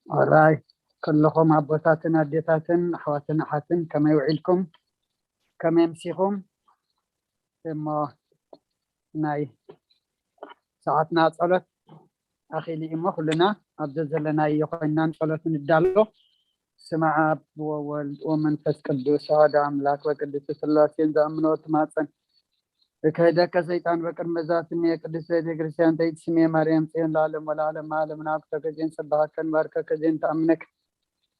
ኦራይ፣ ኩልኹም ኣቦታትን ኣዴታትን ኣሕዋትን ኣሓትን ከመይ ውዒልኩም? ከመይ ኣምሲኹም? እሞ ናይ ሰዓትና ጸሎት ኣኺሉ እዩ እሞ ኩልና ኣብ ዘዘለናዮ ኮይንና ንጸሎት ንዳሎ። ስመ ኣብ ወወልድ ወመንፈስ ቅዱስ ኣሐዱ ኣምላክ በቅድስት ስላሴን ዝኣምኖ ትማጸን። እከይደከ ሰይጣን በቅድመ ዛትሜ ቅድስት ቤተ ክርስቲያን ተይትስሜ ማርያም ጽዮን ለዓለም ወለዓለም ዓለም ናብተከ ዜን ሰባሃከን ባርከከ ዜን ተኣምነክ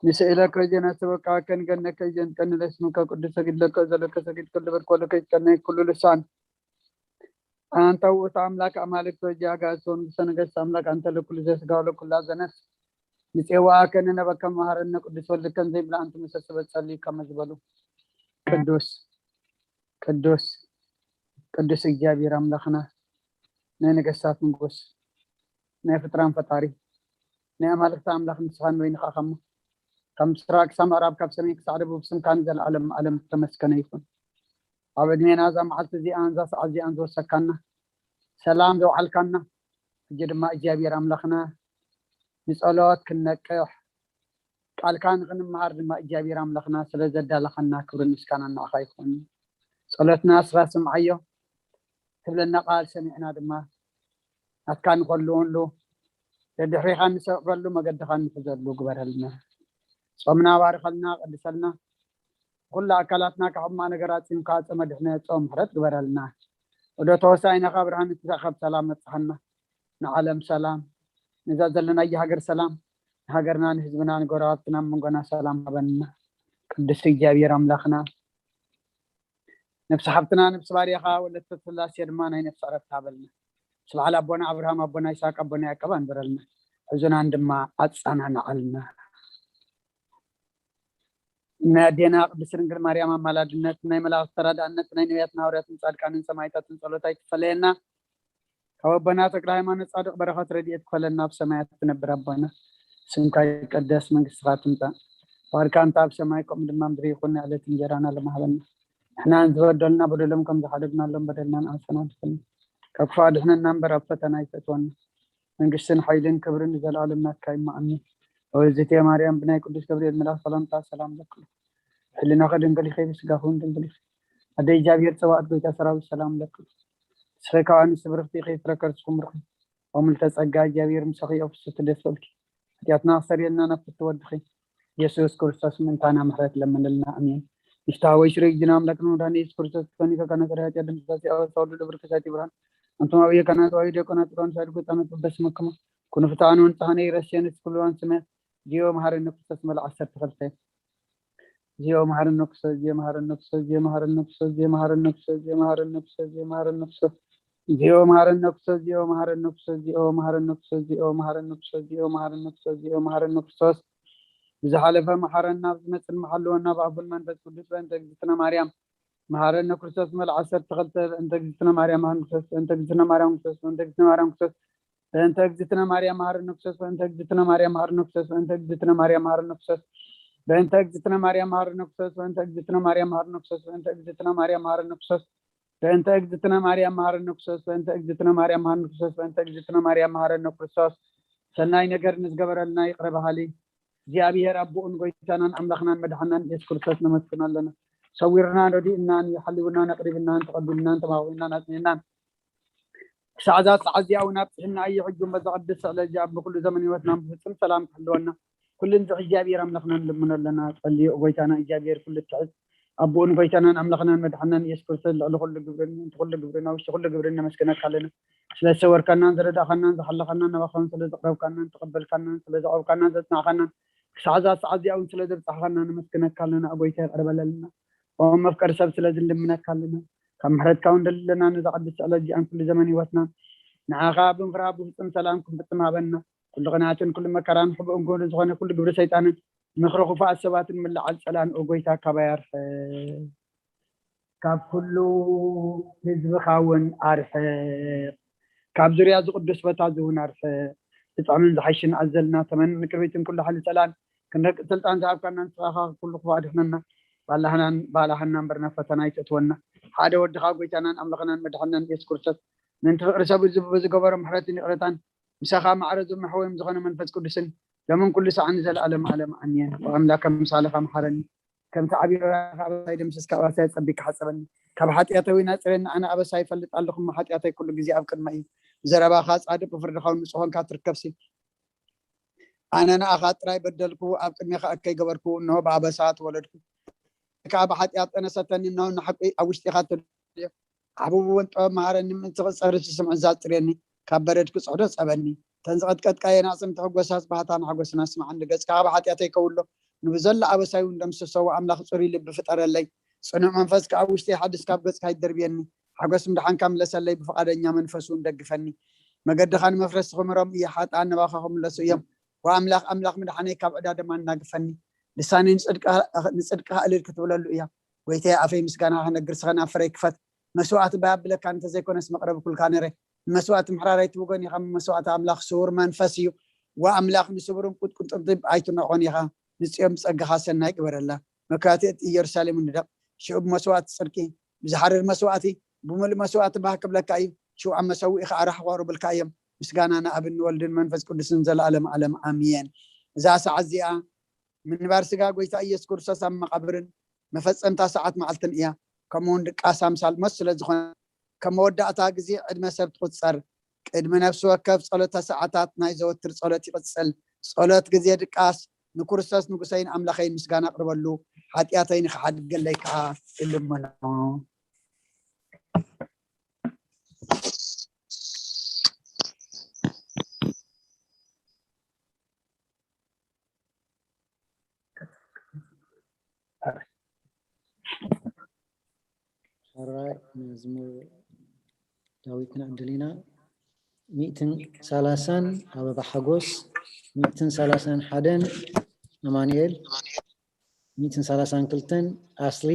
ንስእለከ ዜን ኣስበቃከን ገነከ ዜን ቀንለስምከ ቅዱስ ሰጊድለከ ዘለከ ሰጊድ ክልብር ኮለከ ይትቀነ ኩሉ ልሳን። ኣንተ ውእቱ ኣምላክ ኣማልክት ወእግዚእ ኣጋእዝት ወንጉሰ ነገስት ኣምላክ ኣንተ ለኩሉ ዘስጋ ወለኩላ ዘነፍስ ንጼዋኣከ ንነበከ መሃረነ ቅዱስ ወልድከን ዘይብላ ኣንቲ መሰስበት ጸልዩ ከመ ዝበሉ ቅዱስ ቅዱስ ቅዱስ እግዚኣብሔር ኣምላኽና ናይ ነገስታት ንጉስ ናይ ፍጥራን ፈጣሪ ናይ ኣማልክቲ ኣምላኽ ንስኻ ንበይንኻ ከሞ ካብ ምስራቅ ክሳብ ምዕራብ ካብ ሰሜን ክሳዕ ደቡብ ስምካ ንዘለኣለም ዓለም ዝተመስገነ ይኹን። ኣብ ዕድሜና እዛ መዓልቲ እዚኣን እዛ ሰዓት እዚኣን ዝወሰካና ሰላም ዘውዓልካና ሕጂ ድማ እግዚኣብሔር ኣምላኽና ንጸሎት ክንነቅሕ ቃልካ ንኽንመሃር ድማ እግዚኣብሔር ኣምላኽና ስለ ዘዳለኻና ክብርን ምስጋናን ንዓኻ ይኹን። ጸሎትና ስራ ስምዓዮ ትብለና ቃል ሰሚዕና ድማ ናትካ ንኸልወሉ ደድሕሪኻ እንሰዕበሉ መገድኻ እንሕዘሉ ግበረልና። ጾምና ባርኸልና ቀድሰልና። ኩሉ ኣካላትና ካብ ሕማቕ ነገር ኣጺምካ ጾመ ድሕነት ጾም ምሕረት ግበረልና። ወደ ተወሳኢና ካብ ብርሃን ንትሳእ ካብ ሰላም መጽሓና ንዓለም ሰላም ነዛ ዘለናዮ ሃገር ሰላም ንሃገርና ንህዝብና ንጎረባብትና መንጎና ሰላም ሃበና። ቅዱስ እግዚኣብሔር ኣምላኽና ነብሲ ሓብትና ነብሲ ባርያኻ ወለተ ስላሴ ድማ ናይ ነብሲ ዕረፍቲ ሃበልና። ስብዓል ኣቦና ኣብርሃም ኣቦና ይስሐቅ ኣቦና ያዕቆብ ኣንብረልና። ሕዙናን ድማ ኣጸናንዓልና። ናይ ኣዴና ቅድስት ድንግል ማርያም ኣማላድነት ናይ መላእክት ተራዳእነት ናይ ነቢያትን ሃዋርያትን ጻድቃንን ሰማዕታትን ጸሎት ኣይትፈለየና። ካብ ኣቦና ተክለ ሃይማኖት ጻድቅ በረኸት ረድኤት ክፈለና ኣብ ሰማያት ትነብር ኣቦና ስምካ ይቀደስ መንግስትኻ ትምጻእ ፈቃድካ እንተ ኣብ ሰማይ ከምኡ ድማ ምድሪ ይኹን ዕለት እንጀራና ለማህበና ንሕና ዝበደሉና በደሎም ከም ዝሓደግናሎም በደልናን ኣሰናድፈና ካብ ክፉእ ኣድሕነና እምበር ኣብ ፈተና ኣይተእትወና መንግስትን ሓይልን ክብርን ንዘለኣለም ናትካ ይመኣኒ። ወዝቴ ማርያም ብናይ ቅዱስ ገብርኤል መልኣክ ሰላምታ ሰላም ለክሉ ሕልናኸ ድንግል ኢኺ ብስጋኹን ድንግል ኢኺ ኣደ እግዚኣብሔር ጸባኦት ጎይታ ሰራዊት ሰላም ለክሉ ንስኺ ካብ ኣንስቲ ብርኽቲ ኢኺ ፍረ ከርስኹም ርኺ ወምልተ ጸጋ እግዚኣብሔር ምሳኺ ፍስሕቲ ደስ በልኪ ሓጢኣትና ኣስተሰርየልና ናብ ፍትወድኺ ኢየሱስ ክርስቶስ ምእንታና ምሕረት ለምንልና ኣሜን። ንፍትሐ ወይ ሽረ ጅና ኣምላክ ንመድኃኒ ኢየሱስ ክርስቶስ ክፈኒ ከካነ ሰሪያ ጢያ ድምሳሲ ኣወሳውዱ ድብር ከሳቲ ብርሃን ኣንቱም ኣብየ ካህናት ወይ ዲያቆናት ሮን ሳድኩ ጻመት በስመክሙ ኩኑ ፍትሐን ወንጽሐነ ይረስየን እስኩልዋን ስመ ዚዮ መሐረነ ክርስቶስ መለ ዓሰርተ ክልተ ዚኦ መሐረነ ክርስቶስ ዚኦ መሐረነ ክርስቶስ ዚኦ መሐረነ ክርስቶስ ዚኦ መሐረነ ክርስቶስ ዚኦ መሐረነ ክርስቶስ ዚኦ መሐረነ ክርስቶስ ዚኦ መሐረነ ክርስቶስ ዚኦ መሐረነ ክርስቶስ ዚኦ መሐረነ ክርስቶስ ዚኦ መሐረነ ክርስቶስ ዚኦ መሐረነ ክርስቶስ ብዝሓለፈ መሓረና ብዝመፅእ መሓልወና ብኣቡን መንፈስ ቅዱስ በእንተ እግዝእትነ ማርያም መሓረነ ክርስቶስ መል ዓሰርተ ክልተ በእንተ እግዝእትነ ማርያም መሓረነ ክርስቶስ በእንተ እግዝእትነ ማርያም ክርስቶስ በእንተ እግዝእትነ ማርያም በእንተ እግዝእትነ ማርያም መሓረነ ክርስቶስ በእንተ እግዝእትነ ማርያም መሓረነ ክርስቶስ በእንተ እግዝእትነ ማርያም መሓረነ ክርስቶስ በእንተ እግዝእትነ ማርያም መሓረነ ክርስቶስ በእንተ እግዝእትነ ማርያም መሓረነ ክርስቶስ በእንተ እግዝእትነ ማርያም መሓረነ ክርስቶስ በእንተ እግዝእትነ ማርያም መሓረነ ክርስቶስ በእንተ እግዝእትነ ማርያም መሓረነ ክርስቶስ ሰናይ ነገር ንዝገበረልና ይቕረ በሃሊ እግዚኣብሔር ኣቦኡን ጎይታናን ኣምላኽናን መድሓናን ኢየሱስ ክርስቶስ ነመስግኖ ኣለና። ሰዊርናን ረዲእናን እዩ ሓሊውናን ኣቕሪብናን ተቐቢልናን ተማኺናን ኣጽኒዕናን ክሳዕ እዛ ሰዓት እዚኣ እውን ኣብፅሕና እዩ። ሕጂ በዛ ቅድስቲ ዕለት እዚኣ ብኩሉ ዘመን ህይወትና ብፍጹም ሰላም ክሕልወና ኩሉ ንዚ እግዚኣብሔር ኣምላኽና ንልምኖ ኣለና። ጸልዮ ጎይታና እግዚኣብሔር ኩሉ ትሕዝ ኣቦኡን ጎይታናን ኣምላኽናን መድሓናን ኢየሱስ ክርስቶስ ልዕሊ ኩሉ ግብርን ምእንቲ ኩሉ ግብርን ኣብ ውሽጢ ኩሉ ግብርን ነመስግነካ ኣለና። ስለ ዝሰወርካናን ዝረዳእካናን ዝሓለኻናን ናባኻውን ስለ ዘቕረብካናን ተቐበልካናን ስለ ዘቕረብካናን ዘጽናዕካናን ክሳዕ እዛ ሰዓት እዚኣ እውን ስለ ዘብጻሕኻና ነመስግነካ ኣለና። ጎይታ ይቕረ በለልና። ኦም መፍቀሪ ሰብ ስለ ዝንልምነካ ኣለና። ካብ ምሕረትካ እውን ደለና ነዛ ቅድስቲ ዕለት እዚኣን ኩሉ ዘመን ህይወትናን ንዓኻ ብንፍርሃ ብፍጹም ሰላም ክንፍጽም ሃበና። ኩሉ ቅንኣትን ኩሉ መከራን ሕቡእን ክቡርን ዝኾነ ኩሉ ግብሪ ሰይጣንን ምኽሪ ክፉኣት ሰባትን ምልዓል ጸላን ኦ ጎይታ ካባይ ኣርሕቕ። ካብ ኩሉ ህዝብኻ እውን ኣርሕቕ። ካብ ዙርያ እዚ ቅዱስ ቦታ እዚ እውን ኣርሕቕ። ዝጥዕምን ዝሓይሽን ኣዘልና ተመን ንቅድሚትን ኩሉ ሓይሊ ጸላን ክንረግጥ ስልጣን ዝሃብካና ንስኻ ኢኻ። ኩሉ ክፉእ ኣድሕነና። ባላህናን ባላህና እምበር ናብ ፈተና ኣይትእትወና። ሓደ ወድኻ ጎይታናን ኣምላኽናን መድሓናን ኢየሱስ ክርስቶስ ምእንቲ ፍቕሪ ሰብ ዝብ ዝገበሮ ምሕረትን ይቕረታን ምሳኻ ማዕረ ዝመሕወዮም ዝኾነ መንፈስ ቅዱስን ለምን ኩሉ ሰዓን ንዘለኣለም ዓለም ኣሜን። ኣምላከ ምሳሌኻ መሓረኒ፣ ከምቲ ዓብዩ ራእኻ ኣበሳይ ደምስስካ ኣበሳይ ጸቢካ ሓጸበኒ። ካብ ሓጢኣተዊ ናጽረኒ፣ ኣነ ኣበሳይ ይፈልጥ ኣለኹ እሞ ሓጢኣተይ ኩሉ ግዜ ኣብ ቅድመ እዩ። ብዘረባኻ ጻድቅ ብፍርድኻ እውን ንጹህ ኾንካ ትርከብሲ። ኣነ ንኣኻ ጥራይ በደልኩ፣ ኣብ ቅድሜኻ እከይ ገበርኩ፣ እንሆ ብኣበሳ ተወለድኩ። ከኣ ብሓጢኣት ጠነሰተኒ፣ እንሆ ንሓቂ ኣብ ውሽጢኻ ተደልዮ። ዓብብዎን ጥበብ መሃረኒ፣ ምእንቲ ክጸሪ ስምዒት ዛጽርየኒ፣ ካብ በረድ ክጽሕዶ ጸበኒ። እተን ዝቐጥቀጥካየን ኣዕጽምቲ ሕጎሳስ ባህታን ሓጎስን ኣስምዓኒ። ገጽካ ካብ ሓጢኣተይ ከውሎ፣ ንብዘሎ ኣበሳይ እውን ደምስሶ። ኣምላኽ ጽሩይ ልቢ ፍጠረለይ፣ ጽኑዕ መንፈስ ከኣ ኣብ ውሽጠይ ሓድስ ካብ ገጽካ ይደርብየኒ። ሓጎስ ምድሓንካ ምለሰለይ፣ ብፍቓደኛ መንፈስ እውን ደግፈኒ። መገድኻ ንመፍረስቲ ክምህሮም እየ፣ ሓጥኣን ናባኻ ክምለሱ እዮም። ወኣምላኽ ኣምላኽ ምድሓነይ ካብ ዕዳ ደማ እናግፈኒ። ልሳነይ ንጽድቅኻ ንጽድቅኻ እልል ክትብለሉ እያ። ጎይታየ ኣፈይ ምስጋና ክነግር ስኸን ኣብ ፍረይ ክፈት። መስዋእቲ ባይ ኣብለካ እንተዘይኮነስ መቕረቢ ኩልካ ነረ። ንመስዋእቲ ምሕራር ኣይትብጎን ኢኻ። መስዋእቲ ኣምላኽ ስውር መንፈስ እዩ። ወኣምላኽ ንስቡርን ቁጥቁጥንጢብ ኣይትንዕቆን ኢኻ። ንጽዮን ብጸጋኻ ሰናይ ግበረላ። መካትእት ኢየሩሳሌም ንደቕ። ሽዑ ብመስዋእቲ ጽድቂ፣ ብዝሓርር መስዋእቲ፣ ብምሉእ መስዋእቲ ባህ ክብለካ እዩ። ሽዑ ኣብ መሰውኢ ኸዓ ራሕ ክቐርብልካ እዮም። ምስጋና ንኣብን ንወልድን መንፈስ ቅዱስን ዘለኣለም ዓለም ኣሜን። እዛ ሰዓት እዚኣ ምንባር ስጋ ጎይታ ኢየሱስ ክርስቶስ ኣብ መቓብርን መፈጸምታ ሰዓት መዓልትን እያ። ከምኡ እውን ድቃስ ኣምሳል ሞት ስለ ዝኾነ ከም መወዳእታ ግዜ ዕድመ ሰብ ትቑጸር። ቅድሚ ነፍሲ ወከፍ ጸሎተ ሰዓታት ናይ ዘወትር ጸሎት ይቕጽል። ጸሎት ግዜ ድቃስ ንክርስቶስ ንጉሰይን ኣምላኸይን ምስጋና ኣቕርበሉ፣ ሓጢኣተይ ንኽሓድገለይ ከኣ እልምኖ። ሕራይ መዝሙር ዳዊት ንዕድል ኢና። ሚእትን ሰላሳን ኣበባ ሓጎስ፣ ሚእትን ሰላሳን ሓደን ኣማኑኤል፣ ሚእትን ሰላሳን ክልተን ኣስሊ፣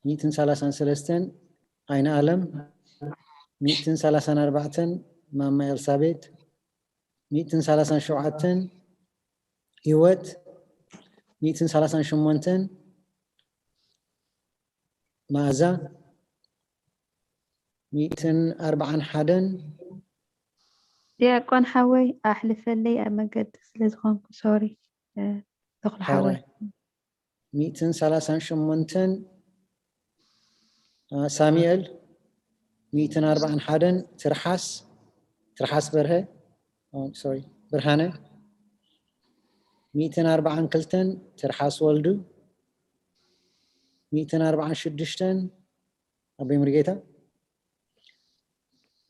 ሚእትን ሰላሳን ሰለስተን ኣይነ ኣለም፣ ሚእትን ሰላሳን ኣርባዕተን ማማ ኤልሳቤት፣ ሚእትን ሰላሳን ሸውዓተን ህይወት፣ ሚእትን ሰላሳን ሸሞንተን መኣዛ፣ ሚእትን ኣርባዓን ሓደን። ዲያቆን ሓወይ ኣሕልፈለይ ኣብ መገዲ ስለ ዝኾንኩ ሶሪ ተኽሉ ሓወይ። ሚእትን ሰላሳን ሸሞንተን ሳሙኤል፣ ሚእትን ኣርባዓን ሓደን ትርሓስ ትርሓስ በርሀ ሶሪ ብርሃነ፣ ሚእትን ኣርባዓን ክልተን ትርሓስ ወልዱ፣ ሚእትን ኣርባዓን ሽዱሽተን ኣቦይ ሙሉጌታ፣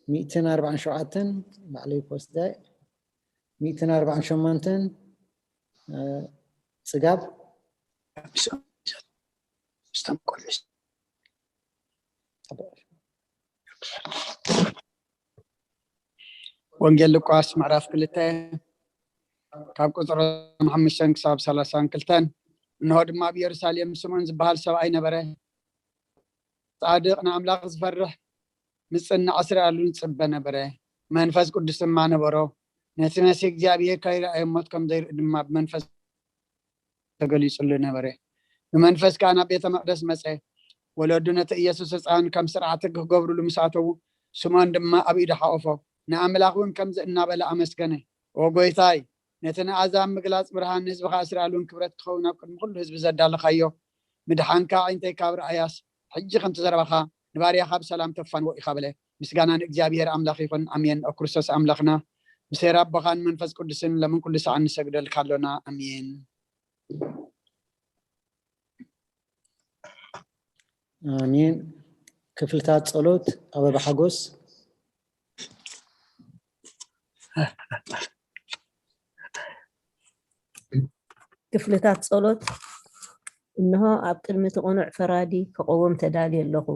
ሚእትን ኣርባዓን ሸውዓተን ባዕለይ ፖስት ዳይ፣ ሚእትን ኣርባዓን ሸሞንተን ጽጋብ ወንጌል ሉቃስ ምዕራፍ ክልተ ካብ ቁፅሪ ሓሙሽተን ክሳብ ሰላሳን ክልተን። እንሆ ድማ ኣብ ኢየሩሳሌም ስምዖን ዝበሃል ሰብኣይ ነበረ። ጻድቕ ንኣምላኽ ዝፈርሕ ምጽናዕ ስርኣሉ ንጽበ ነበረ። መንፈስ ቅዱስ ድማ ነበሮ። ነቲ መሲህ እግዚኣብሔር ከይረኣየ ሞት ከም ዘይርኢ ድማ ብመንፈስ ተገሊጹሉ ነበረ። ብመንፈስ ከኣ ናብ ቤተ መቕደስ መጸ። ወለዱ ነቲ ኢየሱስ ህፃን ከም ስርዓት ሕጊ ክገብሩሉ ምስ ኣተዉ፣ ስምዖን ድማ ኣብ ኢዱ ሓቖፎ፣ ንኣምላኽ እውን ከምዚ እናበለ ኣመስገነ፣ ኦ ጐይታይ፣ ነቲ ንኣሕዛብ ምግላጽ ብርሃን፣ ንህዝብኻ እስራኤል እውን ክብረት ክኸውን ኣብ ቅድሚ ኩሉ ህዝቢ ዘዳለኻዮ ምድሓንካ ኣዒንተይ ካብ ረኣያስ፣ ሕጂ ከምቲ ዘረባኻ ንባርያኻ ብሰላም ተፋንዎ ኢኻ በለ። ምስጋና ንእግዚኣብሔር ኣምላኽ ይኹን፣ ኣሜን። ኣብ ክርስቶስ ኣምላኽና ብሴራ ኣቦኻን መንፈስ ቅዱስን ለምን ኩሉ ሰዓት ንሰግደልካ ኣሎና፣ ኣሜን። ኣሜን። ክፍልታት ጸሎት ኣበባ ሓጎስ። ክፍልታት ጸሎት። እንሆ ኣብ ቅድሚ እቲ ቅኑዕ ፈራዲ ክቐውም ተዳልየ ኣለኹ።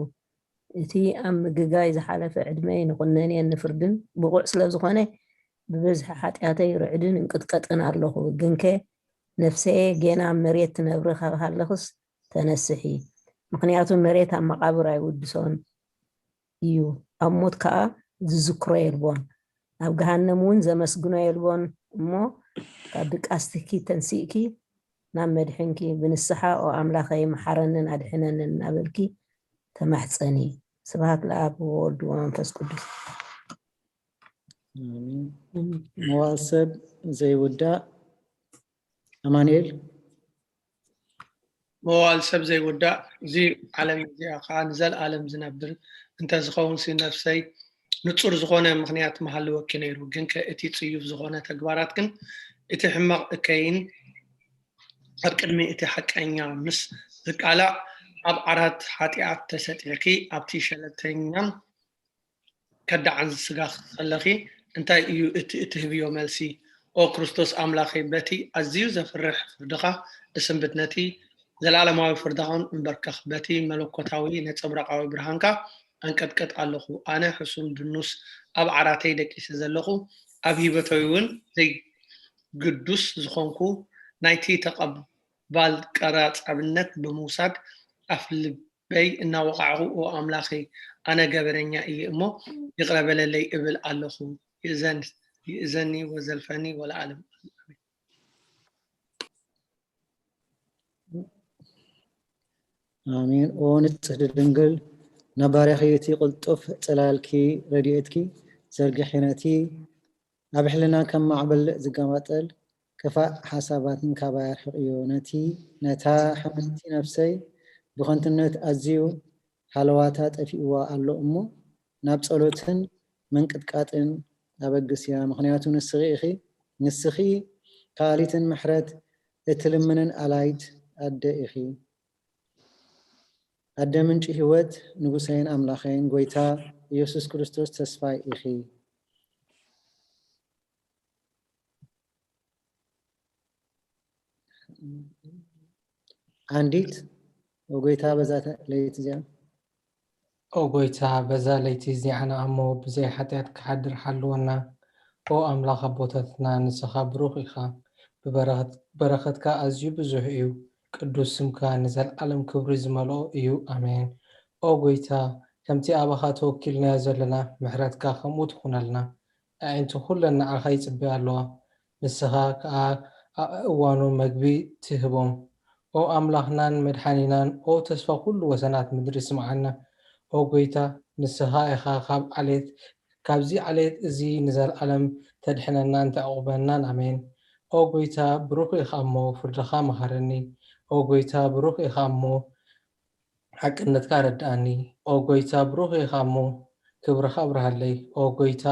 እቲ ኣብ ምግጋይ ዝሓለፈ ዕድመይ ንኹነኔን ንፍርድን ብቑዕ ስለ ዝኾነ፣ ብብዝሒ ሓጢኣተይ ርዕድን እንቅጥቀጥን ኣለኹ። ግንከ ነፍሰየ ጌና ኣብ መሬት ትነብሪ ካብ ሃለኽስ ተነስሒ። ምኽንያቱ መሬት ኣብ መቓብር ኣይውድሶን እዩ፣ ኣብ ሞት ከኣ ዝዝክሮ የልቦን፣ ኣብ ገሃነም እውን ዘመስግኖ የልቦን። እሞ ካብ ድቃስትኪ ተንሲእኪ ናብ መድሕንኪ ብንስሓ ኦ ኣምላኸይ መሓረንን ኣድሕነንን እናበልኪ ተማሕፀኒ። ስብሃት ለኣብ ወወልድ ወመንፈስ ቅዱስ። መዋል ሰብ ዘይውዳእ ኣማኑኤል። መዋል ሰብ ዘይውዳእ፣ እዚ ዓለም እዚኣ ከዓ ንዘለኣለም ዝነብር እንተዝኸውን ሲ ነፍሰይ ንፁር ዝኾነ ምኽንያት መሃልወኪ ነይሩ። ግንከ እቲ ፅዩፍ ዝኾነ ተግባራት ግን እቲ ሕማቕ እከይን ኣብ ቅድሚ እቲ ሓቀኛ ምስ ዝቃላዕ ኣብ ዓራት ሓጢኣት ተሰጢሕኪ ኣብቲ ሸለልተኛን ከዳዕን ስጋ ከለኺ እንታይ እዩ እቲ እትህብዮ መልሲ? ኦ ክርስቶስ ኣምላኸይ፣ በቲ ኣዝዩ ዘፍርሕ ፍርድኻ እስንብድ፣ ነቲ ዘለኣለማዊ ፍርድኻውን እንበርከኽ፣ በቲ መለኮታዊ ነጸብራቓዊ ብርሃንካ ኣንቀጥቅጥ ኣለኹ። ኣነ ሕሱም ድኑስ ኣብ ዓራተይ ደቂሰ ዘለኹ፣ ኣብ ህይወተይ እውን ዘይግዱስ ዝኾንኩ፣ ናይቲ ተቐባል ቀራጻብነት ብምውሳድ ኣፍልብ በይ እናወቓዕኹ ኦ ኣምላኸይ ኣነ ገበነኛ እየ እሞ ይቕረ በለለይ እብል ኣለኹ። ይእዘኒ ወዘልፈኒ ወለዓለም። ኣሜን። ኦ ንጽሕቲ ድንግል ነባሪኺ እቲ ቅልጡፍ ጽላልኪ ረድኤትኪ ዘርግሒ ነቲ ኣብ ሕልና ከም ማዕበል ዝገማጠል ክፋእ ሓሳባትን ካባይ ኣርሕቕዮ። ነቲ ነታ ሕምምቲ ነፍሰይ ብኸንቱነት ኣዝዩ ሃለዋታ ጠፊእዋ ኣሎ እሞ ናብ ጸሎትን ምንቅጥቃጥን ኣበግስያ። ምኽንያቱ ንስኺ ኢኺ ንስኺ ከኣሊትን ምሕረት እትልምንን ኣላይት ኣደ ኢኺ። ኣደ ምንጪ ህይወት ንጉሰይን ኣምላኸይን ጎይታ ኢየሱስ ክርስቶስ ተስፋይ ኢኺ። ዓንዲት ኦ ጎይታ በዛ ለይቲ እዚኣ ኦ ጎይታ በዛ ለይቲ እዚኣ ንኣሞ ብዘይ ሓጢኣት ክሓድር ሓልወና። ኦ ኣምላኽ ኣቦታትና ንስኻ ብሩኽ ኢኻ፣ ብበረኸትካ ኣዝዩ ብዙሕ እዩ። ቅዱስ ስምካ ንዘለዓለም ክብሪ ዝመልኦ እዩ። ኣሜን። ኦ ጎይታ ከምቲ ኣባኻ ተወኪልናዮ ዘለና ምሕረትካ ከምኡ ትኹነልና። ኣዒንቲ ኩለን ንዓኻ ይጽበያ ኣለዋ። ንስኻ ከኣ ኣእዋኑ መግቢ ትህቦም። ኦ ኣምላኽናን መድሓኒናን፣ ኦ ተስፋ ኩሉ ወሰናት ምድሪ ስምዓና። ኦ ጎይታ ንስኻ ኢኻ ካብ ዓሌት ካብዚ ዓሌት እዚ ንዘለኣለም ተድሕነናን ተዕቑበናን። ኣሜን። ኦ ጎይታ ብሩኽ ኢኻ እሞ ፍርድኻ መሃረኒ። ኦ ጎይታ ብሩኽ ኢኻ እሞ ሓቅነትካ ኣረድኣኒ። ኦ ጎይታ ብሩኽ ኢኻ እሞ ክብርኻ ኣብርሃለይ። ኦ ጎይታ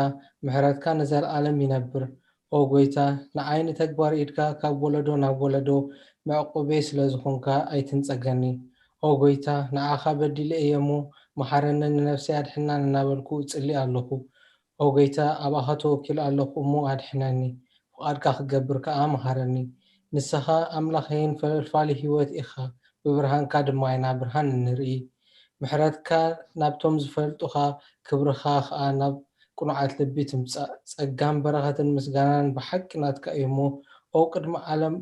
ምሕረትካ ንዘለኣለም ይነብር። ኦ ጎይታ ንዓይ ንተግባር ኢድካ ካብ ወለዶ ናብ ወለዶ መዕቆበይ ስለ ዝኾንካ ኣይትንጸገኒ። ኦ ጎይታ ንዓኻ በዲለ እየ እሞ መሓረኒ ንነፍሰይ ኣድሕናን እናበልኩ እጽሊ ኣለኹ። ኦ ጎይታ ኣባኻ ተወኪለ ኣለኹ እሞ ኣድሕነኒ። ፍቓድካ ክገብር ከኣ መሃረኒ። ንስኻ ኣምላኸይን ፈልፋሊ ህይወት ኢኻ፣ ብብርሃንካ ድማ ኢና ብርሃን እንርኢ። ምሕረትካ ናብቶም ዝፈልጡኻ፣ ክብርኻ ኸኣ ናብ ቅኑዓት ልቢ ትምጻእ። ጸጋን በረኸትን ምስጋናን ብሓቂ ናትካ እዩ እሞ፣ ኦ ቅድሚ ዓለም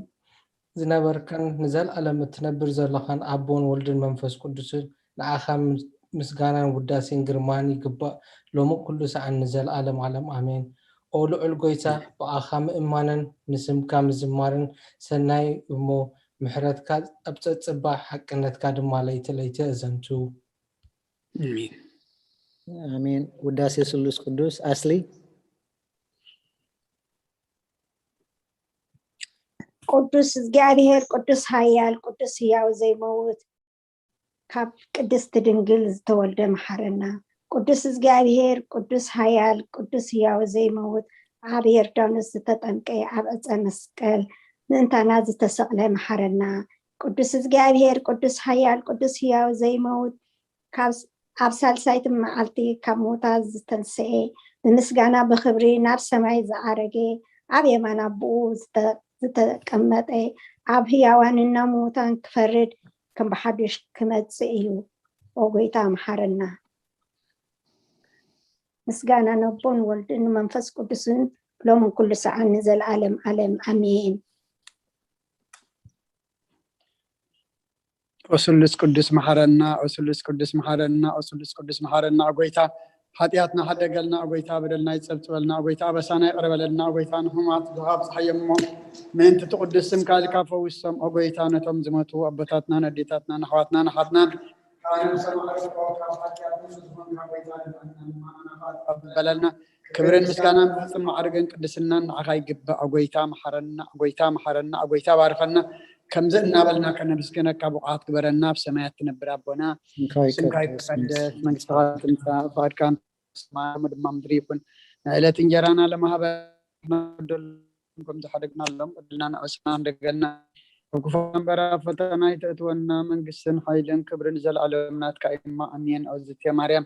ዝነበርካን ንዘለኣለም እትነብር ዘለኻን ኣቦን ወልድን መንፈስ ቅዱስን ንዓኻ ምስጋናን ውዳሴን ግርማን ይግባእ ሎሚ ኩሉ ሰዓን ንዘለኣለም ዓለም ኣሜን። ኦ ልዑል ጎይታ ብኣኻ ምእማንን ንስምካ ምዝማርን ሰናይ እሞ ምሕረትካ ኣብ ጸጽባ ሓቅነትካ ድማ ለይቲ ለይቲ እዘንቱ። ኣሜን። ውዳሴ ስሉስ ቅዱስ ኣስሊ ቅዱስ እግዚኣብሔር ቅዱስ ኃያል ቅዱስ ሕያው ዘይመውት ካብ ቅድስቲ ድንግል ዝተወልደ መሓረና። ቅዱስ እግዚኣብሔር ቅዱስ ኃያል ቅዱስ ሕያው ዘይመውት ኣብ ዮርዳኖስ ዝተጠምቀ ኣብ ዕፀ መስቀል ምእንታና ዝተሰቕለ መሓረና። ቅዱስ እግዚኣብሔር ቅዱስ ኃያል ቅዱስ ሕያው ዘይመውት ካብ ኣብ ሳልሳይቲ መዓልቲ ካብ ሙታት ዝተንስኤ ብምስጋና ብኽብሪ ናብ ሰማይ ዝዓረገ ኣብ የማን ኣቦኡ ዝተቀመጠ ኣብ ህያዋንን ናብ ሙታን ክፈርድ ከም ብሓዱሽ ክመጽእ እዩ። ኦ ጎይታ መሓረና። ምስጋና ነቦን ወልድን ንመንፈስ ቅዱስን ሎምን ኩሉ ሰዓን ንዘለዓለም ዓለም ኣሜን። ኦስሉስ ቅዱስ መሓረና፣ ኦስሉስ ቅዱስ መሓረና፣ ኦስሉስ ቅዱስ መሓረና። ጎይታ ሓጢኣትና ሓደገልና፣ ኦ ጎይታ፣ በደልና ይጸብጽበልና፣ ኦ ጎይታ፣ ኣበሳና ይቕረ በለልና፣ ኦ ጎይታ፣ ንሕሙማት ዝሃብ ጸሓይ እሞ፣ ምእንቲ ትቕዱስ ስምካ ኢልካ ፈውሶም፣ ኦ ጎይታ፣ ነቶም ዝሞቱ ኣቦታትናን ኣዴታትናን ኣሕዋትናን ኣሓትናን፣ ካህናት ሰማዕታት፣ ካብ ሓጢኣት ንጹህ ዝኾንካ ጎይታ፣ ንዓና ንማእመናን በለልና። ክብርን ምስጋናን ብሕጽን ማዕርግን ቅድስናን ንዓኻ ይግባእ። ኦ ጎይታ፣ መሓረና፣ ኦ ጎይታ፣ መሓረና፣ ኦ ጎይታ፣ ባርኸና። ከምዚ እናበልና ከነመስግነካ ብቑዓት ግበረና። ኣብ ሰማያት ትነብር ኣቦና፣ ስምካ ይቀደስ፣ መንግስትኻ ትምጻእ፣ ፍቓድካ ሰማይ ድማ ምድሪ ይኹን። ንዕለት እንጀራና ለማህበ ከም ዝሓደግናሎም በደልና ንዕስና እንደገልና፣ ኣብ ክፉ እምበር ኣብ ፈተና ኣይተእትወና፣ መንግስትን ሓይልን ክብርን ንዘለኣለም ናትካ እዩ እሞ፣ ኣሜን። ኦ እግዝእትየ ማርያም፣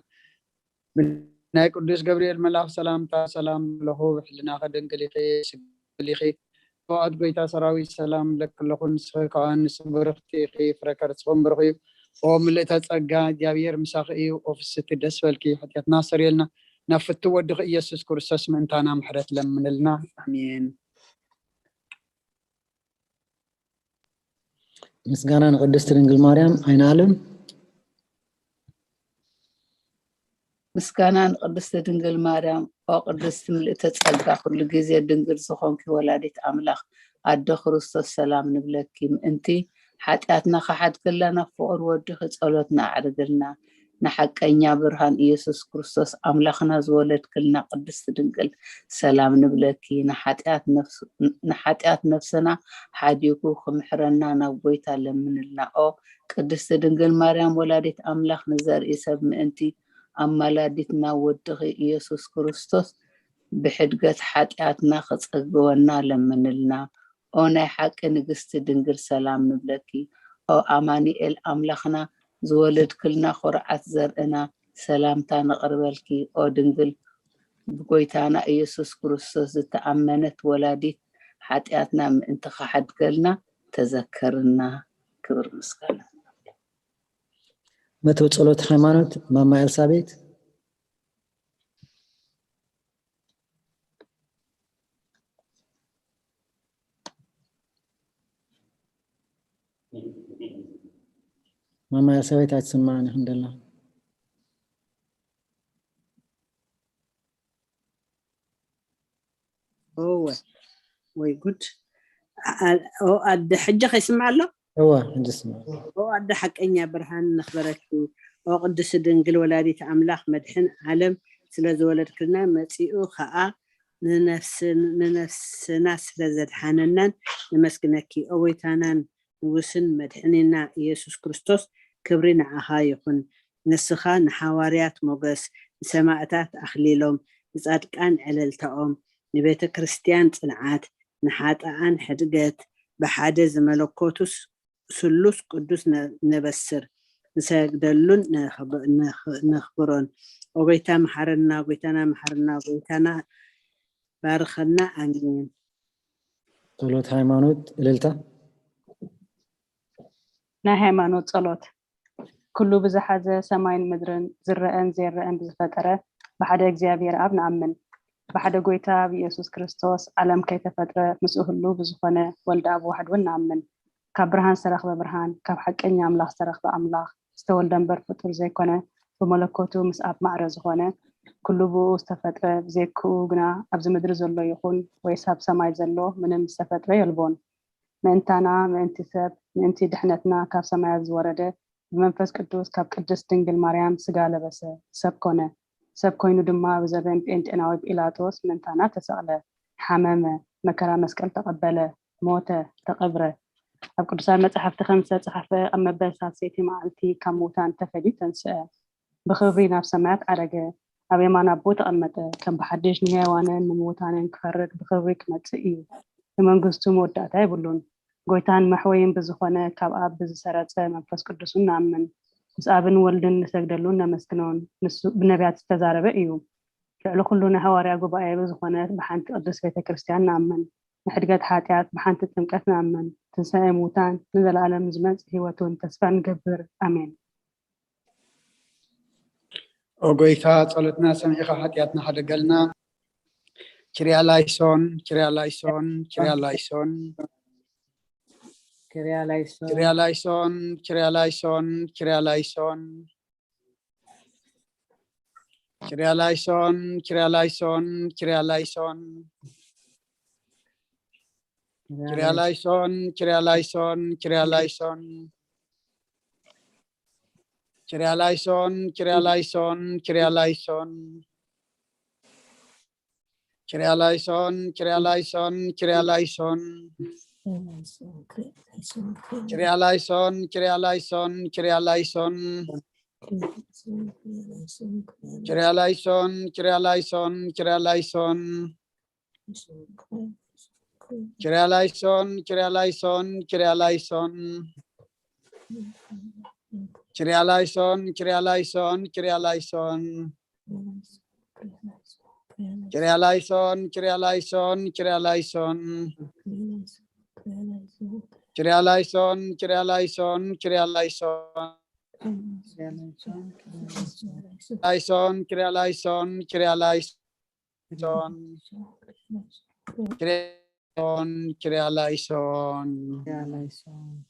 ብናይ ቅዱስ ገብርኤል መልኣኽ ሰላምታ ሰላም ኣለኹ፣ ብሕልናኺ ድንግል ኢኺ፣ ስግል ኢኺ። ኦ ኣድ ጎይታ ሰራዊት ሰላም እብለኪ ኣለኹ፣ ንስኺ ከኣ ንስ ብርኽቲ ኢኺ፣ ፍረ ከርስኺ እውን ብሩኽ እዩ። ኦ ምልእተ ጸጋ፣ እግዚኣብሔር ምሳኺ እዩ። ኦ ፍስቲ ደስ በልኪ፣ ሓጢኣትና ኣስተርየልና፣ ናብ ፍቱ ወድኺ ኢየሱስ ክርስቶስ ምእንታና ምሕረት ለምንልና። ኣሜን። ምስጋና ንቅድስቲ ድንግል ማርያም። ኣይነ ኣለም። ምስጋና ንቅድስቲ ድንግል ማርያም። ኦ ቅድስቲ ምልእተ ጸጋ፣ ኩሉ ግዜ ድንግል ዝኾንኪ ወላዲት ኣምላኽ ኣደ ክርስቶስ ሰላም ንብለኪ። ምእንቲ ሓጢኣትና ክሓድገልና ናብ ፍቑር ወድኺ ጸሎትና ኣዕርግልና። ንሓቀኛ ብርሃን ኢየሱስ ክርስቶስ ኣምላኽና ዝወለድክልና ቅድስቲ ድንግል ሰላም ንብለኪ። ንሓጢኣት ነፍስ-፣ ንሓጢኣት ነፍስና ሓዲጉ ክምሕረና ናብ ጎይታ ለምንልና። ኦ ቅድስቲ ድንግል ማርያም ወላዲት ኣምላኽ ንዘርኢ ሰብ ምእንቲ ኣማላዲትና ወድኺ ኢየሱስ ክርስቶስ ብሕድገት ሓጢኣትና ክጸግበና ለምንልና። ኦ ናይ ሓቂ ንግስቲ ድንግል ሰላም ንብለኪ። ኦ ኣማኑኤል ኣምላኽና ዝወለድክልና ኩርዓት ዘርእና ሰላምታ ነቕርበልኪ። ኦ ድንግል ብጎይታና ኢየሱስ ክርስቶስ ዝተኣመነት ወላዲት ሓጢኣትና ምእንቲ ክሓድገልና ተዘከርና። ክብር ምስጋና መተው ጸሎት ሃይማኖት ማማ ኤልሳቤት። ማማ ኤልሳቤት ኣይትስማዕን ኢኺ እንደላ። እወ ወይ ጉድ። ኣ-፣ ኦ ኣደ ሕጂ ከይስማዕ ኣሎ? እወ፣ ሕጂ ስማዕ። ኦ ኣደ ሓቀኛ ብርሃን ነኽበረኪ። ኦ ቅድስቲ ድንግል ወላዲት ኣምላኽ መድሕን ዓለም ስለ ዝወለድክልና መጺኡ ኸኣ ንነፍስ-፣ ንነፍስና ስለ ዘድሓነናን ነመስግነኪ። ኦ ጎይታናን ንጉስን መድሕኒና ኢየሱስ ክርስቶስ ክብሪ ንዓኻ ይኹን። ንስኻ ንሓዋርያት ሞገስ፣ ንሰማእታት ኣኽሊሎም፣ ንጻድቃን ዕልልታኦም፣ ንቤተ ክርስቲያን ጽንዓት፣ ንሓጥኣን ሕድገት፣ ብሓደ ዝመለኮቱ ስ-፣ ስሉስ ቅዱስ ነ-፣ ነበስር፣ ንሰግደሉን ነኽብ-፣ ነኽ-፣ ነኽብሮን። ኦ ጎይታ መሓረና፣ ጎይታና መሓረና፣ ጎይታና ባርኸና። ኣሜን። ጸሎት ሃይማኖት እልልታ። ናይ ሃይማኖት ጸሎት። ኩሉ ብዝሓዘ ሰማይን ምድርን ዝረአን ዘይረአን ብዝፈጠረ ብሓደ እግዚኣብሔር ኣብ ንኣምን። ብሓደ ጎይታ ብኢየሱስ ክርስቶስ ዓለም ከይተፈጥረ ምስኡ ህሉ ብዝኾነ ወልድ ኣብ ዋሕድ እውን ንኣምን። ካብ ብርሃን ዝተረኽበ ብርሃን፣ ካብ ሓቀኛ ኣምላኽ ዝተረኽበ ኣምላኽ፣ ዝተወልደ እምበር ፍጡር ዘይኮነ፣ ብመለኮቱ ምስ ኣብ ማዕረ ዝኾነ፣ ኩሉ ብኡ ዝተፈጥረ፣ ብዘይክኡ ግና ኣብዚ ምድሪ ዘሎ ይኹን ወይስ ኣብ ሰማይ ዘሎ ምንም ዝተፈጥረ የልቦን። ምእንታና፣ ምእንቲ ሰብ፣ ምእንቲ ድሕነትና ካብ ሰማያት ዝወረደ፣ ብመንፈስ ቅዱስ ካብ ቅድስት ድንግል ማርያም ስጋ ለበሰ፣ ሰብ ኮነ። ሰብ ኮይኑ ድማ ብዘበን ጴንጤናዊ ጲላጦስ ምእንታና ተሰቕለ፣ ሓመመ፣ መከራ መስቀል ተቐበለ፣ ሞተ፣ ተቐብረ። ኣብ ቅዱሳት መጻሕፍቲ ከም ዝተጻሕፈ ኣብ መበል ሳልሰይቲ መዓልቲ ካብ ምዉታን ተፈልዩ ተንስአ። ብኽብሪ ናብ ሰማያት ዓረገ፣ ኣብ የማን ኣቦ ተቐመጠ። ከም ብሓድሽ ንሕያዋንን ንምዉታንን ክፈርድ ብኽብሪ ክመጽእ እዩ። ንመንግስቱ መወዳእታ የብሉን። ጎይታን መሕወይን ብዝኾነ ካብ ኣብ ብዝሰረጸ መንፈስ ቅዱስን ንኣምን። ምስ ኣብን ወልድን ንሰግደሉን ነመስግኖን። ንሱ ብነቢያት ዝተዛረበ እዩ። ልዕሊ ኩሉ ናይ ሃዋርያ ጉባኤ ብዝኾነት ብሓንቲ ቅድስት ቤተ ክርስቲያን ንኣምን። ንሕድገት ሓጢኣት ብሓንቲ ጥምቀት ንኣምን። ትንሳኤ ምዉታን ንዘለኣለም ዝመጽእ ህይወት እውን ተስፋ ንገብር። ኣሜን። ኦ ጎይታ ጸሎትና ሰሚዕኻ ሓጢኣትና ሓደገልና። ኪርያ ላይሶን፣ ኪርያ ላይሶን፣ ኪርያ ላይሶን። ኪርያ ላይሶን። ኪርያ ላይሶን፣ ኪርያ ላይሶን፣ ኪርያ ላይሶን። Kyrie eleison, Kyrie eleison, Kyrie eleison. Kyrie eleison, Kyrie eleison, Kyrie eleison. Kyrie eleison, Kyrie eleison, Kyrie eleison. Kyrie eleison, Kyrie eleison, Kyrie eleison. Kyrie eleison, Kyrie eleison, Kyrie eleison. Kyrie eleison, Kyrie eleison, Kyrie eleison. Kyrie eleison, Kyrie eleison, Kyrie eleison. Kyrie eleison, Kyrie eleison, Kyrie eleison. Kyrie eleison, Kyrie eleison, Kyrie eleison. Kyrie eleison, Kyrie eleison, Kyrie eleison. Eleison, Kyrie eleison, Kyrie eleison. Kyrie eleison, Kyrie eleison.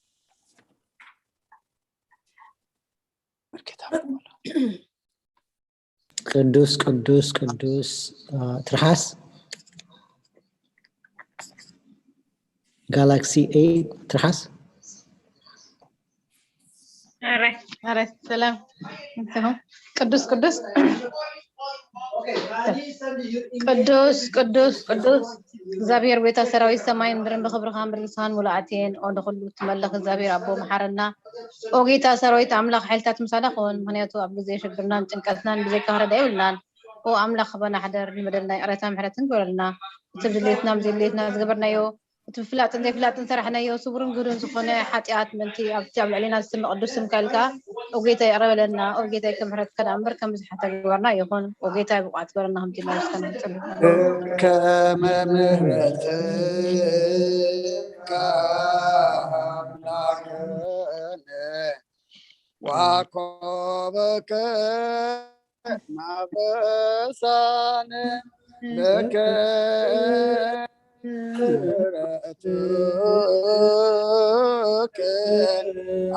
ቅዱስ ቅዱስ ቅዱስ። ትርሓስ ጋላክሲ ኤይት ትርሓስ። ኣረ ኣረ ሰላም። ቅዱስ ቅዱስ ቅዱስ ቅዱስ ቅዱስ እግዚኣብሔር ቤታ ሰራዊት ሰማይን ምድርን ብክብርኻን ብርግስኻን ሙሉኣት እየን። ኦ ንኹሉ ትመልኽ እግዚኣብሔር ኣቦ መሓረና። ኦ ጌታ ሰራዊት ኣምላኽ ሓይልታት ምሳና ኹን። ምኽንያቱ ኣብ ግዜ ሽግርናን ጭንቀትናን ብዘይካ ክረዳ የብልናን። ኦ ኣምላኽ በና ሕደር፣ ንበደልና ይቕረታ ምሕረትን ግበረልና። እቲ ብድሌትና ብዘድሌትና ዝገበርናዮ እቲ ብፍላጥን ዘይፍላጥን ሰራሕናዮ ስቡርን ግህዱን ዝኾነ ሓጢኣት ምእንቲ ኣብቲ ኣብ ልዕሌና ዝስመ ቅዱስ ስምካ ኢልካ ኦ ጌታ ይቕረ በለና። ኦ ጌታ ከም ምሕረትካ ደኣ እምበር ከም ብዝሓት ተግባርና ይኹን። ኦ ጌታ ብቕዓት ግበረና ከምቲ ኢልና ምስጋና ንጽሊ። ከመ ምሕረትካ ኣምላክነ ዋኮበከ ማበሳነ በከ ምሕረትከ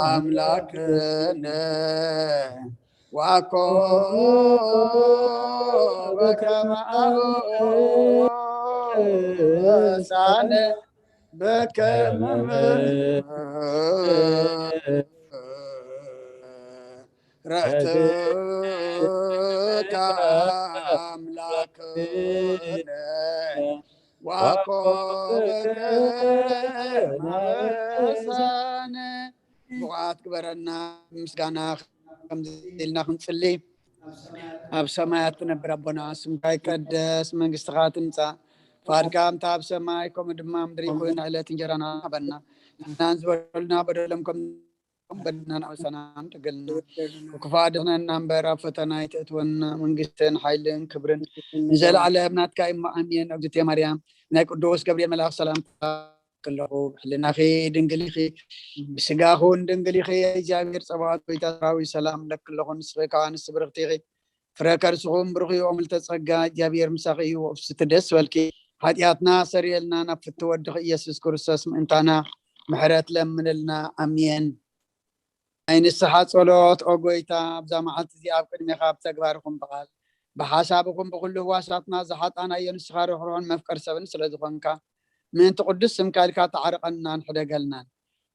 ኣምላክነ ዋኮ በከመ አበሳነ በከመ ምሕረትከ አምላክነ ዋኮ በከመ አበሳነ። ብቑዓት ግበረና ምስጋና ከምዚ ኢልና ክንጽሊ። ኣብ ሰማያት ትነብር ኣቦና፣ ስምካ ይቀደስ፣ መንግስትኻ ትምጻእ፣ ፍቓድካ ከምታ ኣብ ሰማይ ከምኡ ድማ ኣብ ምድሪ ይኹን። ዕለት እንጀራና ሃበና፣ ንሕናን ዝበደሉና በደሎም ከም በደልና ንኣበሳና ንደገልና፣ ክፉእ ኣድሕነና እምበር ኣብ ፈተና ኣይተእትወና፣ መንግስትን ሓይልን ክብርን ንዘለኣለም ናትካ እሞ ኣሜን። እግዝእትየ ማርያም፣ ናይ ቅዱስ ገብርኤል መልኣክ ሰላምታ ከለኹ፣ ብሕልናኺ ድንግል ኢኺ፣ ብስጋኹን ድንግል ኢኺ። እግዚኣብሔር ጸባኦት ጎይታ ሰራዊት ሰላም ለኪ ኣለኹ። ንስኺ ከኣ ኣንስቲ ብርኽቲ ኢኺ፣ ፍረ ከርስኹም ብሩኽ እዩ። ኦ ምልዕተ ጸጋ፣ እግዚኣብሔር ምሳኺ እዩ። ወፍስቲ ደስ በልኪ፣ ሓጢኣትና ሰሪየልና፣ ናብ ፍትው ወድኺ ኢየሱስ ክርስቶስ ምእንታና ምሕረት ለምንልና። ኣሜን። ናይ ንስሓ ጸሎት። ኦ ጎይታ፣ ኣብዛ መዓልቲ እዚኣ ኣብ ቅድሜኻ ብተግባር ይኹን ብቓል ብሓሳብ ይኹን ብኹሉ ህዋሳትና ዝሓጣናዮ ንስኻ ርሕሩሕን መፍቀር ሰብን ስለ ዝኾንካ፣ ምእንቲ ቅዱስ ስምካ ኢልካ ተዓርቐናን ሕደገልናን።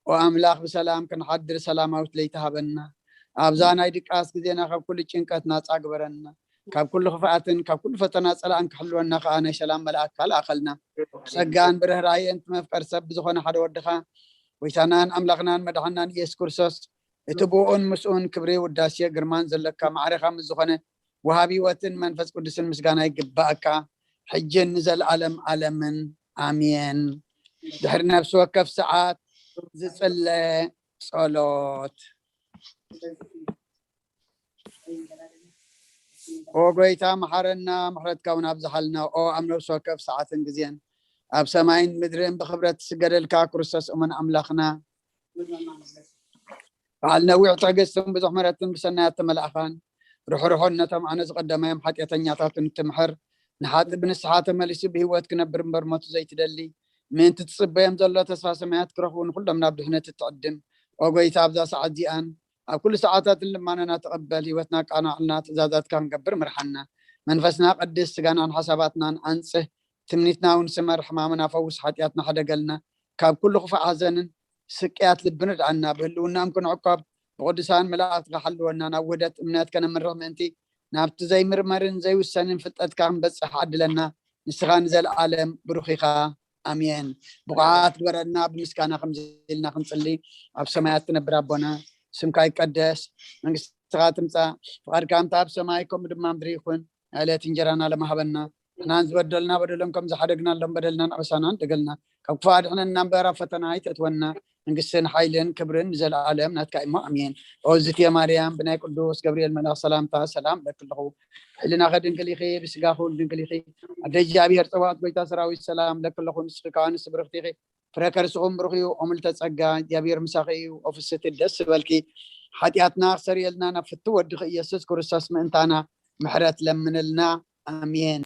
ኦ ኣምላኽ፣ ብሰላም ክንሓድር ሰላማዊት ለይቲ ሃበና። ኣብዛ ናይ ድቃስ ግዜና ካብ ኩሉ ጭንቀት ናጻ ግበረና። ካብ ኩሉ ክፍኣትን ካብ ኩሉ ፈተና ጸላእን ክሕልወና ከኣ ናይ ሰላም መልኣክካ ልኣኸልና። ብጸጋን ብርህራሄን እቲ መፍቀር ሰብ ብዝኾነ ሓደ ወድኻ፣ ጎይታናን ኣምላኽናን መድሓናን ኢየሱስ ክርስቶስ፣ እቲ ብኡን ምስኡን ክብሪ፣ ውዳሴ፣ ግርማን ዘለካ ማዕረኻ ምስ ዝኾነ ወሃቢ ህይወትን መንፈስ ቅዱስን ምስጋና ይግባእካ፣ ሕጅን ንዘለኣለም ኣለምን ኣሜን። ድሕሪ ነፍሲ ወከፍ ሰዓት ዝጽለ ጸሎት። ኦ ጎይታ፣ መሓረና፣ ምሕረትካ እውን ኣብዝሓልና። ኦ ኣብ ነፍሲ ወከፍ ሰዓትን ግዜን ኣብ ሰማይን ምድርን ብኽብረት ትስገደልካ ክርስቶስ እሙን ኣምላኽና፣ በዓል ነዊሕ ትዕግስትን ብዙሕ ምሕረትን ብሰናያት ተመላእኻን፣ ርሕሩሕን ነቶም ኣነ ዝቐደማዮም ሓጢኣተኛታት እንትምሕር፣ ንሓጢ ብንስሓ ተመሊሱ ብህይወት ክነብር እምበር ሞቱ ዘይትደሊ፣ ምእንቲ ትጽበዮም ዘሎ ተስፋ ሰማያት ክረኽቡ ንኹሎም ናብ ድሕነት እትዕድም፣ ኦ ጎይታ፣ ኣብዛ ሰዓት እዚኣን ኣብ ኩሉ ሰዓታትን ልማናና ተቐበል። ህይወትና ኣቃናዕልና፣ ትእዛዛትካ ክንገብር ምርሓና። መንፈስና ቀድስ፣ ስጋናን ሓሳባትናን ኣንጽህ። ትምኒትና እውን ስመር፣ ሕማምና ፈውስ፣ ሓጢኣትና ሕደገልና። ካብ ኩሉ ክፉእ ሓዘንን ስቅያት ልብን ርድኣና። ብህልውናም ክንዕቆብ ብቅዱሳን መላእክትካ ሓልወና። ናብ ውህደት እምነት ከነምርሕ ምእንቲ ናብቲ ዘይምርመርን ዘይውሰንን ፍልጠትካ ክንበጽሕ ዓድለና። ንስኻ ንዘለኣለም ብሩኽ ኢኻ። ኣሜን። ብቑዓት ግበረና፣ ብምስጋና ከምዚ ኢልና ክንጽሊ። ኣብ ሰማያት ትነብር ኣቦና፣ ስምካ ይቀደስ፣ መንግስትኻ ትምጻእ፣ ፍቓድካ ከምታ ኣብ ሰማይ ከምኡ ድማ ምድሪ ይኹን። ዕለት እንጀራና ለማህበና፣ ንሕናን ዝበደልና በደሎም ከም ዝሓደግናሎም በደልናን ኣበሳናን ደገልና፣ ካብ ክፉእ ኣድሕነና እምበር ኣብ ፈተና ኣይተእትወና። መንግስትን ሓይልን ክብርን ንዘለኣለም ናትካ እሞ ኣሜን። ኦ ዝትየ ማርያም፣ ብናይ ቅዱስ ገብርኤል መልኣኽ ሰላምታ ሰላም እለኪ ኣለኹ። ሕልናኸ ድንግል ኢኺ፣ ብስጋኹ ድንግል ኢኺ። ኣደ እግዚኣብሔር ጸባኦት ጎይታ ሰራዊት ሰላም እለኪ ኣለኹ። ንስኺ ከኣ ንስብርኽቲ ኢኺ፣ ፍረ ከርስኹም ብሩኽ እዩ። ኦምልተ ጸጋ እግዚኣብሔር ምሳኺ እዩ። ኦ ፍስቲ ደስ ዝበልኪ፣ ሓጢኣትና ክሰርየልና ናብ ፍቱ ወድኺ ኢየሱስ ክርስቶስ ምእንታና ምሕረት ለምንልና። ኣሜን።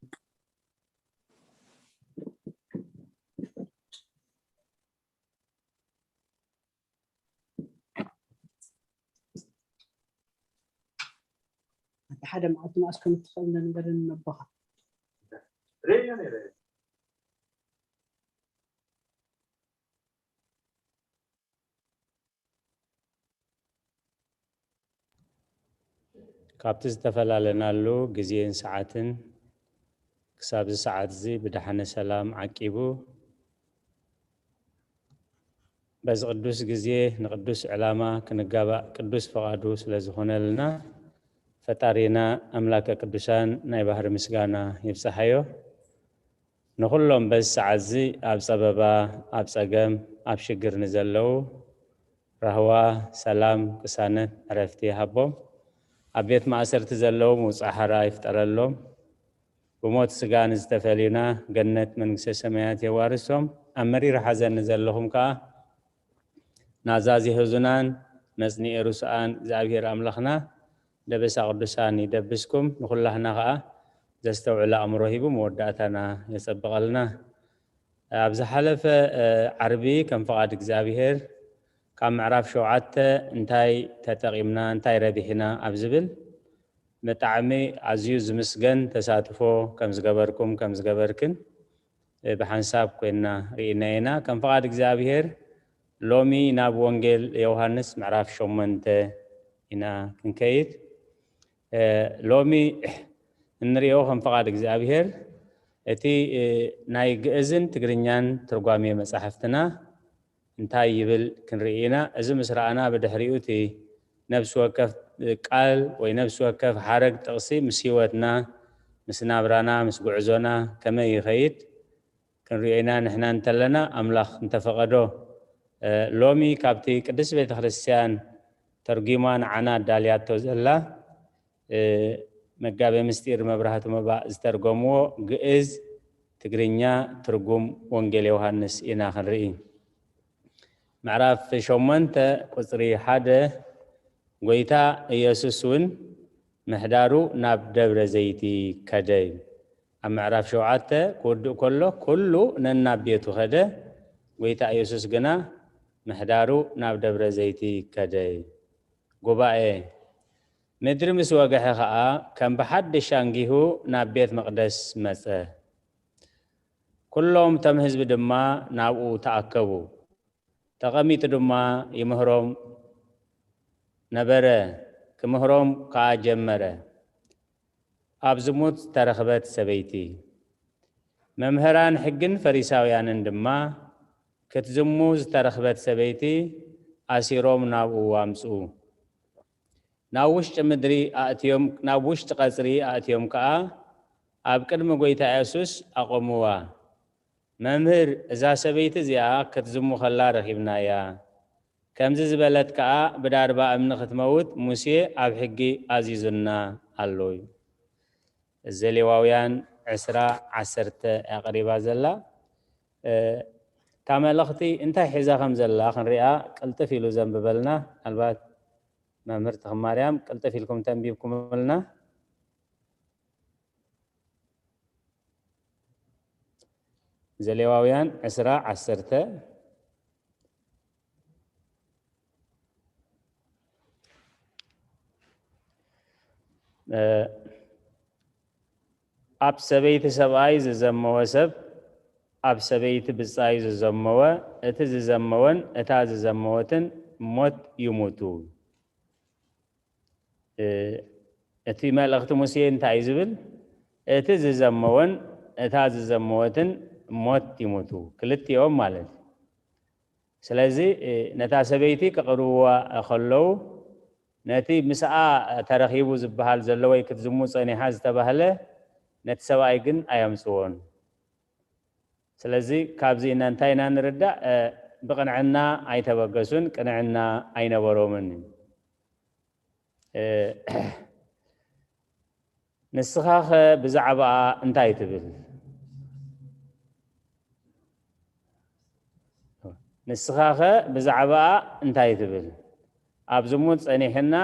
ኣቲ ሓደ መዓልቲ መኣስ ከም እትኽእል ንገረኒ ነቦኻ። ካብቲ ዝተፈላለናሉ ግዜን ሰዓትን ክሳብ እዚ ሰዓት እዚ ብደሓነ ሰላም ዓቂቡ፣ በዚ ቅዱስ ግዜ ንቅዱስ ዕላማ ክንጋባእ ቅዱስ ፍቓዱ ስለ ዝኾነልና፣ ፈጣሪና ኣምላከ ቅዱሳን ናይ ባህሪ ምስጋና ይብጽሓዮ። ንኹሎም በዚ ሰዓት እዚ ኣብ ጸበባ፣ ኣብ ጸገም፣ ኣብ ሽግር ንዘለዉ ራህዋ፣ ሰላም፣ ቅሳነት፣ ዕረፍቲ ይሃቦም። ኣብ ቤት ማእሰርቲ ዘለዉ ምውጻእ ሓራ ይፍጠረሎም። ብሞት ስጋ ንዝተፈልዩና ገነት መንግስተ ሰማያት የዋርሶም። ኣብ መሪር ሓዘን ንዘለኹም ከኣ ናዛዚ ህዙናን መጽንኤ ርሱኣን እግዚኣብሔር ኣምላኽና ደበሳ ቅዱሳን ይደብስኩም። ንኹላህና ከኣ ዘስተውዕል ኣእምሮ ሂቡ መወዳእታና የጸብቐልና። ኣብ ዝሓለፈ፣ እ፣ ዓርቢ ከም ፍቓድ እግዚኣብሔር ካብ ምዕራፍ ሸውዓተ እንታይ ተጠቒምና፣ እንታይ ረቢሕና ኣብ ዝብል ብጣዕሚ ኣዝዩ ዝምስገን ተሳትፎ ከም ዝገበርኩም፣ ከም ዝገበርክን፣ እ፣ ብሓንሳብ ኮይንና ርኢና ኢና። ከም ፍቓድ እግዚኣብሔር ሎሚ ናብ ወንጌል ዮሃንስ ምዕራፍ ሸሞንተ ኢና ክንከይድ። እ፣ ሎሚ እንሪኦ ከም ፍቓድ እግዚኣብሔር እቲ፣ እ፣ ናይ ግእዝን ትግርኛን ትርጓሜ መጻሕፍትና እንታይ ይብል ክንርኢ ኢና። እዚ ምስ ረኣና ብድሕሪኡ እቲ ነፍሲ ወከፍ ቃል ወይ ነፍሲ ወከፍ ሓረግ ጥቕሲ ምስ ህይወትና፣ ምስ ናብራና፣ ምስ ጉዕዞና ከመይ ይኸይድ ክንሪኦ ኢና። ንሕና እንተለና ኣምላኽ እንተፈቐዶ፣ እ፣ ሎሚ ካብቲ ቅድስት ቤተ ክርስቲያን ተርጒማ ንዓና ኣዳልያቶ ዘላ፣ እ፣ መጋቤ ምስጢር መብራህቱ መባእ ዝተርጎምዎ ግእዝ ትግርኛ ትርጉም ወንጌል ዮሃንስ ኢና ክንርኢ። ምዕራፍ ሸሞንተ ቁጽሪ ሓደ፣ ጎይታ ኢየሱስ እውን ምሕዳሩ ናብ ደብረ ዘይቲ ከደ እዩ። ኣብ ምዕራፍ ሸውዓተ ክውድእ ከሎ፣ ኩሉ ነናብ ቤቱ ከደ፣ ጎይታ ኢየሱስ ግና ምሕዳሩ ናብ ደብረ ዘይቲ ከደ እዩ። ጉባኤ፣ ምድሪ ምስ ወግሐ ኸኣ፣ ከም ብሓድሽ ኣንጊሁ ናብ ቤት መቕደስ መጸ። ኩሎም እቶም ህዝቢ ድማ ናብኡ ተኣከቡ። ተቐሚጡ ድማ ይምህሮም ነበረ፣ ክምህሮም ከኣ ጀመረ። ኣብ ዝሙት ዝተረኽበት ሰበይቲ። መምህራን ሕግን ፈሪሳውያንን ድማ ክትዝሙ ዝተረኽበት ሰበይቲ ኣሲሮም ናብኡ ኣምጽኡ። ናብ ውሽጢ ምድሪ ኣእትዮም፣ ናብ ውሽጢ ቀጽሪ ኣእትዮም ከኣ ኣብ ቅድሚ ጐይታ የሱስ ኣቖምዋ። መምህር፣ እዛ ሰበይቲ እዚኣ ክትዝሙ ኸላ ረኺብናያ። ከምዚ ዝበለት ከኣ ብዳርባ እምኒ ክትመውት ሙሴ ኣብ ሕጊ ኣዚዙና ኣሎ እዩ። ዘሌዋውያን ዕስራ ዓሰርተ እያ ቀሪባ ዘላ። እ፣ እታ መልእኽቲ እንታይ ሒዛ ከም ዘላ ክንሪኣ ቅልጥፍ ኢሉ ዘንብበልና። ምናልባት መምህር ተኽማርያም ቅልጥፍ ኢልኩም ተንቢብኩምልና። ዘሌዋውያን ዕስራ ዓሰርተ። ኣብ ሰበይቲ ሰብኣይ ዝዘመወ ሰብ ኣብ ሰበይቲ ብጻዩ ዝዘመወ፣ እቲ ዝዘመወን እታ ዝዘመወትን ሞት ይሙቱ። እቲ መልእኽቲ ሙሴ እንታይ እዩ ዝብል? እቲ ዝዘመወን እታ ዝዘመወትን ሞት ይሙቱ፣ ክልቲኦም ማለት እዩ። ስለዚ ነታ ሰበይቲ ክቕርብዋ ከለዉ ነቲ ምስኣ ተረኺቡ ዝበሃል ዘሎ ወይ ክትዝሙ ጸኒሓ ዝተባህለ ነቲ ሰብኣይ ግን ኣየምጽዎን። ስለዚ ካብዚ ኢና እንታይ ኢና ንርዳእ? ብቕንዕና ኣይተበገሱን፣ ቅንዕና ኣይነበሮምን። ንስኻኸ ብዛዕባኣ እንታይ ትብል? ንስኻኸ ብዛዕባኣ እንታይ ትብል? ኣብ ዝሙት ጸኒሕና፣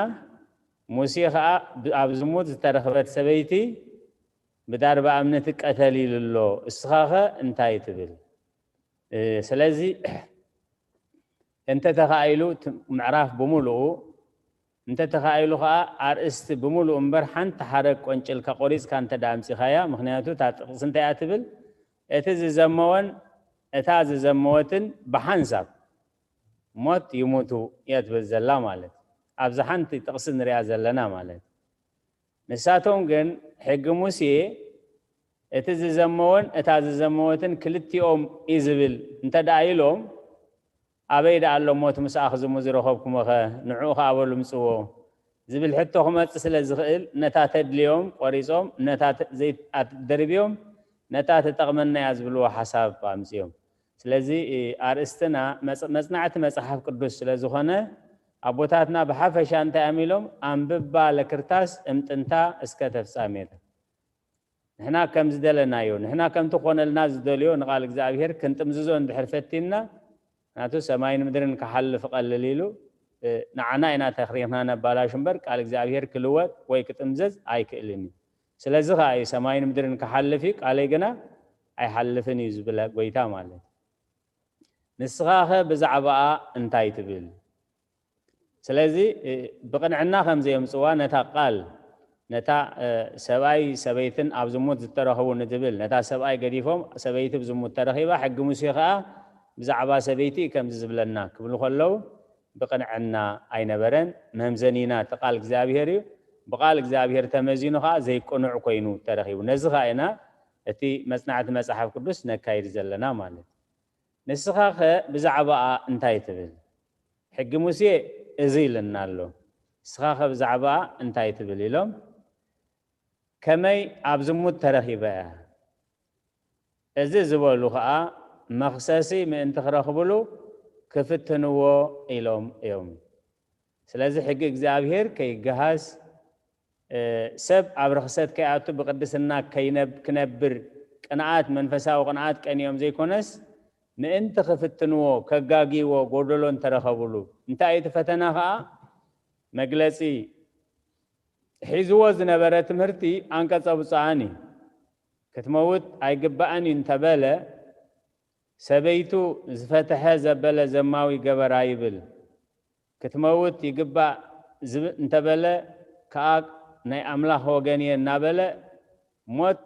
ሙሴ ኸኣ ብ-፣ ኣብ ዝሙት ዝተረኽበት ሰበይቲ ብዳርባ እምኒ ትቀተል ኢሉ ኣሎ። እስኻኸ እንታይ ትብል? እ፣ ስለዚ እንተ ተኻኢሉ እቲ ምዕራፍ ብምሉኡ፣ እንተ ተኻኢሉ ኸኣ ኣርእስቲ ብምሉኡ እምበር ሓንቲ ሓረግ ቆንጭልካ ቆሪጽካ እንተ ደኣ ኣምጺኻያ፣ ምኽንያቱ እታ ጥቕሲ እንታይ እያ ትብል? እቲ ዝዘመወን እታ ዝዘመወትን ብሓንሳብ ሞት ይሙቱ እያ ትብል ዘላ ማለት። ኣብዛ ሓንቲ ጥቕሲ ንሪኣ ዘለና ማለት። ንሳቶም ግን ሕጊ ሙሴ እቲ ዝዘመወን እታ ዝዘመወትን ክልቲኦም እዩ ዝብል እንተ ደኣ ኢሎም፣ ኣበይ ደኣ ኣሎ ሞት ምስኣ ክዝሙ ዝረኸብኩሞኸ ንዕኡ ኸኣ በሉ ምጽዎ ዝብል ሕቶ ክመጽእ ስለ ዝኽእል፣ ነታ ተድልዮም ቆሪጾም፣ ነታ ተ-፣ ዘይት-፣ ኣት-፣ ደርብዮም፣ ነታ ትጠቕመና እያ ዝብልዎ ሓሳብ ኣምጽኦም። ስለዚ፣ እ፣ ኣርእስትና መጽ-፣ መጽናዕቲ መጽሓፍ ቅዱስ ስለ ዝኾነ፣ ኣቦታትና ብሓፈሻ እንታይ እዮም ኢሎም? ኣንብባ ለክርታስ እምጥንታ እስከ ተፍጻሜታ። ንሕና ከም ዝደለናዮ፣ ንሕና ከምቲ ክኾነልና ዝደልዮ ንቓል እግዚኣብሔር ክንጥምዝዞ እንድሕር ፈቲንና፣ ምኽንያቱ ሰማይን ምድርን ክሓልፍ እቐልል ኢሉ፣ እ፣ ንዓና ኢና ተኽሪኽና ነባላሹ እምበር፣ ቃል እግዚኣብሔር ክልወጥ ወይ ክጥምዘዝ ኣይክእልን እዩ። ስለዚ ኸኣ እዩ ሰማይን ምድርን ክሓልፍ እዩ፣ ቃለይ ግና ኣይሓልፍን እዩ ዝብል ጎይታ ማለት። ንስኻኸ ብዛዕባኣ እንታይ ትብል? ስለዚ፣ እ፣ ብቕንዕና ከም ዘየምጽዋ ነታ ቃል፣ ነታ፣ እ፣ ሰብኣይ ሰበይትን ኣብ ዝሙት ዝተረኽቡ ንትብል፣ ነታ ሰብኣይ ገዲፎም ሰበይቲ ብዝሙት ተረኺባ፣ ሕጊ ሙሴ ኸኣ ብዛዕባ ሰበይቲ እዩ ከምዚ ዝብለና ክብሉ ከለዉ፣ ብቕንዕና ኣይነበረን። መምዘኒና እቲ ቃል እግዚኣብሔር እዩ። ብቃል እግዚኣብሔር ተመዚኑ ኸኣ ዘይቅኑዕ ኮይኑ ተረኺቡ። ነዚ ኸኣ ኢና እቲ መጽናዕቲ መጽሓፍ ቅዱስ ነካይድ ዘለና ማለት። ንስኻኸ ብዛዕባኣ እንታይ ትብል? ሕጊ ሙሴ እዚ ኢልና ኣሎ። ንስኻኸ ብዛዕባኣ እንታይ ትብል? ኢሎም ከመይ ኣብ ዝሙት ተረኺበ እያ? እዚ ዝበሉ ኸኣ መኽሰሲ ምእንቲ ክረኽብሉ ክፍትንዎ ኢሎም እዮም። ስለዚ ሕጊ እግዚኣብሔር ከይገሃስ፣ እ፣ ሰብ ኣብ ርኽሰት ከይኣቱ ብቅድስና ከይነብ-፣ ክነብር ቅንኣት፣ መንፈሳዊ ቅንኣት ቀንዮም ዘይኮነስ ምእንቲ ክፍትንዎ፣ ከጋግይዎ፣ ጎደሎ እንተረኸብሉ። እንታይ እዩ እቲ ፈተና ኸኣ? መግለጺ ሒዝዎ ዝነበረ ትምህርቲ ኣንቀጸ ብፁዓን እዩ። ክትመውት ኣይግባእን እዩ እንተበለ፣ ሰበይቱ ዝፈተሐ ዘበለ ዘማዊ ገበራ ይብል። ክትመውት ይግባእ ዝብ-፣ እንተበለ ከኣ ናይ ኣምላኽ ወገን እየ እናበለ ሞት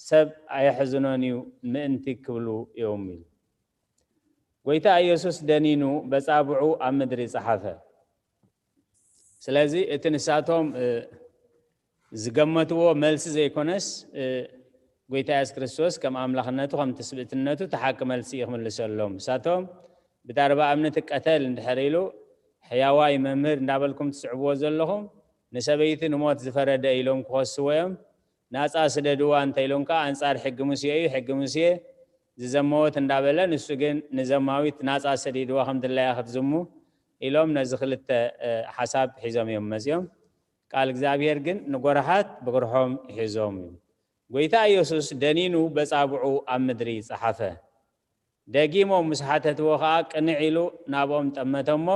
ሰብ ኣየሕዝኖን እዩ ምእንቲ ክብሉ እዮም ኢሉ። ጎይታ ኢየሱስ ደኒኑ በጻብዑ ኣብ ምድሪ ጸሓፈ። ስለዚ እቲ ንሳቶም፣ እ፣ ዝገመትዎ መልሲ ዘይኮነስ፣ እ፣ ጎይታ የሱስ ክርስቶስ ከም ኣምላኽነቱ፣ ከም ትስብእትነቱ እቲ ሓቂ መልሲ እዩ ክምልሰሎም። ንሳቶም ብዳርባ እምኒ ትቀተል እንድሕር ኢሉ፣ ሕያዋይ መምህር እንዳበልኩም ትስዕብዎ ዘለኹም ንሰበይቲ ንሞት ዝፈረደ ኢሎም ክኸስዎ እዮም። ናጻ ስደድዋ እንተ ኢሎም ከኣ ኣንጻር ሕጊ ሙሴ እዩ። ሕጊ ሙሴ ዝዘመወት እንዳበለ፣ ንሱ ግን ንዘማዊት ናጻ ሰዲድዋ ከም ድላያ ክትዝሙ ኢሎም ነዚ ክልተ፣ እ፣ ሓሳብ ሒዞም እዮም መጺኦም። ቃል እግዚኣብሔር ግን ንጎርሓት ብጉርሖም ይሕዞም እዩ። ጎይታ ኢየሱስ ደኒኑ በጻብዑ ኣብ ምድሪ ጸሓፈ። ደጊሞም ምስ ሓተትዎ ኸኣ ቅንዕ ኢሉ ናብኦም ጠመተ እሞ፣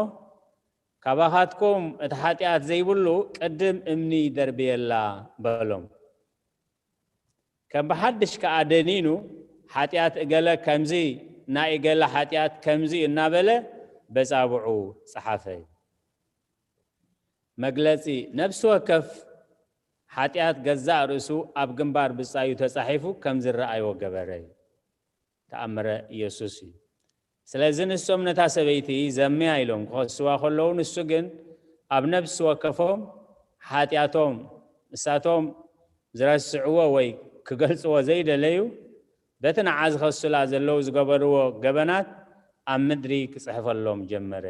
ካባኻትኩም እቲ ሓጢኣት ዘይብሉ ቅድም እምኒ ይደርብየላ በሎም። ከም ብሓድሽ ከኣ ደኒኑ ሓጢኣት እገለ ከምዚ፣ ናይ እገለ ሓጢኣት ከምዚ እናበለ በጻብዑ ጸሓፈ። መግለጺ፣ ነፍሲ ወከፍ ሓጢኣት ገዛእ ርእሱ ኣብ ግንባር ብጻዩ ተጻሒፉ ከም ዝረኣዮ ገበረ። ተኣምረ ኢየሱስ እዩ። ስለዚ ንሶም ነታ ሰበይቲ ዘምያ ኢሎም ክኸስዋ ከለዉ፣ ንሱ ግን ኣብ ነፍሲ ወከፎም ሓጢኣቶም፣ ንሳቶም ዝረስዕዎ ወይ ክገልጽዎ ዘይደለዩ፣ በቲ ንዓ ዝኸሱላ ዘለዉ ዝገበርዎ ገበናት ኣብ ምድሪ ክጽሕፈሎም ጀመረ።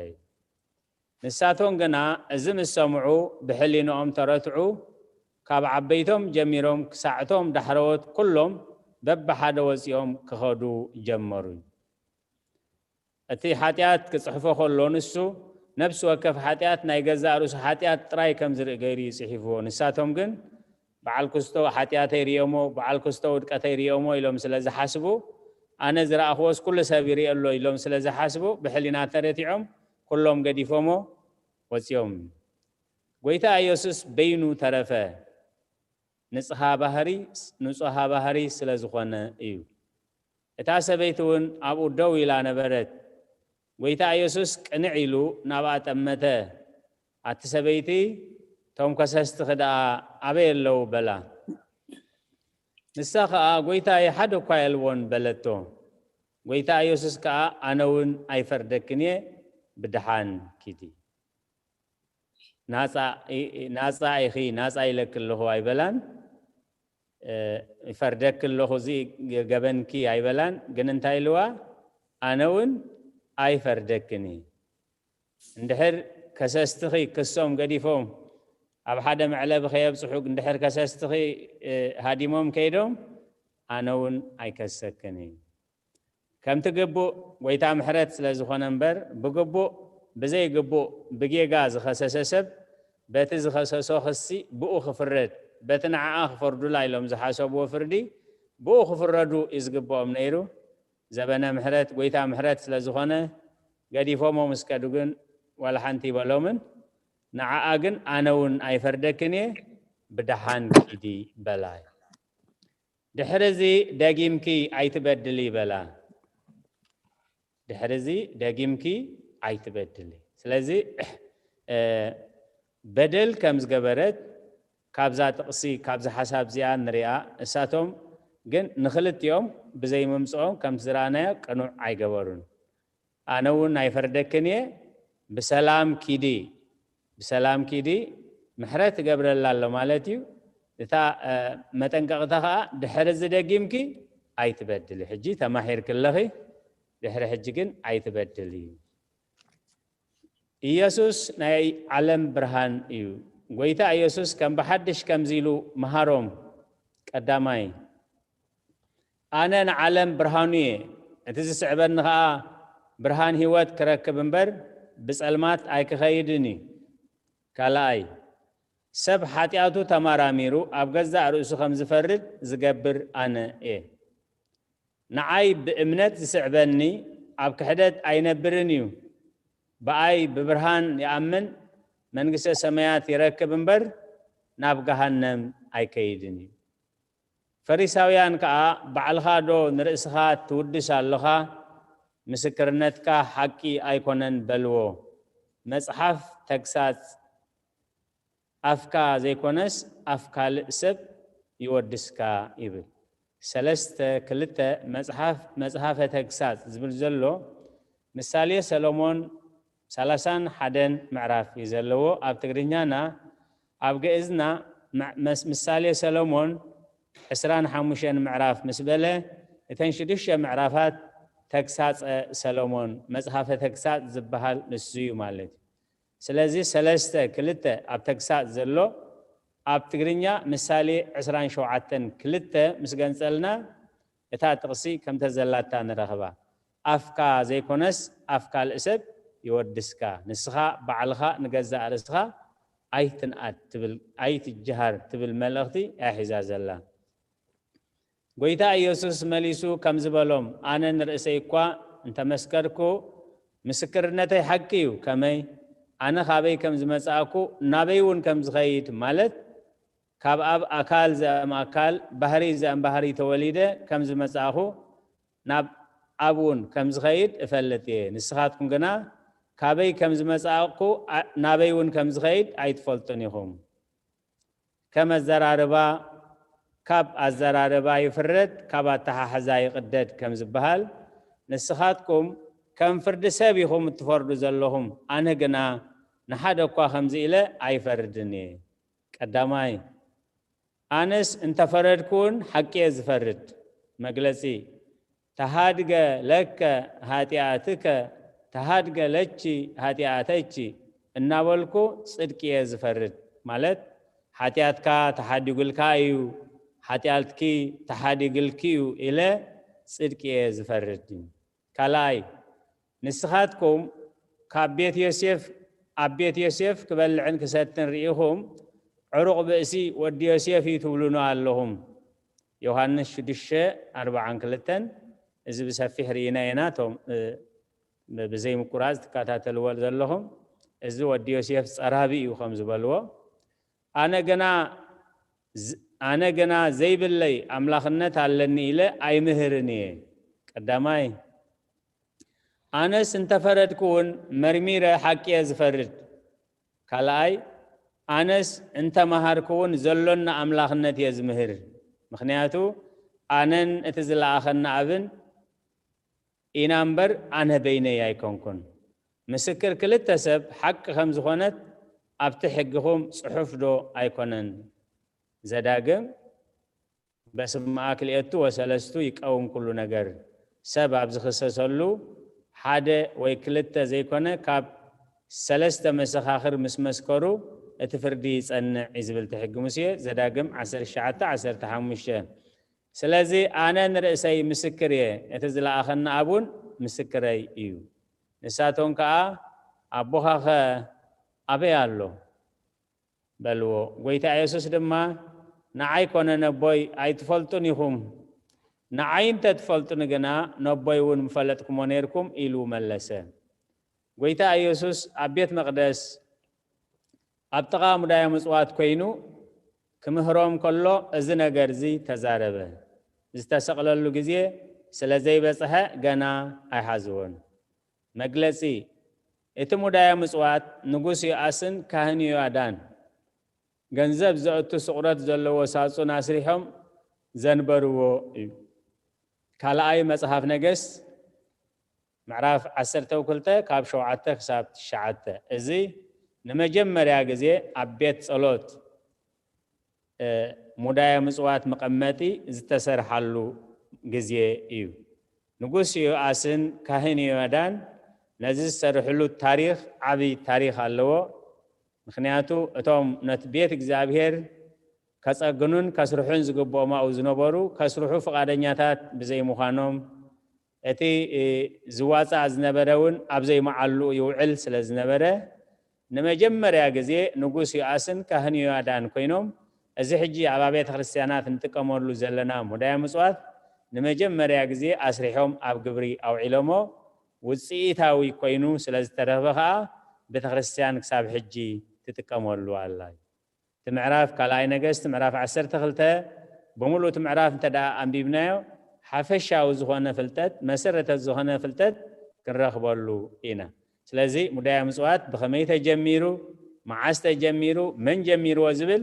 ንሳቶም ግና እዚ ምስ ሰምዑ ብሕሊንኦም ተረትዑ፣ ካብ ዓበይቶም ጀሚሮም ክሳዕቶም ዳሕረዎት ኩሎም በብሓደ ወጺኦም ክኸዱ ጀመሩ። እቲ ሓጢኣት ክጽሕፎ ከሎ ንሱ ነፍሲ ወከፍ ሓጢኣት ናይ ገዛእ ርእሱ ሓጢኣት ጥራይ ከም ዝርኢ ገይሩ እዩ ጽሒፍዎ። ንሳቶም ግን በዓል ክስቶ ሓጢኣተይ ርእዮሞ፣ በዓል ክስቶ ውድቀተይ ርእዮሞ ኢሎም ስለ ዝሓስቡ፣ ኣነ ዝረኣኽዎስ ኩሉ ሰብ ይርእዮ ኣሎ ኢሎም ስለ ዝሓስቡ፣ ብሕሊና ተረቲዖም ኩሎም ገዲፎሞ ወጺኦም። ጎይታ ኢየሱስ በይኑ ተረፈ። ንጽሃ ባህሪ፣ ንጹሃ ባህሪ ስለ ዝኾነ እዩ። እታ ሰበይቲ እውን ኣብኡ ደው ኢላ ነበረት። ጎይታ ኢየሱስ ቅንዕ ኢሉ ናብኣ ጠመተ። ኣቲ ሰበይቲ፣ እቶም ከሰስትኺ ደኣ ኣበይ ኣለዉ? በላ። ንሳ ኸኣ፣ ጎይታይ፣ ሓደ እኳ የልቦን በለቶ። ጎይታ ኢየሱስ ከኣ፣ ኣነ እውን ኣይፈርደክን እየ፣ ብደሓን ኪዲ። ናጻ ኢ-፣ ናጻ ኢኺ፣ ናጻ ኢለኪ ኣለኹ ኣይበላን። እ፣ ይፈርደኪ ኣለኹ፣ እዚ ገበንኪ ኣይበላን። ግን እንታይ ኢልዋ? ኣነ እውን ኣይፈርደክን እየ። እንድሕር ከሰስትኺ ክሶም ገዲፎም ኣብ ሓደ መዕለቢ ከየብጽሑ፣ እንድሕር ከሰስትኺ፣ እ፣ ሃዲሞም ከይዶም፣ ኣነ እውን ኣይከሰክን እየ። ከምቲ ግቡእ፣ ጎይታ ምሕረት ስለ ዝኾነ እምበር፣ ብግቡእ፣ ብዘይግቡእ፣ ብጌጋ ዝኸሰሰ ሰብ፣ በቲ ዝኸሰሶ ክሲ ብኡ ክፍረድ፣ በቲ ንዓኣ ክፈርዱላ ኢሎም ዝሓሰብዎ ፍርዲ ብኡ ክፍረዱ እዩ ዝግብኦም ነይሩ። ዘበነ ምሕረት፣ ጎይታ ምሕረት ስለ ዝኾነ፣ ገዲፎሞ ምስ ከዱ ግን፣ ዋላ ሓንቲ ይበሎምን፣ ንዓኣ ግን፣ ኣነ እውን ኣይፈርደክን እየ፣ ብደሓን ኪዲ በላ። ድሕሪ እዚ ደጊምኪ ኣይትበድሊ በላ። ድሕሪ እዚ ደጊምኪ ኣይትበድሊ። ስለዚ፣ እ፣ በደል ከም ዝገበረት ካብዛ ጥቕሲ፣ ካብዛ ሓሳብ እዚኣ ንሪኣ። እሳቶም ግን ንኽልቲኦም ብዘይምምጽኦም ከምቲ ዝረኣናዮ ቅኑዕ ኣይገበሩን። ኣነ እውን ኣይፈርደክን እየ፣ ብሰላም ኪዲ፣ ብሰላም ኪዲ፣ ምሕረት እገብረላ ኣሎ ማለት እዩ። እታ፣ እ፣ መጠንቀቕታ ኸኣ፣ ድሕሪ እዚ ደጊምኪ ኣይትበድሊ። ሕጂ ተማሂርኪ ኣለኺ፣ ድሕሪ ሕጂ ግን ኣይትበድሊ። ኢየሱስ ናይ ዓለም ብርሃን እዩ። ጎይታ ኢየሱስ ከም ብሓድሽ ከምዚ ኢሉ መሃሮም። ቀዳማይ፣ ኣነ ንዓለም ብርሃኑ እየ፣ እቲ ዝስዕበኒ ኸኣ ብርሃን ህይወት ክረክብ እምበር ብጸልማት ኣይክኸይድን እዩ። ካልኣይ፣ ሰብ ሓጢኣቱ ተማራሚሩ ኣብ ገዛእ ርእሱ ከም ዝፈርድ ዝገብር ኣነ እየ። ንዓይ ብእምነት ዝስዕበኒ ኣብ ክሕደት ኣይነብርን እዩ። ብኣይ ብብርሃን ይኣምን መንግስተ ሰማያት ይረክብ እምበር ናብ ገሃነም ኣይከይድን እዩ። ፈሪሳውያን ከኣ፣ ባዕልኻ ዶ ንርእስኻ ትውድስ ኣለኻ? ምስክርነትካ ሓቂ ኣይኮነን በልዎ። መጽሓፍ ተግሳጽ ኣፍካ ዘይኮነስ ኣፍ ካልእ ሰብ ይወድስካ ይብል። ሰለስተ ክልተ መጽሓፍ፣ መጽሓፈ ተግሳጽ ዝብል ዘሎ ምሳሌ ሰሎሞን ሰላሳን ሓደን ምዕራፍ እዩ ዘለዎ። ኣብ ትግርኛና፣ ኣብ ግእዝና መ-፣ መስ-፣ ምሳሌ ሰሎሞን ዕስራን ሓሙሽተን ምዕራፍ ምስ በለ፣ እተን ሽዱሽተ ምዕራፋት ተግሳጸ ሰሎሞን፣ መጽሓፈ ተግሳጽ ዝበሃል ንሱ እዩ ማለት እዩ። ስለዚ ሰለስተ ክልተ ኣብ ተግሳጽ ዘሎ፣ ኣብ ትግርኛ ምሳሌ ዕስራን ሸውዓተን ክልተ ምስ ገንጸልና፣ እታ ጥቕሲ ከምተ ዘላታ ንረኽባ። ኣፍካ ዘይኮነስ ኣፍ ካልእ ሰብ ይወድስካ። ንስኻ ባዕልኻ ንገዛእ ርእስኻ ኣይትንኣድ ትብል፣ ኣይትጀሃር ትብል መልእኽቲ እያ ሒዛ ዘላ። ጎይታ ኢየሱስ መሊሱ ከምዚ በሎም፣ ኣነ ንርእሰይ እኳ እንተመስከርኩ፣ ምስክርነተይ ሓቂ እዩ። ከመይ? ኣነ ካበይ ከም ዝመጻእኩ፣ ናበይ እውን ከም ዝኸይድ፣ ማለት ካብ ኣብ ኣካል ዘእም ኣካል፣ ባህሪ ዘእም ባህሪ ተወሊደ ከም ዝመጻእኹ፣ ናብ ኣብ እውን ከም ዝኸይድ እፈልጥ እየ። ንስኻትኩም ግና ካበይ ከም ዝመጻእኩ፣ ኣ-፣ ናበይ እውን ከም ዝኸይድ ኣይትፈልጡን ኢኹም። ከም ኣዘራርባ፣ ካብ ኣዘራርባ ይፍረድ፣ ካብ ኣተሓሕዛ ይቕደድ ከም ዝበሃል፣ ንስኻትኩም ከም ፍርዲ ሰብ ኢኹም እትፈርዱ ዘለኹም፣ ኣነ ግና ንሓደ እኳ ከምዚ ኢለ ኣይፈርድን እየ። ቀዳማይ፣ ኣነስ እንተፈረድኩ እውን ሓቂ እየ ዝፈርድ። መግለጺ፣ ተሃድገ ለከ ኃጢአትከ ተሃድገ ለቺ ኃጢአተቺ እናበልኩ ጽድቂ እየ ዝፈርድ። ማለት ሓጢኣትካ ተሓዲጉልካ እዩ፣ ሓጢኣትኪ ተሓዲግልኪ እዩ ኢለ ጽድቂ እየ ዝፈርድ። ካልኣይ፣ ንስኻትኩም ካብ ቤት ዮሴፍ ኣብ ቤት ዮሴፍ ክበልዕን ክሰትን ርኢኹም፣ ዕሩቕ ብእሲ ወዲ ዮሴፍ እዩ ትብሉኑ ኣለኹም። ዮሃንስ ሽዱሽተ ኣርብዓን ክልተን። እዚ ብሰፊሕ ርኢና ኢና። እቶም ብዘይምቁራፅ ትከታተልዎ ዘለኹም፣ እዚ ወዲ ዮሴፍ ፀራቢ እዩ ከም ዝበልዎ፣ ኣነ ገና ኣነ ገና ዘይብለይ ኣምላኽነት ኣለኒ ኢለ ኣይምህርን እየ። ቀዳማይ፣ ኣነስ እንተፈረድኩ እውን መርሚረ ሓቂ እየ ዝፈርድ። ካልኣይ፣ ኣነስ እንተመሃርኩ እውን ዘሎና ኣምላኽነት እየ ዝምህር። ምኽንያቱ ኣነን እቲ ዝለኣኸና ኣብን ኢና እምበር ኣነ በይነይ ኣይኮንኩን። ምስክር ክልተ ሰብ ሓቂ ከም ዝኾነት ኣብቲ ሕግኹም ጽሑፍ ዶ ኣይኮነን? ዘዳግም በስመ አብ ክልኤቱ ወሰለስቱ ይቃወም ኩሉ ነገር። ሰብ ኣብ ዝኽሰሰሉ ሓደ ወይ ክልተ ዘይኮነ ካብ ሰለስተ መሰኻኽር ምስ መስከሩ እቲ ፍርዲ ይጸንዕ እዩ ዝብል እቲ ሕጊ ሙሴ። ዘዳግም ዓሰርተ ትሽዓተ ዓሰርተ ሓሙሽተ። ስለዚ ኣነ ንርእሰይ ምስክር እየ፣ እቲ ዝለኣኸኒ ኣብ እውን ምስክረይ እዩ። ንሳቶም ከኣ ኣቦኻኸ ኣበይ ኣሎ? በልዎ። ጐይታ ኢየሱስ ድማ ንዓይ ኮነ ነቦይ ኣይትፈልጡን ኢኹም፣ ንዓይ እንተ ትፈልጡኒ ግና ነቦይ እውን ምፈለጥኩሞ ነይርኩም ኢሉ መለሰ። ጐይታ ኢየሱስ ኣብ ቤት መቕደስ ኣብ ጥቓ ሙዳየ ምጽዋት ኮይኑ ክምህሮም ከሎ እዚ ነገር እዚ ተዛረበ። ዝተሰቕለሉ ግዜ ስለ ዘይበጽሐ ገና ኣይሓዝዎን። መግለጺ፣ እቲ ሙዳየ ምጽዋት ንጉስ ዮኣስን ካህን ዮያዳን ገንዘብ ዘእቱ ስቑረት ዘለዎ ሳጹን ኣስሪሖም ዘንበርዎ እዩ። ካልኣይ መጽሓፍ ነገስት ምዕራፍ ዓሰርተ ክልተ ካብ ሸውዓተ ክሳብ ትሽዓተ። እዚ ንመጀመርያ ግዜ ኣብ ቤት ጸሎት ሙዳየ ምጽዋት መቐመጢ ዝተሰርሓሉ ግዜ እዩ። ንጉስ ዮኣስን ካህን ዮያዳን ነዚ ዝሰርሕሉ ታሪኽ ዓቢ ታሪኽ ኣለዎ። ምኽንያቱ እቶም ነቲ ቤት እግዚኣብሔር ከጸግኑን ከስርሑን ዝግብኦም ኣብኡ ዝነበሩ ከስርሑ ፍቓደኛታት ብዘይምዃኖም፣ እቲ ዝዋጻእ ዝነበረ እውን ኣብ ዘይመዓሉ ይውዕል ስለ ዝነበረ፣ ንመጀመርያ ግዜ ንጉስ ዮኣስን ካህን ዮያዳን ኮይኖም፣ እዚ ሕጂ ኣብ ኣብያተ ክርስቲያናት እንጥቀመሉ ዘለና ሙዳየ ምጽዋት ንመጀመርያ ግዜ ኣስሪሖም ኣብ ግብሪ ኣውዒሎሞ። ውጽኢታዊ ኮይኑ ስለ ዝተረኽበ ኸኣ ቤተ ክርስቲያን ክሳብ ሕጂ ትጥቀመሉ ኣላ። እቲ ምዕራፍ ካልኣይ ነገስት ምዕራፍ ዓሰርተ ክልተ ብምሉእ እቲ ምዕራፍ እንተ ደኣ ኣንቢብናዮ ሓፈሻዊ ዝኾነ ፍልጠት፣ መሰረተ ዝኾነ ፍልጠት ክንረኽበሉ ኢና። ስለዚ ሙዳየ ምጽዋት ብኸመይ ተጀሚሩ፣ መዓስ ተጀሚሩ፣ መን ጀሚርዎ ዝብል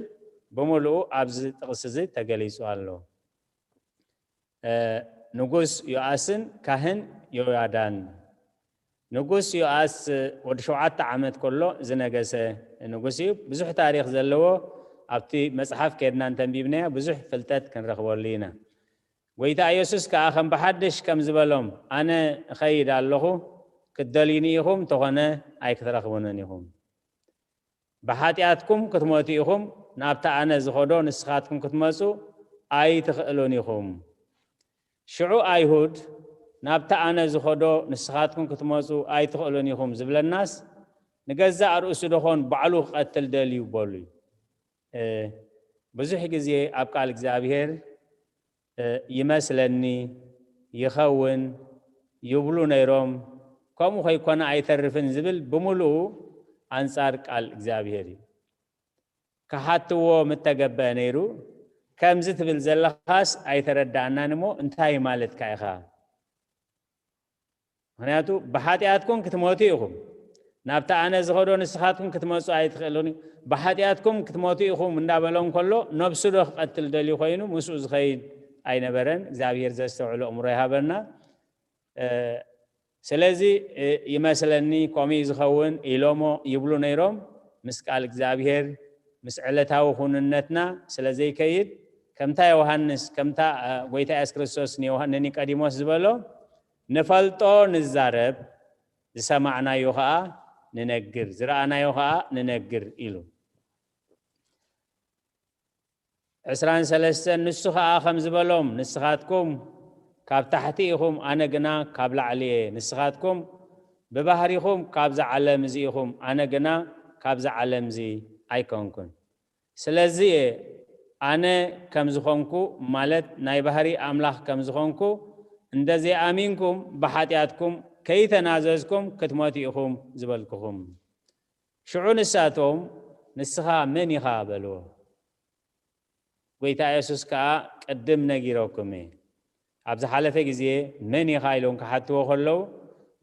ብምሉኡ ኣብዚ ጥቕሲ እዚ ተገሊጹ ኣሎ። ንጉስ ዮኣስን ካህን ዮያዳን። ንጉስ ዮኣስ ወዲ ሸውዓተ ዓመት ከሎ ዝነገሰ ንጉስ እዩ። ብዙሕ ታሪኽ ዘለዎ ኣብቲ መጽሓፍ ኬድና እንተንቢብናዮ ብዙሕ ፍልጠት ክንረኽበሉ ኢና። ጎይታ ኢየሱስ ከኣ ከም ብሓድሽ ከም ዝበሎም፣ ኣነ እኸይድ ኣለኹ፣ ክትደልዩኒ ኢኹም፣ እንተኾነ ኣይክትረኽቡንን ኢኹም። ብሓጢኣትኩም ክትሞቱ ኢኹም፣ ናብቲ ኣነ ዝኸዶ ንስኻትኩም ክትመጹ ኣይትኽእሉን ኢኹም። ሽዑ ኣይሁድ፣ ናብቲ ኣነ ዝኸዶ ንስኻትኩም ክትመጹ ኣይትኽእሉን ኢኹም ዝብለናስ፣ ንገዛእ ርእሱ ደኾን ባዕሉ ክቐትል ደልዩ በሉ እዩ። ብዙሕ ግዜ ኣብ ቃል እግዚኣብሔር ይመስለኒ፣ ይኸውን፣ ይብሉ ነይሮም፣ ከምኡ ከይኮነ ኣይተርፍን ዝብል ብምሉኡ ኣንጻር ቃል እግዚኣብሔር እዩ። ክሓትዎ ምተገበአ ነይሩ። ከምዚ ትብል ዘለኻስ ኣይተረዳእናን እሞ እንታይ ማለትካ ኢኻ? ምኽንያቱ ብሓጢኣትኩም ክትሞቱ ኢኹም። ናብቲ ኣነ ዝኸዶ ንስኻትኩም ክትመጹ ኣይትኽእሉን፣ ብሓጢኣትኩም ክትሞቱ ኢኹም እንዳበሎም ከሎ፣ ነብሱ ዶ ክቐትል ደልዩ ኮይኑ ምስኡ ዝኸይድ ኣይነበረን። እግዚኣብሔር ዘስተውዕሎ እምሮ ይሃበና። እ፣ ስለዚ፣ እ፣ ይመስለኒ ከምኡ እዩ ዝኸውን ኢሎሞ ይብሉ ነይሮም። ምስ ቃል እግዚኣብሔር፣ ምስ ዕለታዊ ኩንነትና ስለ ዘይከይድ፣ ከምታ ዮሃንስ፣ ከምታ፣ እ፣ ጎይታ የሱስ ክርስቶስ ንዮሃ-፣ ንኒቆዲሞስ ዝበሎ፣ "ንፈልጦ ንዛረብ፣ ዝሰማዕናዮ ኸኣ ንነግር፣ ዝረኣናዮ ኸኣ ንነግር" ኢሉ። ዕስራን ሰለስተን፣ ንሱ ኸኣ ከም ዝበሎም፣ "ንስኻትኩም ካብ ታሕቲ ኢኹም፣ ኣነ ግና ካብ ላዕሊ እየ። ንስኻትኩም ብባህሪኹም ካብዛ ዓለም እዚ ኢኹም፣ ኣነ ግና ካብዛ ዓለም እዚ ኣይኮንኩን። ስለዚ እየ ኣነ ከም ዝኾንኩ፣ ማለት ናይ ባህሪ ኣምላኽ ከም ዝኾንኩ፣ እንተ ዘይኣሚንኩም፣ ብሓጢኣትኩም ከይተናዘዝኩም ክትሞቱ ኢኹም ዝበልኩኹም።" ሽዑ ንሳቶም፣ "ንስኻ መን ኢኻ?" በልዎ። ጎይታ የሱስ ከኣ፣ "ቅድም ነጊረኩም እየ። ኣብ ዝሓለፈ ግዜ መን ኢኻ?" ኢሎም ክሓትዎ ከለዉ፣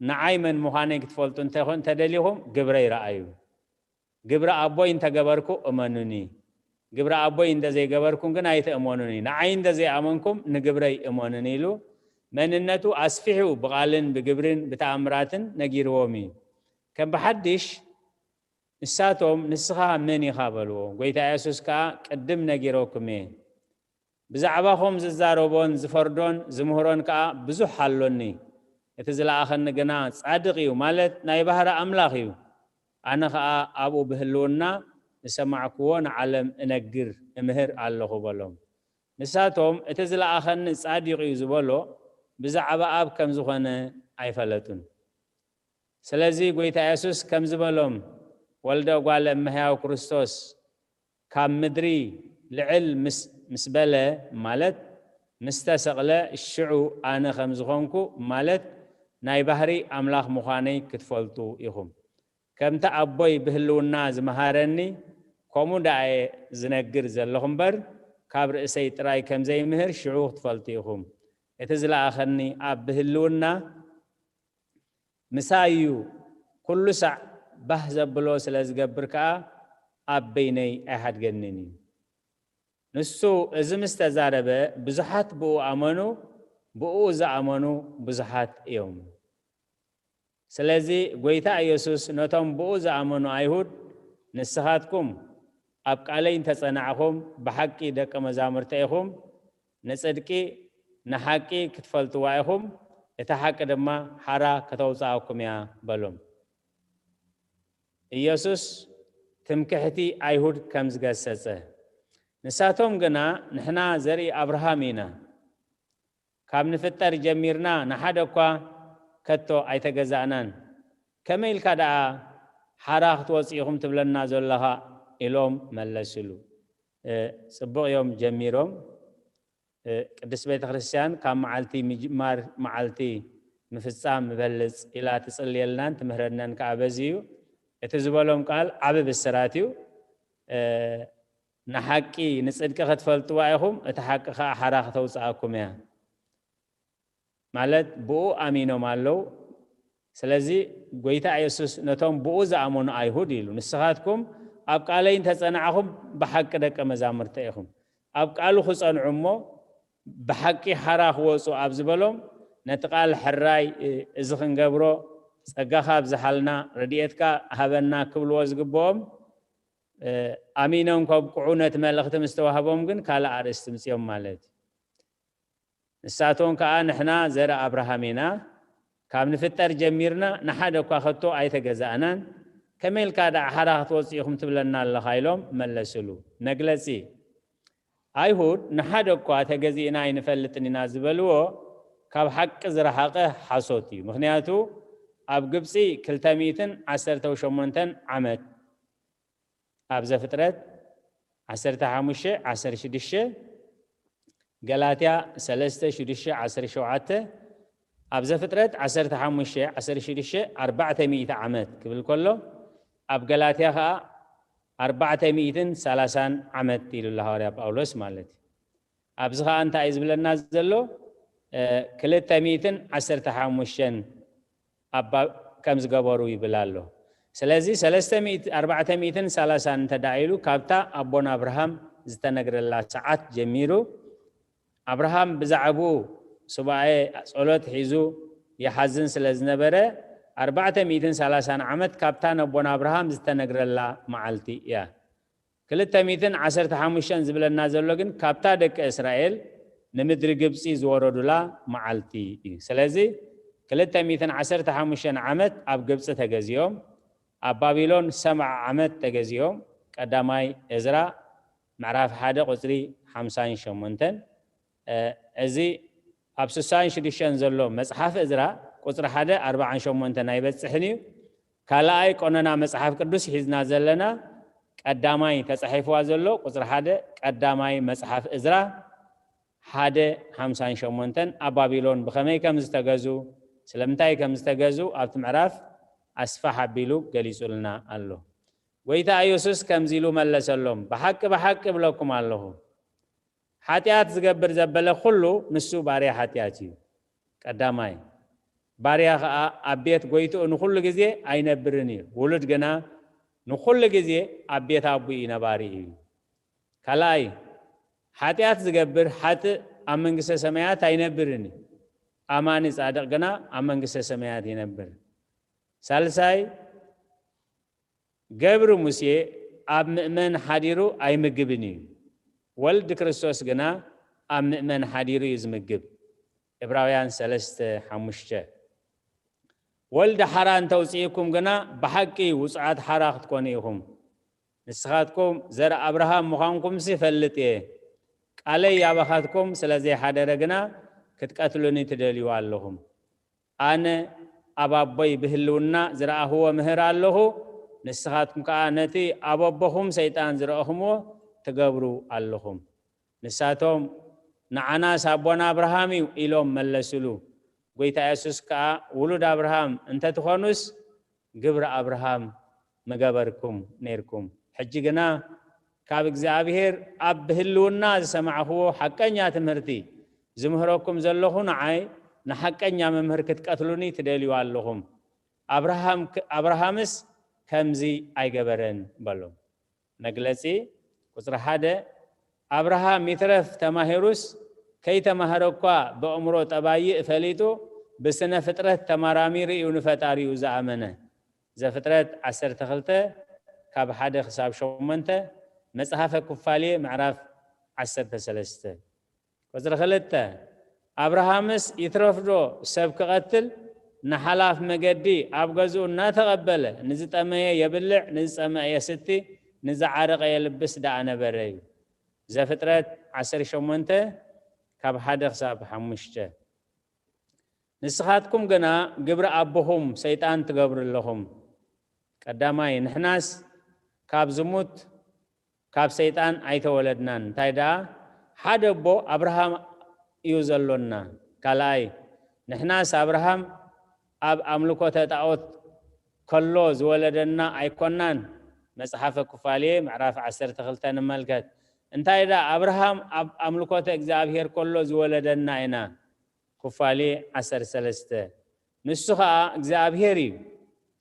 "ንዓይ መን ምዃነይ ክትፈልጡ እንተ-፣ እንተደሊኹም፣ ግብረይ ረኣዩ። ግብረ ኣቦይ እንተገበርኩ እመኑኒ። ግብረ ኣቦይ እንተ ዘይገበርኩም ግን ኣይትእመኑኒ። ንዓይ እንተ ዘይኣመንኩም ንግብረይ እመኑኒ" ኢሉ መንነቱ ኣስፊሑ ብቓልን ብግብርን ብተኣምራትን ነጊርዎም እዩ። ከም ብሓድሽ ንሳቶም፣ "ንስኻ መን ኢኻ?" በልዎ። ጎይታ የሱስ ከኣ፣ "ቅድም ነጊረኩም እየ። ብዛዕባኹም ዝዛረቦን ዝፈርዶን ዝምህሮን ከኣ ብዙሕ ኣሎኒ። እቲ ዝለኣኸኒ ግና ጻድቕ እዩ፣ ማለት ናይ ባህሪ ኣምላኽ እዩ። ኣነ ኸኣ ኣብኡ ብህልውና ዝሰማዕክዎ ንዓለም እነግር፣ እምህር ኣለኹ" በሎም። ንሳቶም፣ "እቲ ዝለኣኸኒ ጻድቕ እዩ" ዝበሎ ብዛዕባ ኣብ ከም ዝኾነ ኣይፈለጡን። ስለዚ ጎይታ የሱስ ከም ዝበሎም፣ "ወልደ እጓለ እመሕያው ክርስቶስ ካብ ምድሪ ልዕል ምስ፣ ምስ በለ፣ ማለት ምስ ተሰቕለ፣ ሽዑ ኣነ ከም ዝኾንኩ፣ ማለት ናይ ባህሪ ኣምላኽ ምዃነይ ክትፈልጡ ኢኹም። ከምቲ ኣቦይ ብህልውና ዝመሃረኒ፣ ከምኡ ደኣ እየ ዝነግር ዘለኹ እምበር፣ ካብ ርእሰይ ጥራይ ከም ዘይምህር ሽዑ ክትፈልጡ ኢኹም። እቲ ዝለኣኸኒ ኣብ ብህልውና ምሳይ እዩ፣ ኩሉ ሳዕ ባህ ዘብሎ ስለ ዝገብር ከኣ ኣብ በይነይ ኣይሓድገንን እዩ።" ንሱ እዚ ምስ ተዛረበ፣ ብዙሓት ብኡ ኣመኑ፣ ብኡ ዝኣመኑ ብዙሓት እዮም። ስለዚ ጎይታ ኢየሱስ ነቶም ብኡ ዝኣመኑ ኣይሁድ፣ "ንስኻትኩም ኣብ ቃለይ እንተጸናዕኹም፣ ብሓቂ ደቀ መዛሙርተ ኢኹም፣ ንጽድቂ፣ ንሓቂ ክትፈልጥዋ ኢኹም፣ እታ ሓቂ ድማ ሓራ ከተውጽኣኩም እያ" በሎም። ኢየሱስ ትምክሕቲ ኣይሁድ ከም ዝገሰጸ፣ ንሳቶም ግና፣ "ንሕና ዘርኢ ኣብርሃም ኢና፣ ካብ ንፍጠር ጀሚርና ንሓደ እኳ ከቶ ኣይተገዛእናን። ከመይ ኢልካ ደኣ ሓራ ክትወጽእ ኢኹም ትብለና ዘለኻ?" ኢሎም መለስሉ። እ፣ ጽቡቕ እዮም ጀሚሮም። እ፣ ቅድስት ቤተ ክርስቲያን ካብ መዓልቲ ምጅማር መዓልቲ ምፍጻም ምበልጽ ኢላ ትጽልየልናን ትምህረናን ከኣ በዚ እዩ። እቲ ዝበሎም ቃል ዓቢ ብስራት እዩ። እ፣ "ንሓቂ ንጽድቂ ክትፈልጥዋ ኢኹም፣ እቲ ሓቂ ከኣ ሓራ ከተውጽኣኩም እያ" ማለት ብኡ ኣሚኖም ኣለዉ። ስለዚ ጎይታ የሱስ ነቶም ብኡ ዝኣመኑ ኣይሁድ ኢሉ፣ "ንስኻትኩም ኣብ ቃለይ እንተጸናዕኹም ብሓቂ ደቀ መዛሙርተ ኢኹም። ኣብ ቃሉ ክጸንዑ እሞ ብሓቂ ሓራ ክወጹ" ኣብ ዝበሎም፣ ነቲ ቃል ሕራይ፣ እ፣ እዚ ክንገብሮ ጸጋኻ ኣብዝሓልና፣ ረድኤትካ ሃበና ክብልዎ ዝግብኦም፣ እ፣ ኣሚኖም ከብቅዑ ነቲ መልእኽቲ ምስ ተዋህቦም ግን ካልእ ኣርእስቲ ምጽኦም ማለት እዩ። ንሳቶም ከኣ፣ "ንሕና ዘርኢ ኣብርሃም ኢና፣ ካብ ንፍጠር ጀሚርና ንሓደ እኳ ከቶ ኣይተገዛእናን፣ ከመይ ኢልካ ደኣ ሓራ ክትወጽእ ኢኹም ትብለና ኣለኻ?" ኢሎም መለስሉ። መግለጺ፣ ኣይሁድ ንሓደ እኳ ተገዚእና ኣይንፈልጥን ኢና ዝበልዎ ካብ ሓቂ ዝረሓቐ ሓሶት እዩ። ምኽንያቱ ኣብ ግብጺ ክልተ ሚእትን ዓሰርተ ሸሞንተን ዓመት፣ ኣብ ዘፍጥረት ዓሰርተ ሓሙሽተ ዓሰርተ ሽዱሽተ፣ ገላትያ ሰለስተ ሽዱሽተ ዓሰርተ ሸውዓተ፣ ኣብ ዘፍጥረት ዓሰርተ ሓሙሽተ ዓሰርተ ሽዱሽተ ኣርባዕተ ሚእቲ ዓመት ክብል ከሎ፣ ኣብ ገላትያ ኸኣ ኣርባዕተ ሚእትን ሰላሳን ዓመት ኢሉ ኣሎ ሃዋርያ ጳውሎስ ማለት እዩ። ኣብዚ ኸኣ እንታይ እዩ ዝብለና ዘሎ? እ፣ ክልተ ሚእትን ዓሰርተ ሓሙሽተን ኣባ ከም ዝገበሩ ይብል ኣሎ። ስለዚ ሰለስተ ሚእቲ ኣርባዕተ ሚእትን ሰላሳን እንተ ደኣ ኢሉ ካብታ ኣቦና ኣብርሃም ዝተነግረላ ሰዓት ጀሚሩ ኣብርሃም ብዛዕባኡ ሱባኤ ጸሎት ሒዙ ይሓዝን ስለ ዝነበረ ኣርባዕተ ሚእትን ሰላሳን ዓመት ካብታ ነቦና ኣብርሃም ዝተነግረላ መዓልቲ እያ። ክልተ ሚእትን ዓሰርተ ሓሙሽተን ዝብለና ዘሎ ግን ካብታ ደቂ እስራኤል ንምድሪ ግብፂ ዝወረዱላ መዓልቲ እዩ። ስለዚ ክልተ ሚእትን ዓሰርተ ሓሙሽተን ዓመት ኣብ ግብፂ ተገዚኦም ኣብ ባቢሎን ሰብዓ ዓመት ተገዚኦም ቀዳማይ እዝራ ምዕራፍ ሓደ ቁፅሪ ሓምሳን ሸሞንተን እዚ ኣብ ስሳን ሽዱሽተን ዘሎ መፅሓፍ እዝራ ቁፅሪ ሓደ ኣርባዓን ሸሞንተን ኣይበፅሕን እዩ። ካልኣይ ቆነና መፅሓፍ ቅዱስ ሒዝና ዘለና ቀዳማይ ተፃሒፍዋ ዘሎ ቁፅሪ ሓደ ቀዳማይ መፅሓፍ እዝራ ሓደ ሓምሳን ሸሞንተን ኣብ ባቢሎን ብኸመይ ከም ዝተገዙ ስለምንታይ ከም ዝተገዙ ኣብቲ ምዕራፍ ኣስፋሕ ኣቢሉ ገሊጹልና ኣሎ። ጎይታ ኢየሱስ ከምዚ ኢሉ መለሰሎም፣ ብሓቂ ብሓቂ እብለኩም ኣለኹ፣ ሓጢኣት ዝገብር ዘበለ ኩሉ ንሱ ባርያ ሓጢኣት እዩ። ቀዳማይ፣ ባርያ ኸኣ ኣብ ቤት ጎይትኡ ንኹሉ ግዜ ኣይነብርን እዩ። ውሉድ ግና ንኹሉ ግዜ ኣብ ቤት ኣቦኡ ነባሪ እዩ። ካልኣይ፣ ሓጢኣት ዝገብር ሓጥእ ኣብ መንግስተ ሰማያት ኣይነብርን እዩ። ኣማኒ ጻድቕ ግና ኣብ መንግስተ ሰማያት ይነብር። ሳልሳይ፣ ገብሪ ሙሴ ኣብ ምእመን ሓዲሩ ኣይምግብን እዩ። ወልድ ክርስቶስ ግና ኣብ ምእመን ሓዲሩ እዩ ዝምግብ። ዕብራውያን ሰለስተ ሓሙሽተ። ወልድ ሓራ እንተውፅእኩም ግና ብሓቂ ውፁዓት ሓራ ክትኮኑ ኢኹም። ንስኻትኩም ዘር ኣብርሃም ምዃንኩምሲ ይፈልጥ እየ። ቃለይ ያባኻትኩም ስለ ዘይሓደረ ግና ክትቀትሉኒ ትደልዩ ኣለኹም። ኣነ ኣብ ኣቦይ ብህልውና ዝረኣኽዎ ምህር ኣለኹ፣ ንስኻትኩም ከኣ ነቲ ኣብ ኣቦኹም ሰይጣን ዝረኣኹምዎ ትገብሩ ኣለኹም። ንሳቶም፣ ንዓናስ ኣቦና ኣብርሃም እዩ ኢሎም መለሱሉ። ጎይታ የሱስ ከኣ፣ ውሉድ ኣብርሃም እንተትኾኑስ ግብሪ ኣብርሃም ምገበርኩም ነይርኩም። ሕጂ ግና ካብ እግዚኣብሔር ኣብ ብህልውና ዝሰማዕኽዎ ሓቀኛ ትምህርቲ ዝምህረኩም ዘለኹ ንዓይ ንሓቀኛ መምህር ክትቀትሉኒ ትደልዩ ኣለኹም። ኣብርሃም ኣብርሃምስ ከምዚ ኣይገበረን በሎም። መግለጺ ቁጽሪ ሓደ ኣብርሃም ይትረፍ ተማሂሩስ ከይተማህረ እኳ ብእምሮ ጠባይእ ፈሊጡ ብስነ ፍጥረት ተማራሚሩ እዩ ንፈጣሪኡ ዝኣመነ። ዘፍጥረት ዓሰርተ ክልተ ካብ ሓደ ክሳብ ሸሞንተ፣ መጽሓፈ ኩፋሌ ምዕራፍ ዓሰርተ ሰለስተ። ቁጽሪ ክልተ ኣብርሃምስ ይትረፍዶ ሰብ ክቐትል ንሓላፍ መገዲ ኣብ ገዝኡ እናተቐበለ ንዝጠመየ የብልዕ ንዝጸመአ የስቲ ንዝዓረቐ የልብስ ደኣ ነበረ እዩ። ዘፍጥረት ዓሰርተ ሸሞንተ ካብ ሓደ ክሳብ ሓሙሽተ። ንስኻትኩም ግና ግብሪ ኣቦኹም ሰይጣን ትገብሩ ኣለኹም። ቀዳማይ ንሕናስ ካብ ዝሙት ካብ ሰይጣን ኣይተወለድናን እንታይ ደኣ ሓደ ኣቦ ኣብርሃም እዩ ዘሎና። ካልኣይ ንሕናስ ኣብርሃም ኣብ ኣምልኮተ ጣዖት ከሎ ዝወለደና ኣይኮናን። መጽሓፈ ኩፋሌ ምዕራፍ ዓሰርተ ክልተ ንመልከት። እንታይ ደኣ ኣብርሃም ኣብ ኣምልኮተ እግዚኣብሔር ከሎ ዝወለደና ኢና። ኩፋሌ ዓሰርተ ሰለስተ ንሱ ኸኣ እግዚኣብሔር እዩ።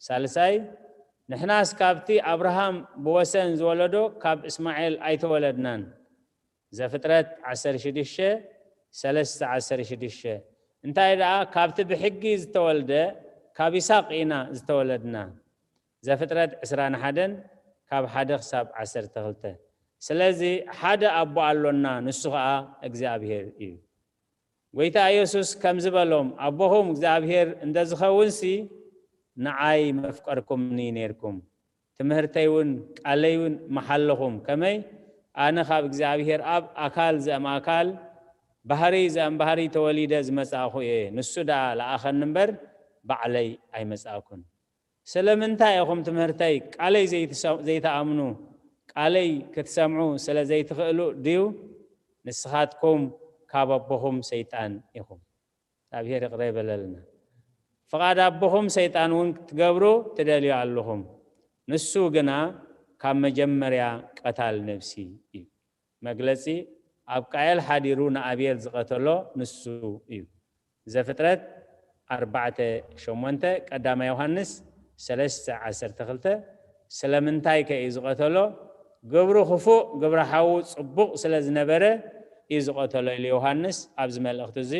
ሳልሳይ ንሕናስ ካብቲ ኣብርሃም ብወሰን ዝወለዶ ካብ እስማኤል ኣይተወለድናን። ዘፍጥረት ዓሰርተ ሽዱሽተ ሰለስተ ዓሰርተ ሽዱሽተ እንታይ ደኣ ካብቲ ብሕጊ ዝተወልደ ካብ ይስሐቅ ኢና ዝተወለድና። ዘፍጥረት ዕስራን ሓደን ካብ ሓደ ክሳብ ዓሰርተ ክልተ። ስለዚ ሓደ ኣቦ ኣሎና ንሱ ኸኣ እግዚኣብሔር እዩ። ጎይታ ኢየሱስ ከምዚ በሎም፣ ኣቦኹም እግዚኣብሔር እንተ ዝኸውንሲ ንዓይ መፍቀርኩምኒ ነይርኩም፣ ትምህርተይ እውን ቃለይ እውን ምሓለኹም፣ ከመይ ኣነ ካብ እግዚኣብሔር ኣብ ኣካል ዘእም ኣካል ባህርይ ዘእም ባህርይ ተወሊደ ዝመጻእኹ እየ፣ ንሱ ደኣ ለኣኸኒ እምበር ባዕለይ ኣይመጻእኩን። ስለምንታይ ኢኹም ትምህርተይ ቃለይ ዘይትኣምኑ? ቃለይ ክትሰምዑ ስለ ዘይትኽእሉ ድዩ? ንስኻትኩም ካብ ኣቦኹም ሰይጣን ኢኹም። እግዚኣብሔር ይቕረ ይበለልና። ፍቓድ ኣቦኹም ሰይጣን እውን ክትገብሩ ትደልዩ ኣለኹም። ንሱ ግና ካብ መጀመርያ ቀታል ነብሲ እዩ። መግለጺ ኣብ ቃየል ሓዲሩ ንኣቤል ዝቐተሎ ንሱ እዩ። ዘፍጥረት ኣርባዕተ ሸሞንተ፣ ቀዳማይ ዮሃንስ ሰለስተ ዓሰርተ ክልተ፣ ስለምንታይ ከ እዩ ዝቐተሎ? ግብሩ ክፉእ፣ ግብረ ሓዉ ጽቡቕ ስለ ዝነበረ እዩ ዝቐተሎ ኢሉ ዮሃንስ ኣብዚ መልእኽቱ እዚ።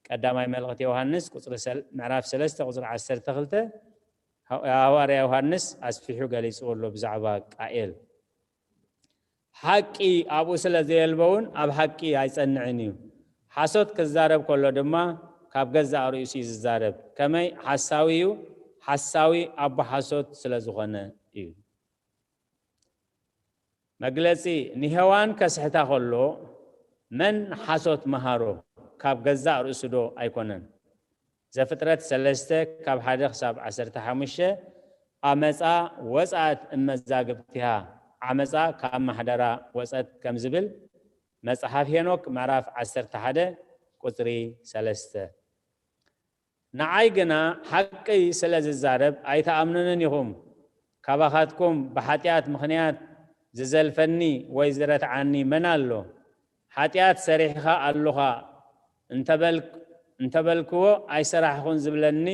ቀዳማይ መልእኽቲ ዮሃንስ ቁጽሪ ሰል-፣ ምዕራፍ ሰለስተ ቁጽሪ ዓሰርተ ክልተ፣ ሃ-፣ ሃዋርያ ዮሃንስ ኣስፊሑ ገሊጽዎ ኣሎ ብዛዕባ ቃኤል። ሓቂ ኣብኡ ስለ ዘየልቦ እውን ኣብ ሓቂ ኣይጸንዕን እዩ። ሓሶት ክዛረብ ከሎ ድማ ካብ ገዛእ ርእሱ እዩ ዝዛረብ። ከመይ? ሓሳዊ እዩ፣ ሓሳዊ ኣቦ ሓሶት ስለ ዝኾነ እዩ። መግለጺ፣ ንሄዋን ከስሕታ ከሎ መን ሓሶት መሃሮ? ካብ ገዛእ ርእሱ ዶ ኣይኮነን? ዘፍጥረት ሰለስተ ካብ ሓደ ክሳብ ዓሰርተ ሓሙሽተ፣ ኣመጻ ወጻት እመዛግብቲሃ፣ ዓመጻ ካብ ማሕደራ ወጸት ከም ዝብል መጽሓፍ ሄኖክ ምዕራፍ ዓሰርተ ሓደ ቁጽሪ ሰለስተ። ንዓይ ግና ሓቂ ስለ ዝዛረብ ኣይትኣምኑንን ኢኹም። ካባኻትኩም ብሓጢኣት ምኽንያት ዝዘልፈኒ ወይ ዝረትዓኒ መን ኣሎ? ሓጢኣት ሰሪሕኻ ኣሎኻ እንተበልክ-፣ እንተበልክዎ ኣይሰራሕኹን ዝብለኒ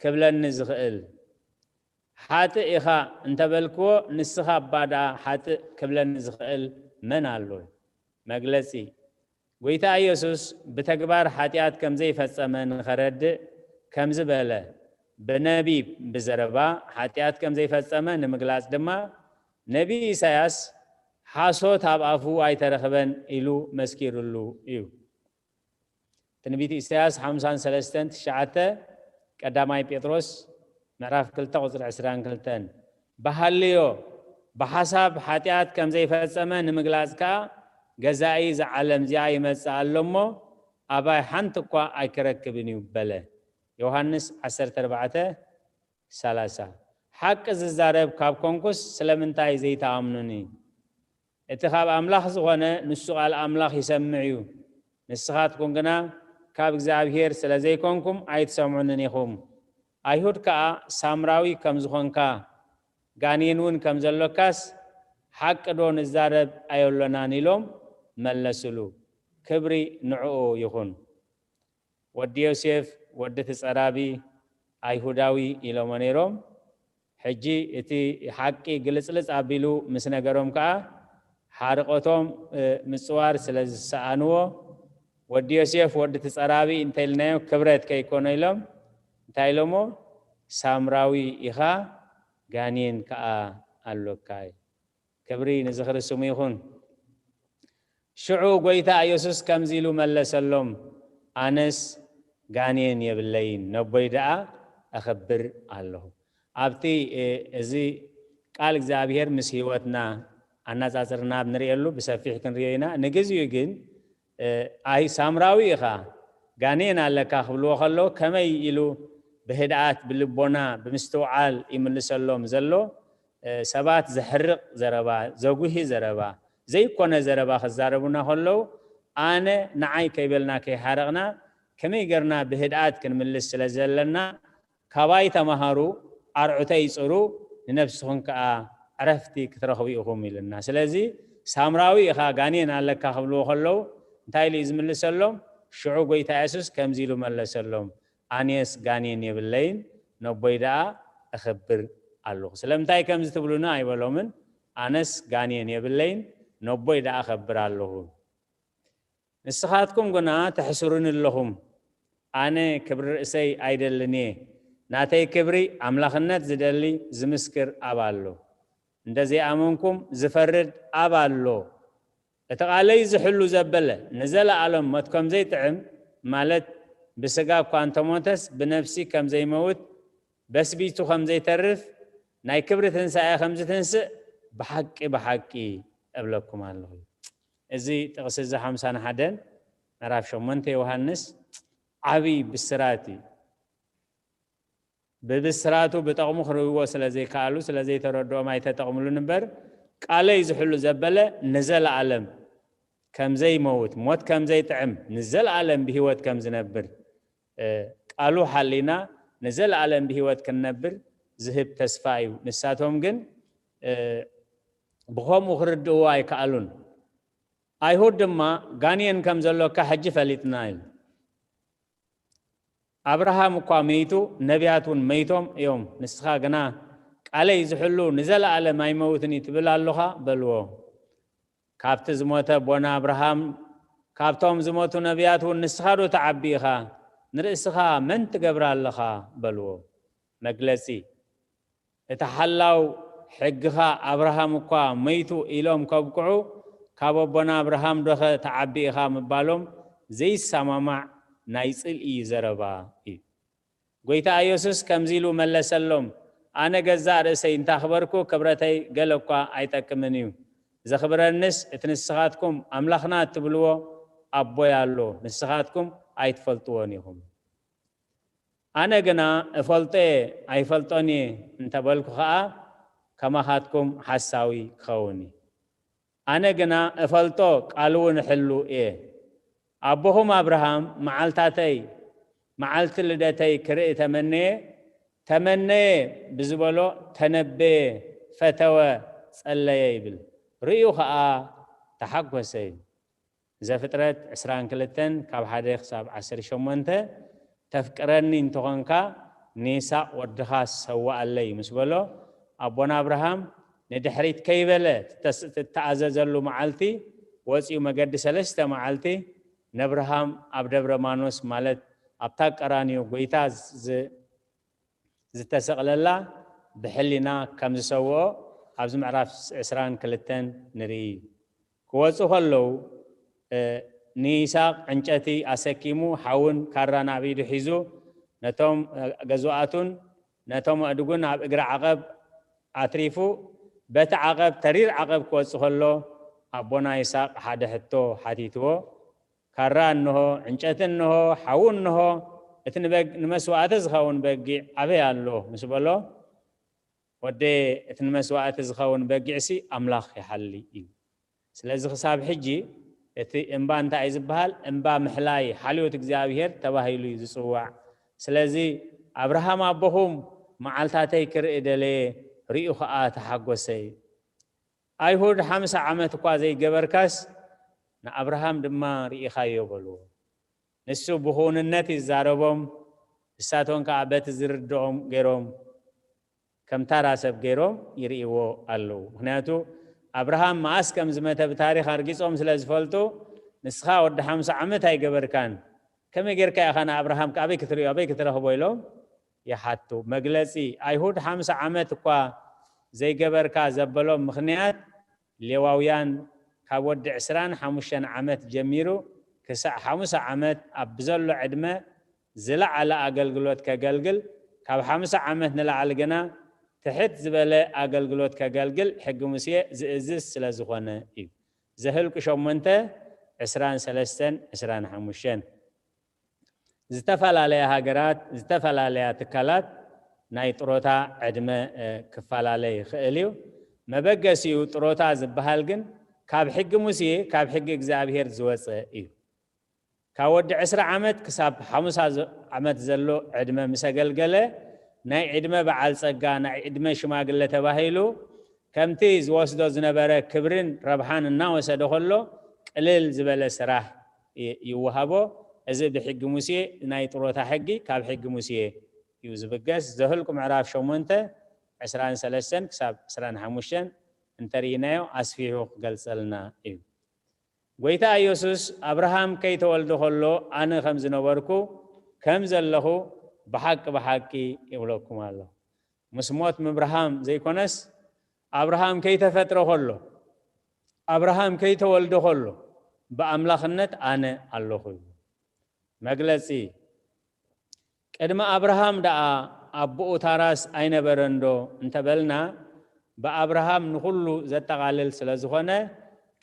ክብለኒ ዝኽእል? ሓጥእ ኢኻ እንተበልክዎ ንስኻ እባ ደኣ ሓጥእ ክብለኒ ዝኽእል መን ኣሎ? መግለጺ፣ ጐይታ ኢየሱስ ብተግባር ሓጢኣት ከም ዘይፈጸመ ንኸረድእ ከምዚ በለ። ብነቢብ ብዘረባ ሓጢኣት ከም ዘይፈጸመ ንምግላጽ ድማ ነቢ ኢሳያስ ሓሶት ኣብ ኣፉ ኣይተረኽበን ኢሉ መስኪሩሉ እዩ። ትንቢት ኢሳያስ ሓምሳን ሰለስተን ትሽዓተ፣ ቀዳማይ ጴጥሮስ ምዕራፍ ክልተ ቁጽሪ ዕስራን ክልተን። ብሃልዮ ብሓሳብ ሓጢኣት ከም ዘይፈጸመ ንምግላጽ ከኣ፣ ገዛኢ እዛ ዓለም እዚኣ ይመጽእ ኣሎ እሞ፣ ኣባይ ሓንቲ እኳ ኣይክረክብን እዩ በለ። ዮሃንስ ዓሰርተ ኣርባዕተ ሰላሳ። ሓቂ ዝዛረብ ካብ ኮንኩስ ስለምንታይ ዘይትኣምኑኒ? እቲ ካብ ኣምላኽ ዝኾነ ንሱ ቃል ኣምላኽ ይሰምዕ እዩ። ንስኻትኩም ግና ካብ እግዚኣብሔር ስለ ዘይኮንኩም ኣይትሰምዑንን ኢኹም። ኣይሁድ ከኣ ሳምራዊ ከም ዝኾንካ ጋኔን እውን ከም ዘሎካስ ሓቂ ዶ ንዛረብ ኣየሎናን? ኢሎም መለስሉ። ክብሪ ንዕኡ ይኹን። ወዲ ዮሴፍ፣ ወዲ እቲ ጸራቢ፣ ኣይሁዳዊ ኢሎሞ ነይሮም። ሕጂ እቲ ሓቂ ግልጽልጽ ኣቢሉ ምስ ነገሮም ከኣ፣ ሓርቆቶም፣ እ፣ ምጽዋር ስለ ዝሰኣንዎ፣ ወዲ ዮሴፍ፣ ወዲ እቲ ጸራቢ እንተ ኢልናዮ ክብረት ከይኮኖ ኢሎም፣ እንታይ ኢሎሞ? ሳምራዊ ኢኻ፣ ጋኔን ከኣ ኣሎካ። ክብሪ ንዝኽሪ ስሙ ይኹን። ሽዑ ጐይታ ኢየሱስ ከምዚ ኢሉ መለሰሎም፣ ኣነስ ጋኔን የብለይን፣ ነቦይ ደኣ እኽብር ኣለኹ። ኣብቲ፣ እ፣ እዚ ቃል እግዚኣብሔር ምስ ህይወትና ኣነጻጽርና ኣብ ንርእየሉ ብሰፊሕ ክንርእዮ ኢና። ንግዚኡ ግን፣ እ፣ ኣይ ሳምራዊ ኢኻ፣ ጋኔን ኣለካ ክብልዎ ከለዉ፣ ከመይ ኢሉ ብህድኣት፣ ብልቦና፣ ብምስትውዓል ይምልሰሎም ዘሎ፣ እ፣ ሰባት ዘሕርቕ ዘረባ፣ ዘጉሂ ዘረባ፣ ዘይኮነ ዘረባ ክዛረቡና ከለዉ፣ ኣነ ንዓይ ከይበልና ከይሓረቕና፣ ከመይ ጌርና ብህድኣት ክንምልስ ስለ ዘለና፣ ካባይ ተማሃሩ፣ ኣርዑተይ ጽሩ፣ ንነፍስኹም ከኣ ዕረፍቲ ክትረኽቡ ኢኹም ኢሉና። ስለዚ ሳምራዊ ኢኻ፣ ጋኔን ኣለካ ክብልዎ ከለዉ፣ እንታይ ኢሉ እዩ ዝምልሰሎም? ሽዑ ጐይታ የሱስ ከምዚ ኢሉ መለሰሎም፣ ኣነስ ጋኔን የብለይን፣ ነቦይ ደኣ እኽብር ኣለኹ። ስለምንታይ ከምዚ ትብሉኒ? ኣይበሎምን። ኣነስ ጋኔን የብለይን፣ ነቦይ ደኣ እኸብር ኣለኹ። ንስኻትኩም ግና ተሕስሩኒ ኣለኹም። ኣነ ክብሪ ርእሰይ ኣይደልን እየ። ናተይ ክብሪ ኣምላኽነት ዝደሊ ዝምስክር ኣብ ኣሎ። እንተ ዘይኣመንኩም ዝፈርድ ኣብ ኣሎ። እቲ ቃለይ ዝሕሉ ዘበለ ንዘለኣለም ሞት ከም ዘይጥዕም፣ ማለት ብስጋ እኳ እንተሞተስ ብነፍሲ ከም ዘይመውት፣ በስቢሱ ከም ዘይተርፍ፣ ናይ ክብሪ ትንሳኤ ከም ዝትንስእ ብሓቂ ብሓቂ እብለኩም ኣለኹ። እዚ ጥቕሲ እዚ ሓምሳን ሓደን ምዕራፍ ሸሞንተ ዮሃንስ ዓብዪ ብስራት እዩ። ብብስራቱ ብጠቕሙ ክርእይዎ ስለ ዘይከኣሉ፣ ስለ ዘይተረድኦም ኣይተጠቕምሉን እምበር፣ ቃለይ ዝሕሉ ዘበለ ንዘለኣለም ከም ዘይመውት፣ ሞት ከም ዘይጥዕም፣ ንዘለኣለም ብህይወት ከም ዝነብር፣ እ፣ ቃሉ ሓሊና ንዘለኣለም ብህይወት ክንነብር ዝህብ ተስፋ እዩ። ንሳቶም ግን፣ እ፣ ብኸምኡ ክርድእዎ ኣይከኣሉን። ኣይሁድ ድማ፣ ጋኔን ከም ዘሎካ ሕጂ ፈሊጥና ኢሉ። ኣብርሃም እኳ መይቱ፣ ነቢያት እውን መይቶም እዮም፣ ንስኻ ግና ቃለይ ዝሕሉ ንዘለኣለም ኣይመውትን እዩ ትብል ኣሎኻ በልዎ። ካብቲ ዝሞተ ኣቦና ኣብርሃም፣ ካብቶም ዝሞቱ ነቢያት እውን ንስኻ ዶ ትዓቢ ኢኻ? ንርእስኻ መን ትገብር ኣለኻ በልዎ። መግለጺ፣ እቲ ሓላው ሕግኻ ኣብርሃም እኳ መይቱ ኢሎም ከብቅዑ፣ ካብ ኣቦና ኣብርሃም ዶኸ ትዓቢ ኢኻ ምባሎም ዘይሰማማዕ ናይ ጽልኢ ዘረባ እዩ። ጎይታ ኢየሱስ ከምዚ ኢሉ መለሰሎም፣ ኣነ ገዛእ ርእሰይ እንታኽበርኩ ክብረተይ ገለ እኳ ኣይጠቅምን እዩ። ዘኽብረንስ እቲ ንስኻትኩም ኣምላኽና እትብልዎ ኣቦይ ኣሎ፣ ንስኻትኩም ኣይትፈልጥዎን ኢኹም። ኣነ ግና እፈልጦ እየ ኣይፈልጦን እየ እንተበልኩ ኸኣ ከማኻትኩም ሓሳዊ ክኸውን እዩ። ኣነ ግና እፈልጦ ቃሉ እውን እሕሉ እየ። ኣቦኹም ኣብርሃም መዓልታተይ መዓልቲ ልደተይ ክርኢ ተመነየ፣ ተመነየ ብዝበሎ ተነበየ፣ ፈተወ፣ ጸለየ ይብል። ርእዩ ኸኣ ተሓጎሰ እዩ። ዘፍጥረት ዕስራን ክልተን ካብ ሓደ ክሳብ ዓሰርተ ሸሞንተ፣ ተፍቅረኒ እንተኾንካ ንይስሐቅ ወድኻ ሰውኣለይ ምስ በሎ፣ ኣቦና ኣብርሃም ንድሕሪት ከይበለ ትተስ-፣ ትተኣዘዘሉ መዓልቲ ወፂኡ መገዲ ሰለስተ መዓልቲ ነብርሃም ኣብ ደብረ ማኖስ ማለት ኣብታ ቀራንዮ ጎይታ ዝ-፣ ዝተሰቕለላ ብሕሊና ከም ዝሰውኦ ኣብዚ ምዕራፍ ዕስራን ክልተን ንርኢ። ክወፁ ከለዉ፣ እ፣ ንይስሐቅ ዕንጨቲ ኣሰኪሙ፣ ሓውን ካራን ኣብ ኢዱ ሒዙ፣ ነቶም፣ እ፣ ገዙኣቱን ነቶም ኣእዱግን ኣብ እግሪ ዓቐብ ኣትሪፉ፣ በቲ ዓቐብ፣ ተሪር ዓቐብ ክወጽእ ከሎ፣ ኣቦና ይስሐቅ ሓደ ሕቶ ሓቲትዎ። ካራ እንሆ፣ ዕንጨቲ እንሆ፣ ሓዊ እንሆ፣ እቲ ንበግ-፣ ንመስዋእቲ ዝኸውን በጊዕ ኣበይ ኣሎ? ምስ በሎ፣ ወደየ፣ እቲ ንመስዋእቲ ዝኸውን በጊዕሲ ኣምላኽ ይሓሊ እዩ። ስለዚ ክሳብ ሕጂ እቲ እምባ እንታይ እዩ ዝበሃል? እምባ ምሕላይ፣ ሓልዮት እግዚኣብሔር ተባሂሉ እዩ ዝጽዋዕ። ስለዚ ኣብርሃም ኣቦኹም መዓልታተይ ክርኢ ደለየ፣ ርእዩ ኸኣ ተሓጎሰ። ኣይሁድ ሓምሳ ዓመት እኳ ዘይገበርካስ ንኣብርሃም ድማ ርኢኻዮ በልዎ። ንሱ ብኽውንነት ይዛረቦም፣ ንሳቶም ከኣ በቲ ዝርድኦም ገይሮም ከም ታራ ሰብ ገይሮም ይርእይዎ ኣለዉ። ምኽንያቱ ኣብርሃም መኣስ ከም ዝመተ ብታሪኽ ኣርጊጾም ስለ ዝፈልጡ፣ ንስኻ ወዲ ሓምሳ ዓመት ኣይገበርካን፣ ከመይ ጌርካ ኢኻ ንኣብርሃም ኣበይ ክትርእዮ፣ ኣበይ ክትረኽቦ ኢሎም ይሓቱ። መግለጺ፣ ኣይሁድ ሓምሳ ዓመት እኳ ዘይገበርካ ዘበሎም ምኽንያት፣ ሌዋውያን ካብ ወዲ ዕስራን ሓሙሽተን ዓመት ጀሚሩ ክሳዕ ሓሙሳ ዓመት ኣብ ብዘሎ ዕድመ ዝለዓለ ኣገልግሎት ከገልግል፣ ካብ ሓምሳ ዓመት ንላዕሊ ግና ትሕት ዝበለ ኣገልግሎት ከገልግል ሕጊ ሙሴ ዝእዝዝ ስለ ዝኾነ እዩ። ዘህልቁ ሸሞንተ፣ ዕስራን ሰለስተን፣ ዕስራን ሓሙሽተን። ዝተፈላለያ ሃገራት፣ ዝተፈላለያ ትካላት ናይ ጥሮታ ዕድመ፣ እ፣ ክፈላለ ይኽእል እዩ። መበገሲኡ ጥሮታ ዝበሃል ግን ካብ ሕጊ ሙሴ፣ ካብ ሕጊ እግዚኣብሔር ዝወጸ እዩ። ካብ ወዲ ዕስራ ዓመት ክሳብ ሓሙሳ ዘ-፣ ዓመት ዘሎ ዕድመ ምስ ኣገልገለ፣ ናይ ዕድመ በዓል ጸጋ፣ ናይ ዕድመ ሽማግለ ተባሂሉ፣ ከምቲ ዝወስዶ ዝነበረ ክብርን ረብሓን እናወሰደ ከሎ፣ ቅልል ዝበለ ስራሕ ይ-፣ ይወሃቦ። እዚ ብሕጊ ሙሴ፣ ናይ ጥሮታ ሕጊ፣ ካብ ሕጊ ሙሴ እዩ ዝብገስ። ዘህልቁ ምዕራፍ ሸሞንተ፣ ዕስራን ሰለስተን ክሳብ ዕስራን ሓሙሽተን እንተርኢናዮ፣ ኣስፊሑ ክገልጸልና እዩ። ጎይታ ኢየሱስ፣ ኣብርሃም ከይተወልደ ከሎ ኣነ ከም ዝነበርኩ፣ ከም ዘለኹ ብሓቂ ብሓቂ ይብለኩም ኣለኹ። ምስ ሞት ምብርሃም ዘይኮነስ፣ ኣብርሃም ከይተፈጥረ ከሎ፣ ኣብርሃም ከይተወልደ ከሎ፣ ብኣምላኽነት ኣነ ኣለኹ ይብሉ። መግለጺ፣ ቅድሚ ኣብርሃም ደኣ ኣቦኡ ታራስ ኣይነበረንዶ እንተበልና፣ ብኣብርሃም ንኹሉ ዘጠቓልል ስለ ዝኾነ፣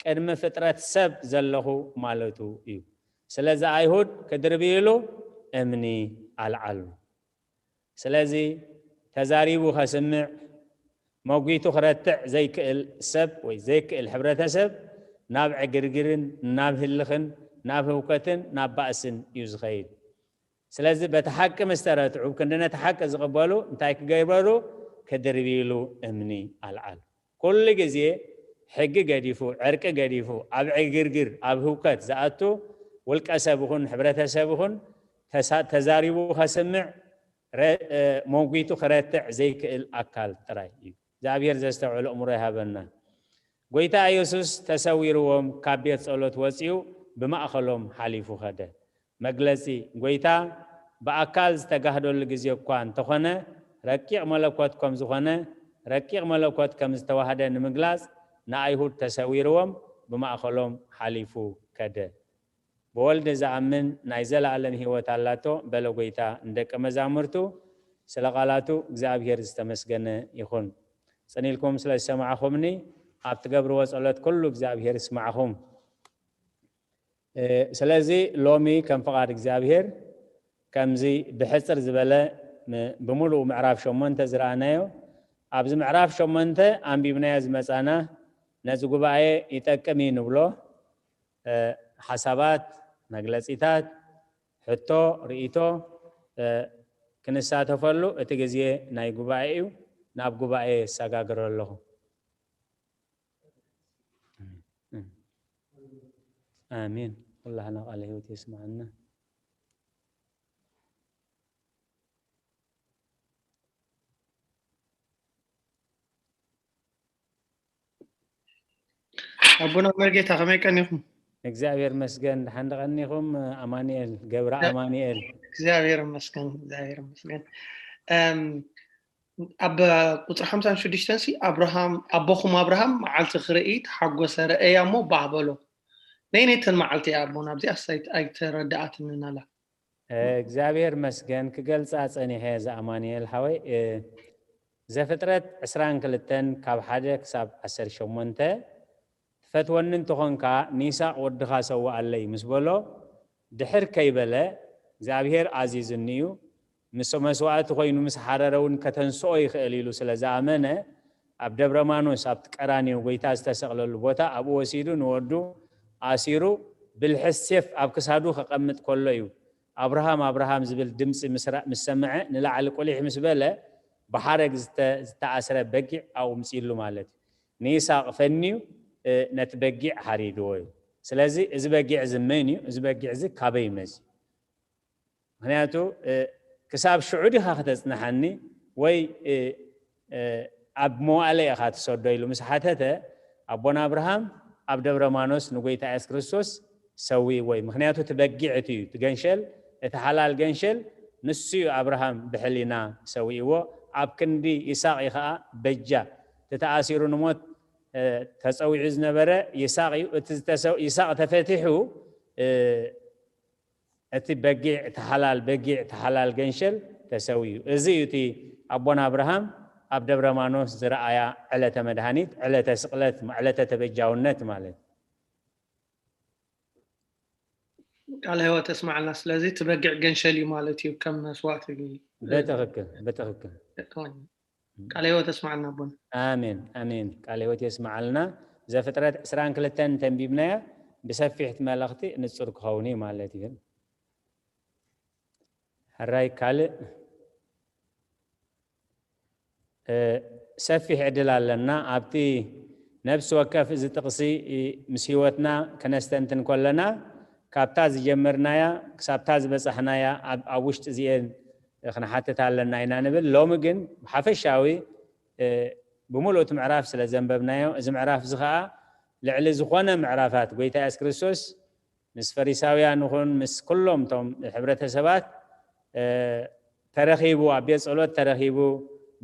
ቅድሚ ፍጥረት ሰብ ዘለኹ ማለቱ እዩ። ስለዚ ኣይሁድ ክድርብይሉ እምኒ ኣልዓሉ። ስለዚ ተዛሪቡ ከስምዕ፣ መጒቱ ክረትዕ ዘይክእል ሰብ ወይ ዘይክእል ሕብረተሰብ ናብ ዕግርግርን፣ ናብ ህልኽን፣ ናብ ህውከትን፣ ናብ ባእስን እዩ ዝኸይድ። ስለዚ በቲ ሓቂ ምስ ተረትዑ፣ ክንዲ ነቲ ሓቂ ዝቕበሉ እንታይ ክገብሩ? ክድርብይሉ እምኒ ኣልዓሉ። ኩሉ ግዜ ሕጊ ገዲፉ፣ ዕርቂ ገዲፉ፣ ኣብ ዕግርግር፣ ኣብ ህውከት ዝኣቱ ውልቀ ሰብ ይኹን ሕብረተሰብ ይኹን ተሳ- ተዛሪቡ ከስምዕ፣ ረ- እ፣ ሞጒቱ ክረትዕ ዘይክእል ኣካል ጥራይ እዩ። እግዚኣብሔር ዘስተውዕል ኣእምሮ ይሃበና። ጎይታ ኢየሱስ ተሰዊርዎም ካብ ቤት ጸሎት ወጺኡ ብማእከሎም ሓሊፉ ኸደ። መግለጺ፣ ጎይታ ብኣካል ዝተጋህደሉ ግዜ እኳ እንተኾነ፣ ረቂቕ መለኮት ከም ዝኾነ፣ ረቂቕ መለኮት ከም ዝተዋህደ ንምግላጽ ንኣይሁድ ተሰዊርዎም ብማእከሎም ሓሊፉ ከደ። ብወልድ ዝኣምን ናይ ዘለኣለም ህይወት ኣላቶ በለ ጎይታ ንደቀ መዛሙርቱ። ስለ ቃላቱ እግዚኣብሔር ዝተመስገነ ይኹን። ጽን ኢልኩም ስለ ዝሰማዕኹምኒ፣ ኣብ ትገብርዎ ጸሎት ኩሉ እግዚኣብሔር ይስማዕኹም። እ፣ ስለዚ ሎሚ ከም ፍቓድ እግዚኣብሔር ከምዚ ብሕጽር ዝበለ ም- ብምሉኡ ምዕራፍ ሸሞንተ ዝረኣናዮ፣ ኣብዚ ምዕራፍ ሸሞንተ ኣንቢብናዮ ዝመጻና ነዚ ጉባኤ ይጠቅም እዩ ንብሎ እ፣ ሓሳባት፣ መግለጺታት፣ ሕቶ፣ ርእይቶ እ፣ ክንሳተፈሉ እቲ ግዜ ናይ ጉባኤ እዩ። ናብ ጉባኤ ይሰጋግሮ ኣለኹ። ኣሜን። ኩላህና ቃለ ህይወት የስማዕና። ኣቦና መርጌታ ከመይ ቀኒኹም? እግዚኣብሔር መስገን። ደሓን ደቐኒኹም? ኣማኑኤል ገብረ ኣማኑኤል። እግዚኣብሔር መስገን፣ እግዚኣብሔር መስገን። እም፣ ኣብ ቁፅሪ ሓምሳን ሽዱሽተን ሲ ኣብርሃም ኣቦኹም ኣብርሃም መዓልቲ ክርኢ ተሓጎሰ ረእያ እሞ ባህ በሎ። ነይነይተን መዓልቲ እያ ኣቦና ኣብዚኣ ኣይተረዳኣትንን ኣላ። እግዚኣብሔር መስገን ክገልፃ ፀኒሐ እዛ ኣማኑኤል ሓወይ። ዘፍጥረት ዕስራን ክልተን ካብ ሓደ ክሳብ ዓሰርተ ሸሞንተ ትፈትወኒ እንተኾንካ ንይስሐቅ ወድኻ ሰውኣለይ ምስ በሎ ድሕር ከይበለ እግዚኣብሔር ኣዚዙኒ እዩ፣ ምስ መስዋእቲ ኮይኑ ምስ ሓረረ እውን ከተንስኦ ይኽእል ኢሉ ስለ ዝኣመነ ኣብ ደብረ ማኖስ ኣብቲ ቀራንዮ ጎይታ ዝተሰቕለሉ ቦታ ኣብኡ ወሲዱ ንወዱ ኣሲሩ ብልሒ ሴፍ ኣብ ክሳዱ ከቐምጥ ከሎ እዩ ኣብርሃም ኣብርሃም ዝብል ድምፂ ምስ ሰምዐ ንላዕሊ ቁሊሕ ምስ በለ ብሓረግ ዝተኣስረ በጊዕ ኣብኡ ምፅሉ ማለት እዩ። ንይስሐቅ ፈንዩ ነቲ በጊዕ ሓሪድዎ እዩ። ስለዚ እዚ በጊዕ እዚ መን እዩ? እዚ በጊዕ እዚ ካበይ መፅዩ? ምክንያቱ ክሳብ ሽዑ ዲኻ ክተፅንሓኒ ወይ ኣብ መዋእለ ኢኻ ትሰዶ ኢሉ ምስ ሓተተ ኣቦና ኣብርሃም ኣብ ደብረ ማኖስ ንጎይታ የሱስ ክርስቶስ ሰዊእዎ እዩ። ምክንያቱ እቲ በጊዕ እቲ እዩ፣ እቲ ገንሸል፣ እቲ ሓላል ገንሸል ንሱ እዩ ኣብርሃም ብሕሊና ሰዊእዎ። ኣብ ክንዲ ይስሐቅ እዩ ከዓ በጃ እቲ ተኣሲሩ ንሞት ተፀዊዑ ዝነበረ ይስሐቅ እዩ። እቲ ዝተሰው ይስሐቅ ተፈቲሑ እቲ በጊዕ እቲ ሓላል በጊዕ እቲ ሓላል ገንሸል ተሰዊኡ። እዚ እዩ እቲ ኣቦና ኣብርሃም ኣብ ደብረ ማኖስ ዝረኣያ ዕለተ መድሃኒት፣ ዕለተ ስቕለት፣ ዕለተ ተበጃውነት ማለት። ቃለ ህይወት ተስማዕልና። ስለዚ እቲ በጊዕ ገንሸል እዩ ማለት እዩ ከም መስዋእቲ። በትኽክል በትኽክል። ቃለ ህይወት ተስማዕልና ኣቦና። ኣሜን ኣሜን። ቃለ ህይወት የስማዓልና። ዘፍጥረት ዕስራን ክልተን ተንቢብናያ ብሰፊሕ እቲ መልእኽቲ ንጹር ክኸውን እዩ ማለት እዩ። ሕራይ ካልእ ሰፊሕ ዕድል ኣለና። ኣብቲ ነፍሲ ወከፍ እዚ ጥቕሲ ምስ ህይወትና ክነስተንትን ከለና ካብታ ዝጀመርናያ ክሳብታ ዝበጻሕናያ ኣብ ውሽጢ እዚኤን ክንሓትት ኣለና ኢና ንብል። ሎሚ ግን ብሓፈሻዊ ብምሉእ እቲ ምዕራፍ ስለ ዘንበብናዮ፣ እዚ ምዕራፍ እዚ ኸዓ ልዕሊ ዝኾነ ምዕራፋት ጎይታ የሱስ ክርስቶስ ምስ ፈሪሳውያን ይኹን ምስ ኩሎም እቶም ሕብረተሰባት ተረኺቡ፣ ኣብ ቤት ጸሎት ተረኺቡ፣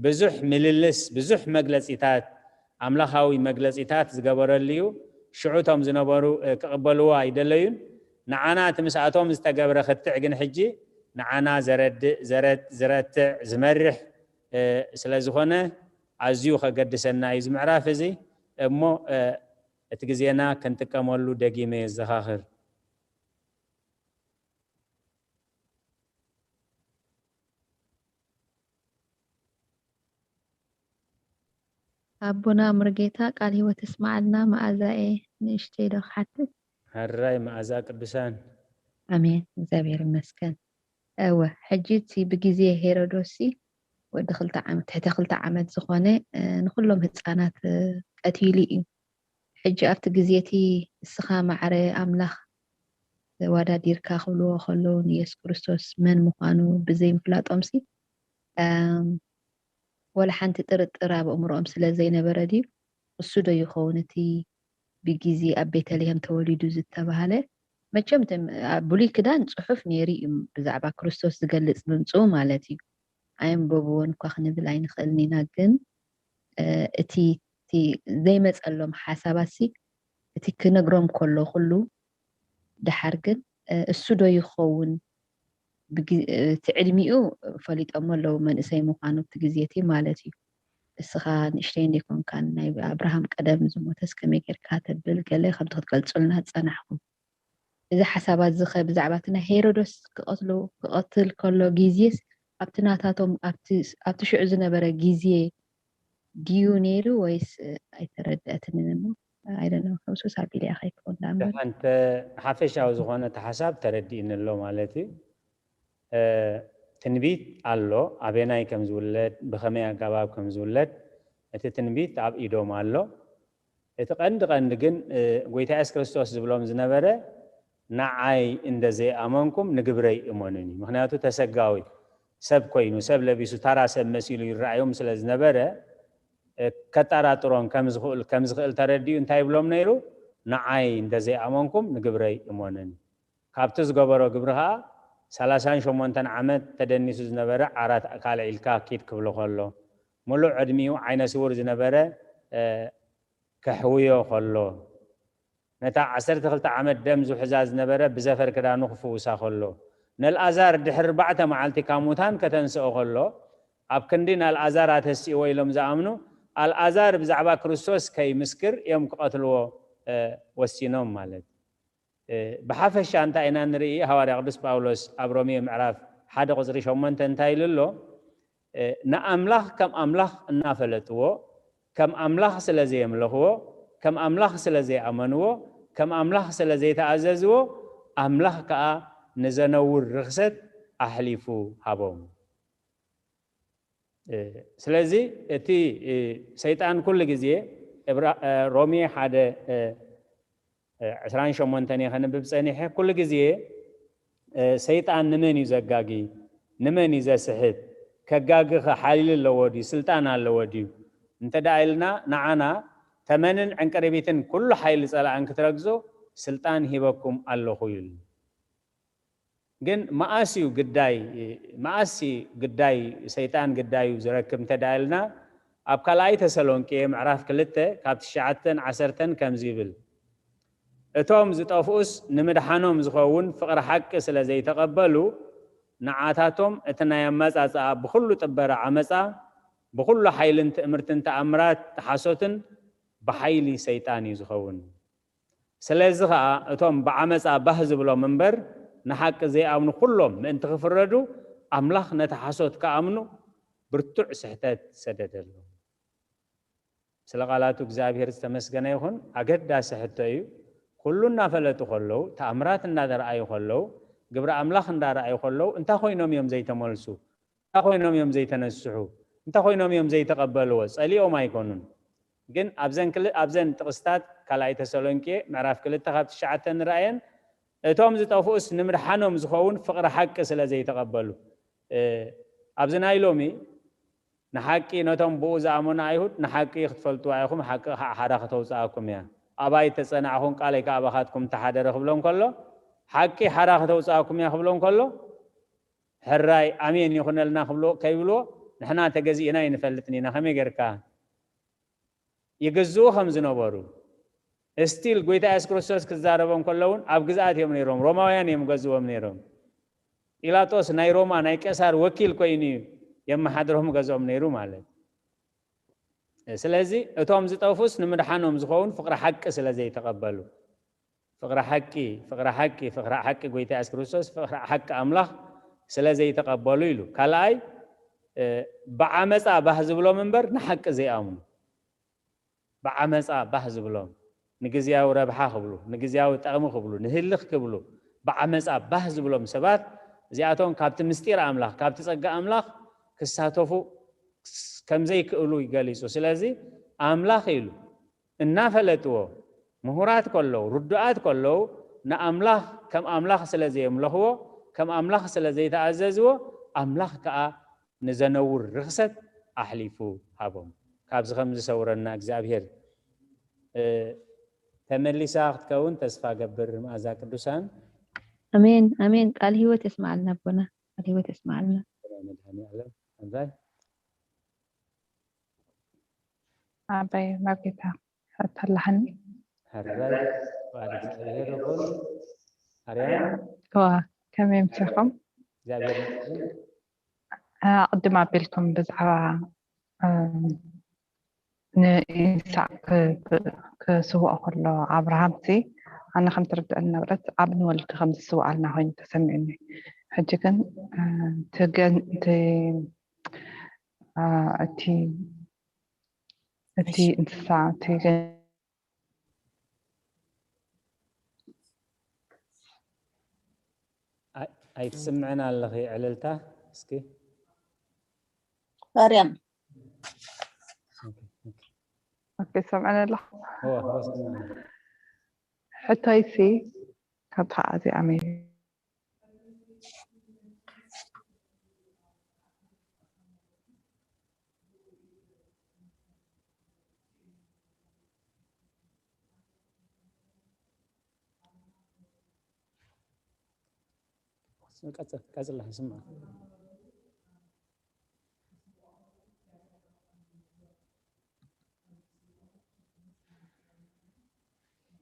ብዙሕ ምልልስ፣ ብዙሕ መግለጺታት፣ ኣምላኻዊ መግለጺታት ዝገበረሉ እዩ። ሽዑ እቶም ዝነበሩ ክቕበልዎ ኣይደለዩን። ንዓና እቲ ምስኣቶም ዝተገብረ ክትዕ ግን ሕጂ ንዓና ዘረድእ፣ ዝረትዕ፣ ዝመርሕ ስለ ዝኾነ ኣዝዩ ከገድሰና እዩ እዚ ምዕራፍ እዚ። እሞ እቲ ግዜና ክንጥቀመሉ ደጊመ የዘኻኽር። ኣቦና ሙሉጌታ ቃል ህይወት የስመዓልና። መኣዛየ ንእሽተይ ዶ ክሓትት? ሕራይ መኣዛ ቅዱሳን። ኣሜን። እግዚኣብሔር ይመስገን። እወ፣ ሕጂ እቲ ብግዜ ሄሮዶስሲ ወዲ ክልተ ዓመት፣ ትሕቲ ክልተ ዓመት ዝኾነ፣ እ፣ ንኹሎም ህጻናት፣ እ፣ ቀቲሉ እዩ። ሕጂ ኣብቲ ግዜ እቲ ንስኻ ማዕረ ኣምላኽ ተዋዳዲርካ ክብልዎ ከለዉ ንየሱስ ክርስቶስ መን ምዃኑ ብዘይምፍላጦምሲ፣ እም፣ ወላ ሓንቲ ጥርጥር ኣብ ኣእምሮኦም ስለ ዘይነበረ ድዩ? እሱ ዶ ይኸውን እቲ ብግዜ ኣብ ቤተልሔም ተወሊዱ ዝተባህለ? መቸም እቶም ኣብ ብሉይ ክዳን ጽሑፍ ነይሩ እዩ ብዛዕባ ክርስቶስ ዝገልጽ ምምጽኡ ማለት እዩ። ኣየንበብዎን እኳ ክንብል ኣይንኽእልን ኢና፣ ግን፣ እ፣ እቲ፣ እቲ ዘይመጸሎም ሓሳባትሲ እቲ ክነግሮም ከሎ ኩሉ ደሓር ግን፣ እ፣ እሱ ዶ ይኸውን? ብግ-፣ እቲ ዕድሚኡ ፈሊጦሞ ኣለዉ፣ መንእሰይ ምዃኑ እቲ ግዜ እቲ ማለት እዩ። እስኻ ንእሽተይ እንዴኮንካን ናይ ኣብርሃም ቀደም ዝሞተስ ከመይ ጌርካ ተብል ገለ ከምቲ ክትገልጹልና ዝጸናሕኩም። እዚ ሓሳባት እዚ ኸ ብዛዕባ እቲ ናይ ሄሮዶስ ክቐትሉ-፣ ክቐትል ከሎ ግዜስ ኣብቲ ናታቶም፣ ኣብቲ፣ ኣብቲ ሽዑ ዝነበረ ግዜ ድዩ ነይሩ ወይስ፣ እ፣ ኣይተረድአትንን እሞ፣ I don't know፣ ከምሱስ ኣቢለያ ከይከውን ደኣ እምበር። ደሓን ተ-፣ ሓፈሻዊ ዝኾነ እቲ ሓሳብ ተረዲእኒ ኣሎ ማለት እዩ። እ፣ ትንቢት ኣሎ፣ ኣበናይ ከም ዝውለድ፣ ብኸመይ ኣገባብ ከም ዝውለድ፣ እቲ ትንቢት ኣብ ኢዶም ኣሎ። እቲ ቀንዲ ቀንዲ ግን፣ እ፣ ጎይታ የሱስ ክርስቶስ ዝብሎም ዝነበረ፣ "ንዓይ እንደ ዘይኣመንኩም ንግብረይ እመኑኒ።" ምኽንያቱ ተሰጋዊ ሰብ ኮይኑ፣ ሰብ ለቢሱ፣ ተራ ሰብ መሲሉ ይረኣዮም ስለ ዝነበረ፣ እ፣ ከጠራጥሮም ከም ዝኽእል፣ ከም ዝኽእል ተረዲኡ እንታይ ይብሎም ነይሩ? "ንዓይ እንደ ዘይኣመንኩም ንግብረይ እመኑኒ።" ካብቲ ዝገበሮ ግብሪ ኸኣ፣ ሰላሳን ሸሞንተን ዓመት ተደኒሱ ዝነበረ ዓራት ካልዒልካ ኪድ ክብሎ ከሎ፣ ምሉእ ዕድሚኡ ዓይነ ስውር ዝነበረ፣ እ፣ ከሕውዮ ከሎ፣ ነታ ዓሰርተ ክልተ ዓመት ደም ዝውሕዛ ዝነበረ ብዘፈር ክዳኑ ክፍውሳ ከሎ፣ ንኣልኣዛር ድሕሪ ኣርባዕተ መዓልቲ ካብ ሙታን ከተንስኦ ከሎ፣ ኣብ ክንዲ ንኣልኣዛር ኣተስእዎ ኢሎም ዝኣምኑ፣ ኣልኣዛር ብዛዕባ ክርስቶስ ከይምስክር እዮም ክቐትልዎ፣ እ፣ ወሲኖም ማለት። እ፣ ብሓፈሻ እንታይ ኢና ንርኢ? ሃዋርያ ቅዱስ ጳውሎስ ኣብ ሮሜ ምዕራፍ ሓደ ቁጽሪ ሸሞንተ እንታይ ኢሉ ኣሎ? እ፣ ንኣምላኽ ከም ኣምላኽ እናፈለጥዎ፣ ከም ኣምላኽ ስለ ዘየምለኽዎ፣ ከም ኣምላኽ ስለ ዘይኣመንዎ፣ ከም ኣምላኽ ስለ ዘይተኣዘዝዎ፣ ኣምላኽ ከኣ ንዘነውር ርኽሰት ኣሕሊፉ ሃቦም። እ፣ ስለዚ እቲ፣ እ፣ ሰይጣን ኩሉ ግዜ፣ እብራ-፣ እ፣ ሮሜ ሓደ፣ እ፣ እ፣ ዕስራን ሸሞንተን እየ ከንብብ ጸኒሐ። ኩሉ ግዜ፣ እ፣ ሰይጣን ንመን እዩ ዘጋጊ? ንመን እዩ ዘስሕት? ከጋግኸ ሓይሊ ኣለዎ ድዩ? ስልጣን ኣለዎ ድዩ? እንተ ደኣ ኢልና፣ ንዓና ተመንን ዕንቅርቢትን ኩሉ ሓይሊ ጸላእን ክትረግጹ ስልጣን ሂበኩም ኣለኹ ኢሉ። ግን መኣስ እዩ ግዳይ፣ መኣስ እዩ ግዳይ፣ ሰይጣን ግዳዩ ዝረክብ እንተ ደኣ ኢልና፣ ኣብ ካልኣይ ተሰሎንቄ ምዕራፍ ክልተ ካብ ትሽዓተን ዓሰርተን ከምዚ ይብል፣ "እቶም ዝጠፍኡስ ንምድሓኖም ዝኸውን ፍቕሪ ሓቂ ስለ ዘይተቐበሉ፣ ንዓታቶም እቲ ናይ ኣመጻጽኣ ብኹሉ ጥበራ ዓመጻ፣ ብኹሉ ሓይልን ትእምርትን ተኣምራት ተሓሶትን ብሓይሊ ሰይጣን እዩ ዝኸውን። ስለዚ ኸኣ እቶም ብዓመጻ ባህ ዝብሎም እምበር ንሓቂ ዘይኣምኑ ኩሎም ምእንቲ ክፍረዱ፣ ኣምላኽ ነቲ ሓሶት ክኣምኑ ብርቱዕ ስሕተት ሰደደሎም።" ስለ ቃላቱ እግዚኣብሔር ዝተመስገነ ይኹን። ኣገዳሲ ሕቶ እዩ። ኩሉ እናፈለጡ ከለዉ፣ ተኣምራት እናተረኣዩ ከለዉ፣ ግብሪ ኣምላኽ እንዳረኣዩ ከለዉ፣ እንታይ ኮይኖም እዮም ዘይተመልሱ? እንታይ ኮይኖም እዮም ዘይተነስሑ? እንታይ ኮይኖም እዮም ዘይተቐበልዎ? ጸሊኦም ኣይኮኑን። ግን ኣብዘን ክል-፣ ኣብዘን ጥቕስታት ካልኣይ ተሰሎንቄ ምዕራፍ ክልተ ካብ ትሽዓተ ንረኣየን፣ እቶም ዝጠፍኡስ ንምድሓኖም ዝኸውን ፍቕሪ ሓቂ ስለ ዘይተቐበሉ። እ፣ ኣብዚ ናይ ሎሚ ንሓቂ ነቶም ብኡ ዝኣመኑ ኣይሁድ ንሓቂ ክትፈልጥዋ ኢኹም፣ ሓቂ ከዓ ሓራ ከተውፅኣኩም እያ። ኣባይ ተጸናዕኹም ቃለይ ከዓ ኣባኻትኩም ተሓደረ ክብሎም ከሎ፣ ሓቂ ሓራ ከተውፅኣኩም እያ ክብሎም ከሎ፣ ሕራይ ኣሜን ይኹነልና ክብሎ፣ ከይብልዎ፣ ንሕና ተገዚእና ኣይንፈልጥን ኢና። ከመይ ጌርካ? ይግዝኡ ከም ዝነበሩ፣ ስቲል ጎይታ የሱስ ክርስቶስ ክዛረቦም ከሎ እውን ኣብ ግዝኣት እዮም ነይሮም። ሮማውያን እዮም ገዝዎም ነይሮም። ጲላጦስ ናይ ሮማ ናይ ቄሳር ወኪል ኮይኑ እዩ የመሓድሮም ገዝኦም ነይሩ ማለት። ስለዚ እቶም ዝጠፉስ ንምድሓኖም ዝኸውን ፍቕሪ ሓቂ ስለ ዘይተቐበሉ፣ ፍቕሪ ሓቂ፣ ፍቕሪ ሓቂ፣ ፍቕሪ ሓቂ ጎይታ የሱስ ክርስቶስ፣ ፍቕሪ ሓቂ ኣምላኽ ስለ ዘይተቐበሉ ኢሉ። ካልኣይ፣ እ፣ ብዓመፃ ባህ ዝብሎም እምበር ንሓቂ ዘይኣምኑ። ብዓመፃ ባህ ዝብሎም፣ ንግዝያዊ ረብሓ ክብሉ፣ ንግዝያዊ ጠቕሚ ክብሉ፣ ንህልኽ ክብሉ፣ ብዓመፃ ባህ ዝብሎም ሰባት፣ እዚኣቶም ካብቲ ምስጢር ኣምላኽ፣ ካብቲ ጸጋ ኣምላኽ ክሳተፉ ከም ዘይክእሉ ይገሊጹ። ስለዚ ኣምላኽ ኢሉ እናፈለጥዎ፣ ምሁራት ከለዉ፣ ርዱኣት ከለዉ፣ ንኣምላኽ ከም ኣምላኽ ስለ ዘየምለኽዎ፣ ከም ኣምላኽ ስለ ዘይተኣዘዝዎ፣ ኣምላኽ ከኣ ንዘነውር ርኽሰት ኣሕሊፉ ሃቦም። ካብዚ ከም ዝሰውረና እግዚኣብሔር። እ፣ ተመሊሳ ክትከውን ተስፋ ገብር። መኣዛ ቅዱሳን። ኣሜን፣ ኣሜን። ቃል ህይወት የስማዓልና ኣቦና፣ ቃል ህይወት የስማዓልና። መድኃኔዓለም። ኣንታይ? ኣባይ ናብ ጌታ ሕቶ ኣለሓኒ። ሕራይ፣ ፍቓድ እግዚኣብሔር ይኹን። ኣርያም። እዋ፣ ከመይ ምሲኹም? እግዚኣብሔር ይመስገን። ኣቕድም ኣቢልኩም ብዛዕባ፣ እም፣ ንኢሳቅ ክ-፣ ክ-፣ ክስውኦ ከሎ ኣብርሃምሲ፣ ኣነ ከም ትርድአኒ ነበረት፣ ኣብ ንወልድ ከም ዝስውኣልና ኮይኑ ተሰሚዑኒ። ሕጂ ግን፣ እ፣ እቲ ገን-፣ እቲ፣ እ፣ እቲ፣ እቲ እንስሳ፣ እቲ ገን-፣ ኣይ-፣ ኣይትስምዕን ኣለኺ ዕልልታ፣ እስኪ። ኣርያም። ኦኬ፣ ኦኬ። ኦኬ፣ ሰምዕኒ ኣለኹ። እወ፣ እወ፣ ሰምዕኒ። ሕቶይሲ፣ ካብቲ ከዓ እዚኣ መይ-፣ ቀጽል፣ ቀጽል፣ ይስማዕ።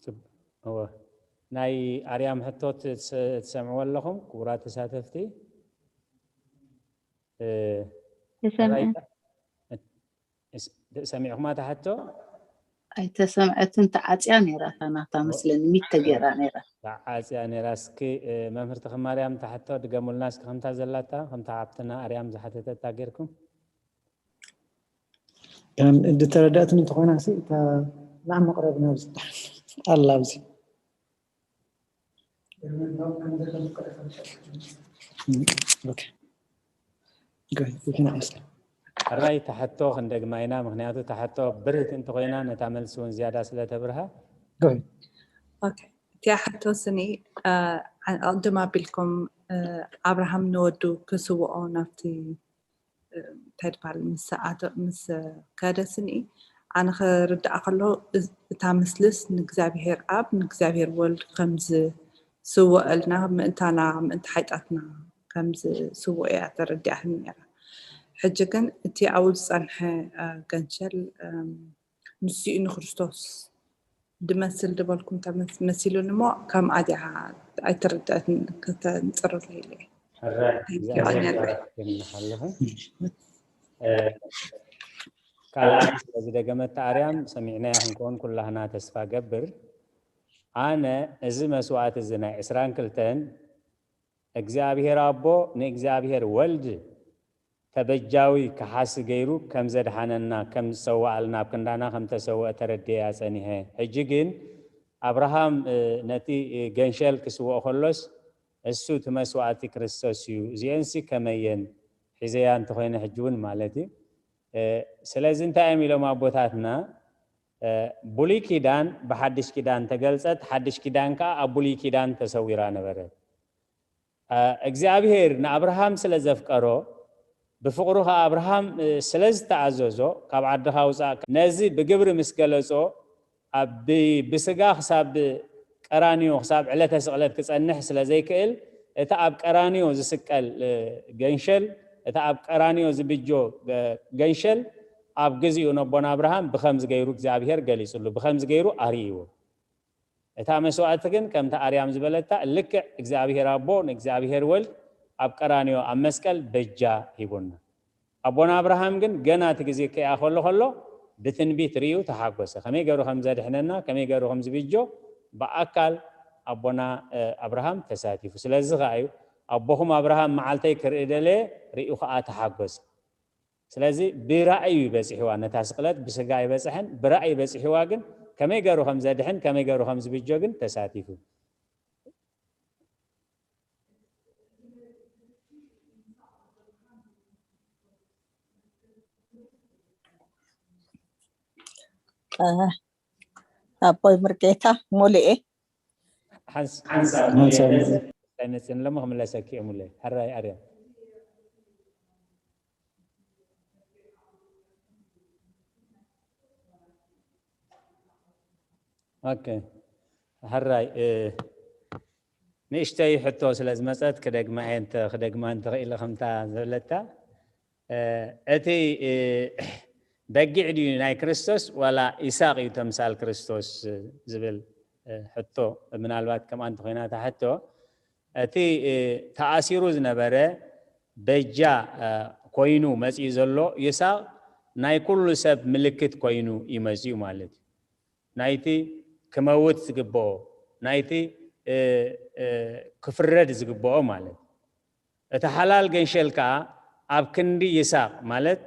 ጽብ-፣ እወ። ናይ ኣርያም ሕቶ ትስ-፣ ትሰምዕዎ ኣለኹም ክቡራት ተሳተፍቲ? እ፣ ተሰምዐ። ራይታ-፣ እስ-፣ ሰሚዕኹማ እታ ሕቶ? ኣይተሰምዐትን፣ ተዓጽያ ነይራ እታ ናታ መስለኒ፣ ሚት ተገይራ ነይራ። ተዓጽያ ነይራ። እስኪ፣ እ፣ መምህር ተኽማርያም እታ ሕቶ ድገሙልና እስኪ፣ ከምታ ዘላታ፣ ከምታ ሓብትና ኣርያም ዝሓተተታ ጌርኩም። ከም ዝተረዳእትኒ እንተኾይና፣ ሲ፣ እታ ንዓ መቕረቢ ናብዚ ኣላ ኣብዚ። ኦኬ። ጎይ፣ ይኪና መስለ። ሕራይ፣ እታ ሕቶ ክንደግማ ኢና፣ ምኽንያቱ እታ ሕቶ ብርህቲ እንተኾይና፣ ነታ መልሲ እውን ዝያዳ ስለ ተብርሃ። ጎይ። ኦኬ። እቲኣ ሕቶ ስኒ፣ እ፣ ኣቕድም ኣቢልኩም፣ እ፣ ኣብርሃም ንወዱ ክስውኦ ናብቲ፣ እ፣ እንታይ ትበሃል፣ ምስ ኣተ-፣ ምስ ከደ ስኒ፣ ኣነ ክርድኣ ከሎ፣ እዝ-፣ እታ ምስልስ ንእግዚኣብሔር ኣብ፣ ንእግዚኣብሔር ወልድ ከም ዝስውአልና፣ ምእንታና፣ ምእንቲ ሓጢኣትና ከም ዝስውኦ እያ ተረዲኣትኒ ነይራ። ሕጂ ግን እቲ ኣብኡ ዝጸንሐ፣ እ፣ ገንሸል፣ እም፣ ንሱ እዩ ንክርስቶስ ድመስል ድበልኩም ተመስ-፣ መሲሉኒ እሞ፣ ከምኣ ዲኣ ኣይተረድአትን፣ ከተንጽረለይ ኢለ እየ። ሕራይ፣ እግዚኣብሔር ይባርክ፣ ይባርክ። እ፣ ካልኣይ ስለ ዝደገመታ ኣርያም ሰሚዕናያ ክንከውን ኩላህና ተስፋ ገብር። ኣነ እዚ መስዋእቲ እዚ ናይ ዕስራን ክልተን እግዚኣብሔር ኣቦ ንእግዚኣብሔር ወልድ ተበጃዊ ከሓሲ ገይሩ ከም ዘድሓነና፣ ከም ዝሰዋኣልና፣ ኣብ ክንዳና ከም ተሰወአ ተረዲኤያ ጸኒሐ። ሕጂ ግን ኣብርሃም፣ እ፣ ነቲ፣ እ፣ ገንሸል ክስውኦ ከሎስ፣ እሱ እቲ መስዋእቲ ክርስቶስ እዩ። እዚኤንሲ ከመየን ሒዘያ እንተኾይነ ሕጂ እውን ማለት እዩ። እ፣ ስለዚ እንታይ እዮም ኢሎም ኣቦታትና? እ፣ ብሉይ ኪዳን ብሓድሽ ኪዳን ተገልጸት፣ ሓድሽ ኪዳን ከኣ ኣብ ብሉይ ኪዳን ተሰዊራ ነበረት። እ፣ እግዚኣብሔር ንኣብርሃም ስለ ዘፍቀሮ፣ ብፍቕሩ ኸኣ ኣብርሃም፣ እ፣ ስለ ዝተኣዘዞ፣ "ካብ ዓድኻ ውጻእ" ነዚ ብግብሪ ምስ ገለጾ፣ ኣብ ብ-፣ ብስጋ ክሳብ ቀራንዮ፣ ክሳብ ዕለተ ስቕለት ክጸንሕ ስለ ዘይክእል፣ እቲ ኣብ ቀራንዮ ዝስቀል፣ እ፣ ገንሸል፣ እቲ ኣብ ቀራንዮ ዝብጆ ገ-፣ ገንሸል፣ ኣብ ግዚኡ ነቦና ኣብርሃም ብኸምዚ ገይሩ እግዚኣብሔር ገሊጹሉ፣ ብኸምዚ ገይሩ ኣርእይዎ። እታ መስዋእቲ ግን ከምቲ ኣርያም ዝበለታ፣ ልክዕ እግዚኣብሔር ኣቦ ንእግዚኣብሔር ወልድ ኣብ ቀራንዮ ኣብ መስቀል በጃ ሂቡና። ኣቦና ኣብርሃም ግን ገና እቲ ግዜ ከይኣኸሎ ከሎ ብትንቢት ርእዩ ተሓጎሰ። ከመይ ገይሩ ከም ዘድሕነና፣ ከመይ ገይሩ ከም ዝብጆ ብኣካል ኣቦና፣ እ፣ ኣብርሃም ተሳቲፉ። ስለዚ ከኣ እዩ፣ "ኣቦኹም ኣብርሃም መዓልተይ ክርኢ ደለየ፣ ርእዩ ከኣ ተሓጎሰ።" ስለዚ ብራእይ እዩ በጺሕዋ ነታ ስቕለት፣ ብስጋ ኣይበጽሐን፣ ብራእይ በጺሕዋ ግን ከመይ ገይሩ ከም ዘድሕን፣ ከመይ ገይሩ ከም ዝብጆ ግን ተሳቲፉ። እ፣ ኣቦይ ምርጌታ ሙሉኤ፣ ሓንስ ሓንሳብ ሓንሳብ ኣይመፅን ኣለሞ ክምለሰኪ እየ ሙለ። ሕራይ ኣርያ። ኦኬ። ሕራይ ንእሽተይ ሕቶ ስለ ዝመፀት ክደግማ እየ፣ ክደግማ እንተኽኢለ ከምታ ዝበለታ። እቲ በጊዕ ድዩ ናይ ክርስቶስ ዋላ ኢሳቅ እዩ ተምሳል ክርስቶስ ዝብል ሕቶ ምናልባት ከምኣ እንተኮይና እታ ሕቶ፣ እቲ ተኣሲሩ ዝነበረ በጃ ኮይኑ መፂኡ ዘሎ ይሳቅ ናይ ኩሉ ሰብ ምልክት ኮይኑ እዩ መፂኡ ማለት እዩ። ናይቲ ክመውት ዝግብኦ፣ ናይቲ ክፍረድ ዝግብኦ ማለት እዩ። እቲ ሓላል ገንሸል ከዓ ኣብ ክንዲ ይሳቅ ማለት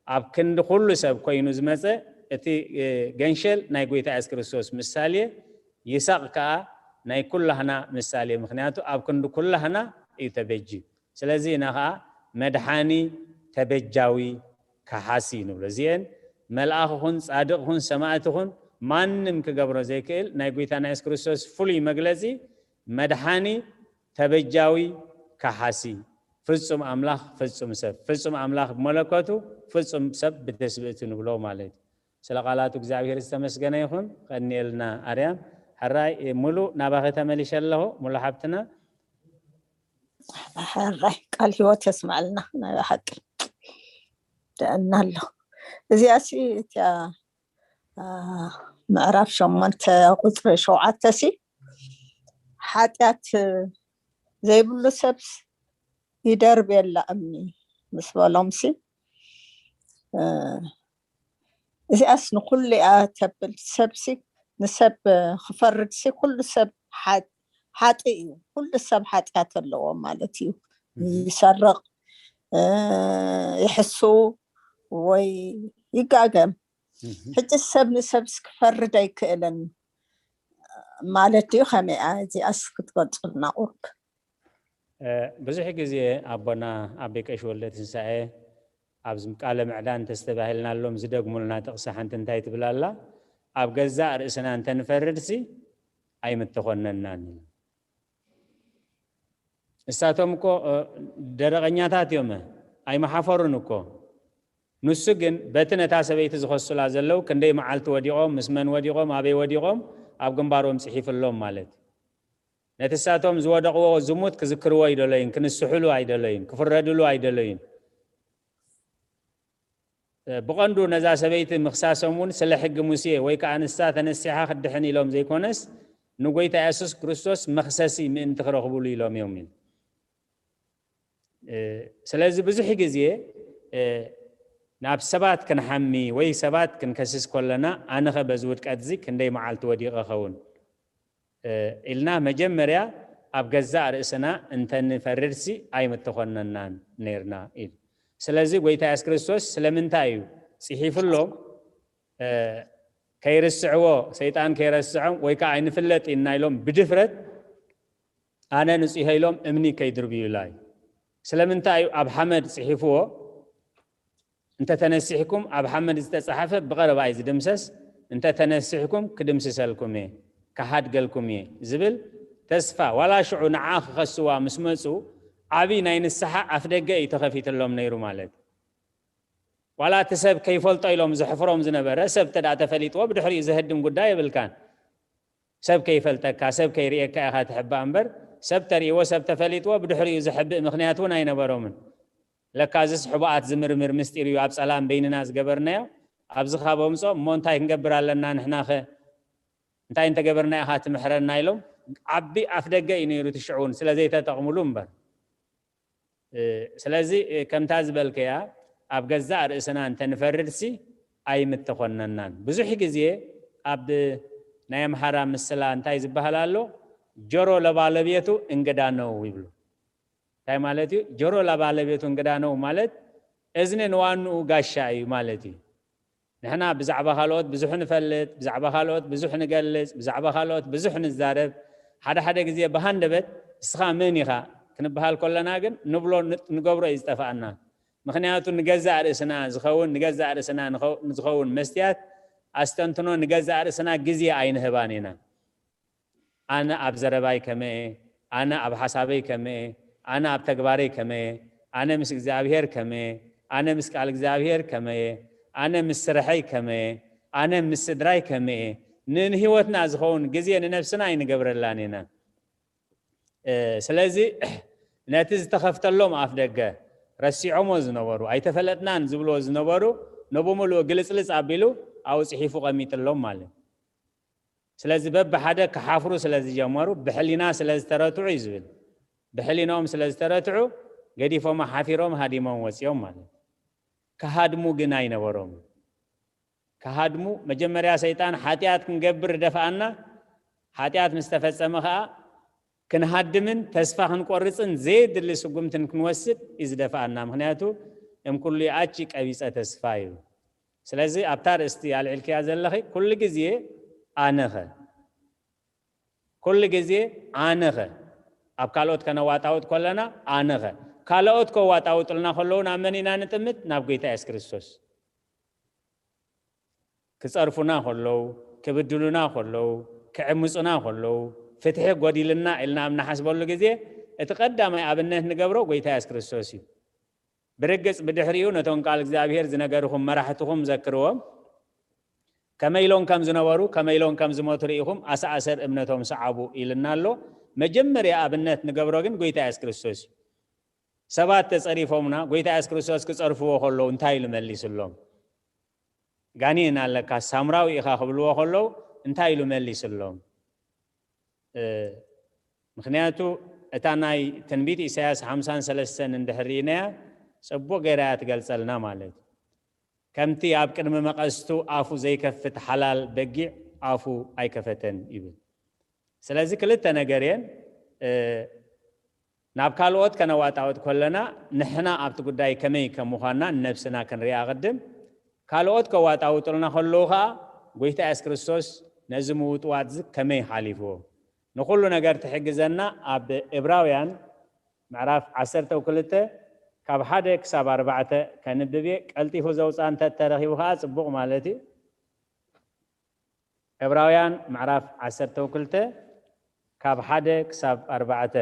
ኣብ ክንዲ ኩሉ ሰብ ኮይኑ ዝመፀ እቲ ገንሸል ናይ ጎይታ የሱስ ክርስቶስ ምሳሌ፣ ይሳቅ ከዓ ናይ ኩላህና ምሳሌ፣ ምክንያቱ ኣብ ክንዲ ኩላህና እዩ ተበጂ። ስለዚ ኢና ከዓ መድሓኒ፣ ተበጃዊ፣ ከሓሲ ንብሎ። እዚአን መልኣኽ ኹን ፃድቕ ኹን ሰማእቲ ኹን ማንም ክገብሮ ዘይክእል ናይ ጎይታና የሱስ ክርስቶስ ፍሉይ መግለፂ መድሓኒ፣ ተበጃዊ፣ ከሓሲ፣ ፍጹም ኣምላኽ ፍጹም ሰብ፣ ፍጹም ኣምላኽ ብመለኮቱ ፍጹም ሰብ ብትስብእቱ ንብሎ ማለት እዩ። ስለ ቃላቱ እግዚኣብሔር ዝተመስገነ ይኹን። ቀንየልና ኣርያም። ሕራይ ሙሉ ናባኸ ተመሊሸ ኣለኹ። ሙሉ ሓብትና ሕራይ ቃል ህይወት የስማዕልና። ናይ ሓቂ ደእና ኣለኹ። እዚኣ ሲ እቲያ ምዕራፍ ሸሞንተ ቁፅሪ ሸውዓተ ሲ ሓጢኣት ዘይብሉ ሰብ ይደርብ የላ እምኒ ምስ በሎም ሲ እዚኣስ ንኩሉ እያ ተብል። ሰብሲ ንሰብ ክፈርድ ሲ ኩሉ ሰብ ሓጢ እዩ። ኩሉ ሰብ ሓጢኣት ኣለዎ ማለት እዩ። ይሰርቕ፣ ይሕሱ ወይ ይጋገም። ሕጂ ሰብ ንሰብስ ክፈርድ ኣይክእልን ማለት ድዩ? ከመይ እያ እዚኣስ ክትገልፁልና ቁርብ? ብዙሕ ግዜ ኣቦና ኣቤ ቀሽ ወልደ ትንሳኤ ኣብ ቃለ ምዕዳን ተስተባሂልናሎም ዝደግሙልና ጥቕሲ ሓንቲ እንታይ ትብል ኣላ? ኣብ ገዛእ ርእስና እንተንፈርድሲ ኣይምተኾነናን። እሳቶም እኮ ደረቐኛታት እዮም፣ ኣይመሓፈሩን እኮ። ንሱ ግን በቲ ነታ ሰበይቲ ዝኸሱላ ዘለዉ ክንደይ መዓልቲ ወዲቖም፣ ምስ መን ወዲቖም፣ ኣበይ ወዲቖም ኣብ ግንባሮም ጽሒፍሎም ማለት እዩ። ነቲ እሳቶም ዝወደቕዎ ዝሙት ክዝክርዎ ኣይደለዩን፣ ክንስሕሉ ኣይደለዩን፣ ክፍረድሉ ኣይደለዩን። ብቐንዱ ነዛ ሰበይቲ ምኽሳሶም እውን ስለ ሕጊ ሙሴ ወይ ከዓ ንሳ ተነሲሓ ክትድሕን ኢሎም ዘይኮነስ ንጎይታ የሱስ ክርስቶስ መኽሰሲ ምእንቲ ክረኽብሉ ኢሎም እዮም ኢሉ። ስለዚ ብዙሕ ግዜ ናብ ሰባት ክንሓሚ ወይ ሰባት ክንከስስ ከለና ኣነኸ በዚ ውድቀት እዚ ክንደይ መዓልቲ ወዲቐ ኸውን ኢልና መጀመርያ ኣብ ገዛእ ርእስና እንተንፈርድሲ ኣይምተኾነናን ነይርና ኢሉ። ስለዚ ጎይታ የሱስ ክርስቶስ ስለምንታይ እዩ ጽሒፍሎም ከይርስዕዎ ሰይጣን ከይረስዖም ወይ ከዓ ኣይንፍለጥ ኢና ኢሎም ብድፍረት ኣነ ንጹህ ኢሎም እምኒ ከይድርብዩላ እዩ። ስለምንታይ እዩ ኣብ ሓመድ ጽሒፍዎ? እንተተነሲሕኩም ኣብ ሓመድ ዝተጻሕፈ ብቐረባ እዩ ዝድምሰስ፣ እንተተነሲሕኩም ክድምስሰልኩም እየ፣ ክሓድገልኩም እየ ዝብል ተስፋ ዋላ ሽዑ ንዓ ክኸስዋ ምስ መጹ ዓቢ ናይ ንስሓ ኣፍደገ እዩ ተኸፊትሎም ነይሩ ማለት እዩ። ዋላ እቲ ሰብ ከይፈልጦ ኢሎም ዘሕፍሮም ዝነበረ ሰብ ተዳ ተፈሊጥዎ ብድሕሪኡ ዘህድም ጉዳይ የብልካን። ሰብ ከይፈልጠካ ሰብ ከይርእየካ ኢኻ ትሕባእ እምበር ሰብ ተርእይዎ ሰብ ተፈሊጥዎ ብድሕሪኡ ዘሕብእ ምኽንያት እውን ኣይነበሮምን። ለካ እዚስ ሕቡኣት ዝምርምር ምስጢር እዩ ኣብ ጸላም በይንና ዝገበርናዮ ኣብዚ ካብ ኣምጾ እሞ እንታይ ክንገብር ኣለና ንሕናኸ እንታይ እንተገበርና ኢኻ ትምሕረና ኢሎም ዓቢ ኣፍ ደገ እዩ ነይሩ እቲ ሽዑ እውን ስለ ዘይተጠቕምሉ እምበር ስለዚ ከምታ ዝበልከያ ኣብ ገዛእ ርእስና እንተንፈርድሲ ኣይምተኾነናን። ብዙሕ ግዜ ኣብ ናይ ኣምሓራ ምስላ እንታይ ዝበሃል ኣሎ? ጆሮ ለባለቤቱ እንግዳ ነው ይብሉ። እንታይ ማለት እዩ? ጆሮ ለባለቤቱ እንግዳ ነው ማለት እዝኒ ንዋንኡ ጋሻ እዩ ማለት እዩ። ንሕና ብዛዕባ ካልኦት ብዙሕ ንፈልጥ፣ ብዛዕባ ካልኦት ብዙሕ ንገልጽ፣ ብዛዕባ ካልኦት ብዙሕ ንዛረብ፣ ሓደ ሓደ ግዜ ብሃንደበት እስኻ መን ኢኻ ክንበሃል ከለና ግን ንብሎ ንገብሮ እዩ ዝጠፍኣና። ምኽንያቱ ንገዛእ ርእስና ዝኸውን ንገዛእ ርእስና ንዝኸውን መስትያት ኣስተንትኖ ንገዛእ ርእስና ግዜ ኣይንህባን ኢና። ኣነ ኣብ ዘረባይ ከመየ፣ ኣነ ኣብ ሓሳበይ ከመየ፣ ኣነ ኣብ ተግባረይ ከመየ፣ ኣነ ምስ እግዚኣብሔር ከመየ፣ ኣነ ምስ ቃል እግዚኣብሔር ከመየ፣ ኣነ ምስ ስርሐይ ከመየ፣ ኣነ ምስ ስድራይ ከመየ። ንህይወትና ዝኸውን ግዜ ንነብስና ኣይንገብረላን ኢና። ስለዚ ነቲ ዝተኸፍተሎም ኣፍ ደገ ረሲዖሞ ዝነበሩ፣ ኣይተፈለጥናን ዝብልዎ ዝነበሩ፣ ነብምሉኡ ግልፅልፅ ኣቢሉ ኣብኡ ፅሒፉ ቀሚጥሎም ማለት። ስለዚ በብሓደ ክሓፍሩ ስለ ዝጀመሩ፣ ብሕሊና ስለ ዝተረትዑ እዩ ዝብል። ብሕሊናኦም ስለ ዝተረትዑ ገዲፎም ሓፊሮም ሃዲሞም ወፂኦም ማለት። ክሃድሙ ግን ኣይነበሮም። ክሃድሙ፣ መጀመርያ ሰይጣን ሓጢኣት ክንገብር ደፍኣና። ሓጢኣት ምስ ተፈጸመ ኸኣ ክንሃድምን ተስፋ ክንቆርጽን ዘየድሊ ስጉምትን ክንወስድ እዩ ዝደፍኣና። ምኽንያቱ እም ኩሉ ይኣቲ ቀቢጸ ተስፋ እዩ። ስለዚ ኣብታ ርእስቲ ኣልዒልክያ ዘለኺ ኩሉ ግዜ ኣነኸ፣ ኩሉ ግዜ ኣነኸ፣ ኣብ ካልኦት ከነዋጣውጥ ከለና ኣነኸ፣ ካልኦት ከዋጣውጡልና ከለዉ ናብ መን ኢና ንጥምት? ናብ ጎይታ የሱስ ክርስቶስ። ክጸርፉና ከለዉ፣ ክብድሉና ከለዉ፣ ክዕምጹና ከለዉ፣ ፍትሒ ጎዲልና ኢልና ኣብ ንሓስበሉ ግዜ እቲ ቀዳማይ ኣብነት ንገብሮ ጎይታ የሱስ ክርስቶስ እዩ። ብርግጽ ብድሕሪኡ ነቶም ቃል እግዚኣብሔር ዝነገርኹም መራሕትኹም ዘክርዎም፣ ከመይ ኢሎም ከም ዝነበሩ፣ ከመይ ኢሎም ከም ዝሞቱ ርኢኹም ኣሰኣሰር እምነቶም ሰዓቡ ኢልና ኣሎ። መጀመርያ ኣብነት ንገብሮ ግን ጎይታ የሱስ ክርስቶስ እዩ። ሰባት ተጸሪፎምና ጎይታ የሱስ ክርስቶስ ክጸርፍዎ ከለዉ እንታይ ኢሉ መሊስሎም? ጋኔን ኣለካ፣ ሳምራዊ ኢኻ ክብልዎ ከለዉ እንታይ ኢሉ መሊስሎም? እ፣ ምኽንያቱ እታ ናይ ትንቢት ኢሳያስ ሓምሳን ሰለስተን እንድሕር ርኢናያ ጽቡቕ ገይራ እያ ትገልጸልና ማለት እዩ። ከምቲ ኣብ ቅድሚ መቐስቱ ኣፉ ዘይከፍት ሓላል በጊዕ ኣፉ ኣይከፈተን ይብል። ስለዚ ክልተ ነገር እየን። እ፣ ናብ ካልኦት ከነዋጣውጥ ከለና ንሕና ኣብቲ ጉዳይ ከመይ ከም ምዃንና ንነብስና ክንሪኣ ቅድም። ካልኦት ከዋጣውጡልና ከለዉ ኸኣ ጎይታ የሱስ ክርስቶስ ነዚ ምውጥዋጥ እዚ ከመይ ሓሊፍዎ? ንኹሉ ነገር ትሕግዘና ኣብ ዕብራውያን ምዕራፍ ዓሰርተ ክልተ ካብ ሓደ ክሳብ ኣርባዕተ ከንብብ እየ። ቀልጢፉ ዘውፅኣ እንተ ተረኺቡ ኸዓ ፅቡቕ ማለት እዩ። ዕብራውያን ምዕራፍ ዓሰርተ ክልተ ካብ ሓደ ክሳብ ኣርባዕተ።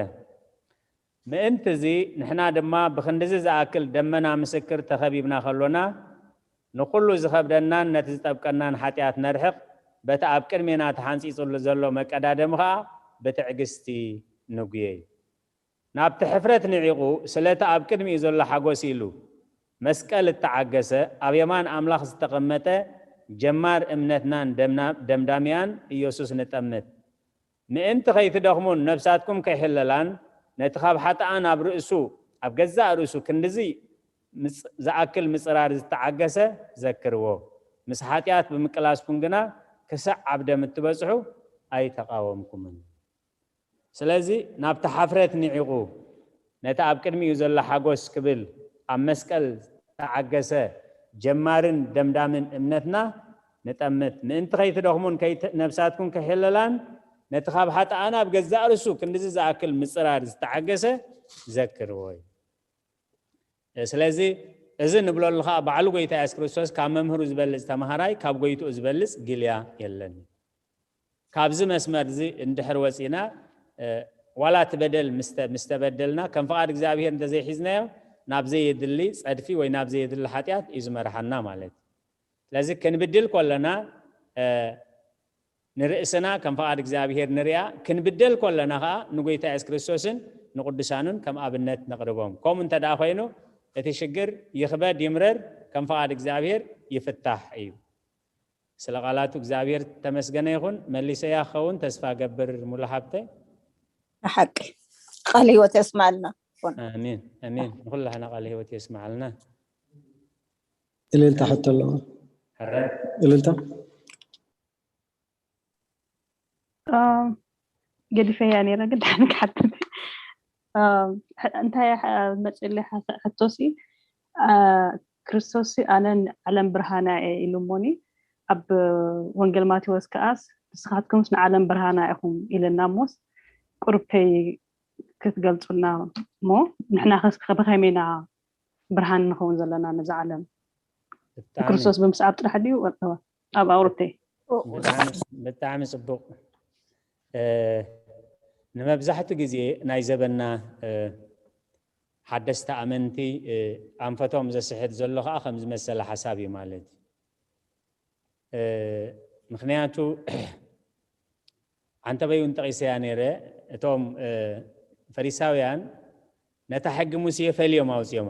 ምእንቲ እዚ ንሕና ድማ ብኽንድዚ ዝኣክል ደመና ምስክር ተኸቢብና ከሎና፣ ንኹሉ ዝኸብደናን ነቲ ዝጠብቀናን ሓጢኣት ነርሕቕ፣ በቲ ኣብ ቅድሜና ተሓንጺጹሉ ዘሎ መቀዳደሚ ኸኣ ብትዕግስቲ ንጉየይ። ናብቲ ሕፍረት ንዒቑ፣ ስለቲ ኣብ ቅድሚኡ ዘሎ ሓጎስ ኢሉ መስቀል እተዓገሰ፣ ኣብ የማን ኣምላኽ ዝተቐመጠ ጀማር እምነትናን ደምና-፣ ደምዳሚኣን ኢየሱስ ንጠምት። ምእንቲ ኸይትደኽሙን ነፍሳትኩም ከይሕለላን፣ ነቲ ኻብ ሓጥኣን ኣብ ርእሱ፣ ኣብ ገዛእ ርእሱ ክንድዚ ምጽ-፣ ዝኣክል ምጽራር ዝተዓገሰ ዘክርዎ። ምስ ሓጢኣት ብምቅላስኩም ግና ክሳዕ ኣብ ደም እትበጽሑ ኣይተቓወምኩምን። ስለዚ ናብቲ ሓፍረት ንዒቑ፣ ነቲ ኣብ ቅድሚኡ ዘሎ ሓጎስ ክብል ኣብ መስቀል ዝተዓገሰ ጀማርን ደምዳምን እምነትና ንጠምት። ምእንቲ ከይትደኽሙን ከይት-፣ ነፍሳትኩም ከይሕለላን ነቲ ካብ ሓጥኣን ኣብ ገዛእ ርእሱ ክንድዚ ዝኣክል ምጽራር ዝተዓገሰ ዘክርዎ እዩ። ስለዚ እዚ ንብለሉ ኸዓ ባዕሉ ጎይታ የሱስ ክርስቶስ ካብ መምህሩ ዝበልጽ ተምሃራይ ካብ ጎይትኡ ዝበልጽ ጊልያ የለን። ካብዚ መስመር እዚ እንድሕር ወጺና፣ እ፣ ዋላ እቲ በደል ምስተ-፣ ምስተበደልና ከም ፍቓድ እግዚኣብሔር እንተዘይሒዝናዮ ናብ ዘየድሊ ጸድፊ ወይ ናብ ዘየድሊ ሓጢኣት እዩ ዝመርሓና ማለት እዩ። ስለዚ ክንብድል ከለና፣ እ፣ ንርእስና ከም ፍቓድ እግዚኣብሔር ንርኣ፣ ክንብደል ከለና ኸኣ ንጎይታ የሱስ ክርስቶስን ንቅዱሳኑን ከም ኣብነት ነቕርቦም። ከምኡ እንተ ደኣ ኮይኑ እቲ ሽግር ይኽበድ ይምረር ከም ፍቓድ እግዚኣብሔር ይፍታሕ እዩ። ስለ ቃላቱ እግዚኣብሔር ተመስገነ ይኹን። መሊሰያ ክኸውን ተስፋ ገብር ሙሉ ሓብተይ። ብሓቂ ቃል ህይወት የስማልና። ኣሜን፣ ኣሜን። ንኹላህና ቃል ህይወት የስማዓልና። እልልታ ሕቶ ኣለዎ። ሕረ። እልልታ። እ፣ ገዲፈያ ነይረ፣ ግን ድሓን ክሓትት። እ፣ ሕ-፣ እንታይ ሕ-፣ መፅእለይ ሓሳ-፣ ሕቶሲ፣ እ፣ ክርስቶስሲ ኣነ ንዓለም ብርሃና እየ ኢሉ እሞኒ፣ ኣብ ወንጌል ማቴዎስ ከኣስ ንስኻትኩምስ ንዓለም ብርሃና ኢኹም ኢለና እሞስ፣ ቁሩብ ከይ-፣ ክትገልፁልና እሞ፣ ንሕና ኸስ ብኸመይ ኢና ብርሃን ንኸውን ዘለና ነዛ ዓለም? ብጣዕሚ ብክርስቶስ ብምስዓብ ጥራሕ ድዩ? ኣብ ኣውሮፕ? ብጣዕሚ፣ ብጣዕሚ ጽቡቕ። እ፣ ንመብዛሕቱ ግዜ ናይ ዘበና ሓደስቲ ኣመንቲ ኣንፈቶም ዘስሕት ዘሎ ከዓ ከም ዝመሰለ ሓሳብ እዩ ማለት እዩ። ምክንያቱ ዓንተበይ እውን ጠቂሰያ ነይረ። እቶም ፈሪሳውያን ነታ ሕጊ ሙሴ ፈልዮም ኣውፅዮማ።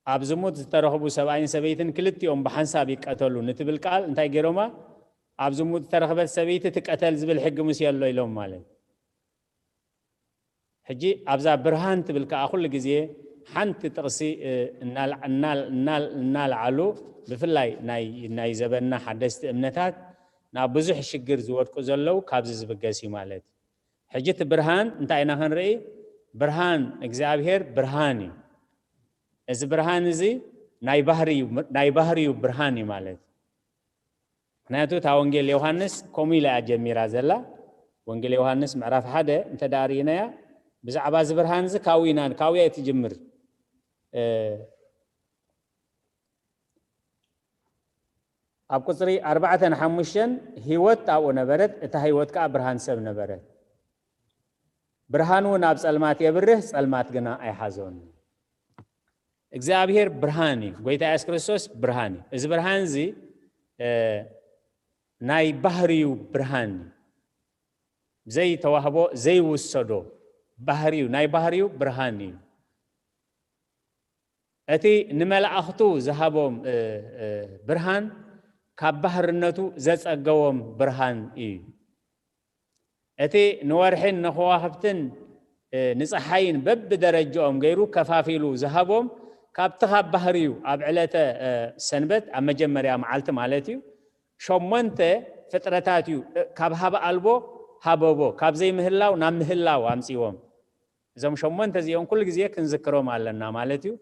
ኣብ ዝሙት ዝተረኽቡ ሰብኣይን ሰበይትን ክልቲኦም ብሓንሳብ ይቀተሉ ንትብል ቃል እንታይ ገይሮማ? ኣብ ዝሙት ዝተረኽበት ሰበይቲ ትቀተል ዝብል ሕጊ ሙሴ ኣሎ ኢሎም ማለት። ሕጂ ኣብዛ ብርሃን ትብል ከዓ ኩሉ ግዜ ሓንቲ ጥቕሲ እናልዓሉ፣ ብፍላይ ናይ ዘበንና ሓደስቲ እምነታት ናብ ብዙሕ ሽግር ዝወድቁ ዘለዉ ካብዚ ዝብገስ እዩ ማለት። ሕጂ እቲ ብርሃን እንታይ ኢና ክንርኢ? ብርሃን እግዚኣብሔር ብርሃን እዩ። እዚ ብርሃን እዚ ናይ ባህሪ እዩ፣ ናይ ባህሪ እዩ ብርሃን እዩ ማለት። ምክንያቱ እታ ወንጌል ዮሃንስ ከምኡ ኢላ እያ ጀሚራ ዘላ። ወንጌል ዮሃንስ ምዕራፍ ሓደ እንተ ደኣ ርኢናያ፣ ብዛዕባ እዚ ብርሃን እዚ ካብኡ ኢና፣ ካብኡ እያ ትጅምር። ኣብ ቁፅሪ ኣርባዕተን ሓሙሽተን፣ ህይወት ኣብኡ ነበረት፣ እታ ህይወት ከዓ ብርሃን ሰብ ነበረት። ብርሃን እውን ኣብ ጸልማት የብርህ፣ ጸልማት ግና ኣይሓዞን። እግዚኣብሔር ብርሃን እዩ። ጎይታ የሱስ ክርስቶስ ብርሃን እዩ። እዚ ብርሃን እዚ ናይ ባህሪዩ ብርሃን እዩ። ዘይተዋህቦ ዘይውሰዶ ባህሪዩ፣ ናይ ባህሪዩ ብርሃን እዩ። እቲ ንመላእኽቱ ዝሃቦም ብርሃን ካብ ባህርነቱ ዘጸገቦም ብርሃን እዩ። እቲ ንወርሕን ንከዋኽብትን ንፀሓይን በብደረጃኦም ገይሩ ከፋፊሉ ዝሃቦም ካብቲ ካብ ባህሪዩ ኣብ ዕለተ ሰንበት ኣብ መጀመርያ መዓልቲ ማለት እዩ ሸሞንተ ፍጥረታት እዩ ካብ ሃበ ኣልቦ ሃበቦ ካብ ዘይምህላው ናብ ምህላው ኣምፅዎም። እዞም ሸሞንተ እዚኦም ኩሉ ግዜ ክንዝክሮም ኣለና ማለት እዩ።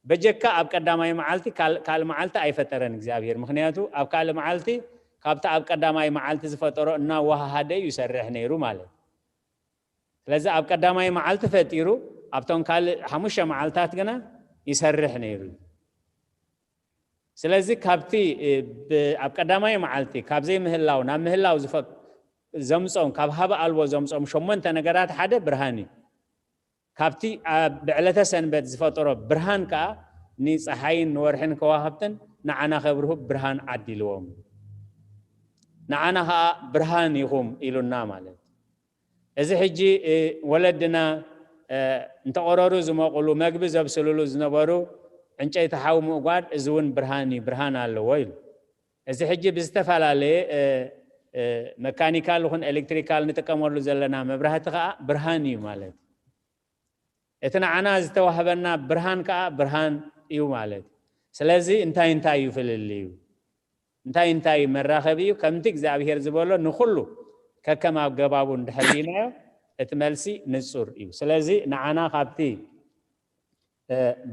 በጀካ ኣብ ቀዳማይ መዓልቲ ካልእ መዓልቲ ኣይፈጠረን እግዚኣብሔር። ምክንያቱ ኣብ ካልእ መዓልቲ ካብቲ ኣብ ቀዳማይ መዓልቲ ዝፈጠሮ እናወሃሃደ እዩ ይሰርሕ ነይሩ ማለት። ስለዚ ኣብ ቀዳማይ መዓልቲ ፈጢሩ ኣብቶም ካልእ ሓሙሽተ መዓልታት ግና ይሰርሕ ነይሩ። ስለዚ ካብቲ ኣብ ቀዳማይ መዓልቲ ካብ ዘይምህላው ናብ ምህላው ዘምፆም ካብ ሃበ ኣልቦ ዘምፆም ሸሞንተ ነገራት ሓደ ብርሃን እዩ። ካብቲ ኣብ ብዕለተ ሰንበት ዝፈጠሮ ብርሃን ከዓ ንፀሓይን ንወርሕን ከዋኽብትን ንዓና ከብርሁ ብርሃን ዓዲልዎም። ንዓና ከዓ ብርሃን ኢኹም ኢሉና ማለት። እዚ ሕጂ ወለድና እንተቆረሩ ዝመቑሉ መግቢ ዘብስልሉ ዝነበሩ ዕንጨይቲ ሓዊ ምእጓድ እዚ እውን ብርሃን እዩ፣ ብርሃን ኣለዎ ኢሉ። እዚ ሕጂ ብዝተፈላለየ መካኒካል ይኹን ኤሌክትሪካል ንጥቀመሉ ዘለና መብራህቲ ከዓ ብርሃን እዩ ማለት። እቲ ንዓና ዝተዋህበና ብርሃን ከዓ ብርሃን እዩ ማለት። ስለዚ እንታይ እንታይ እዩ ፍልልዩ? እንታይ እንታይ እዩ መራኸቢ እዩ? ከምቲ እግዚኣብሔር ዝበሎ ንኩሉ ከከም ኣገባቡ እንድሕር ርኢናዮ እቲ መልሲ ንጹር እዩ። ስለዚ ንዓና ካብቲ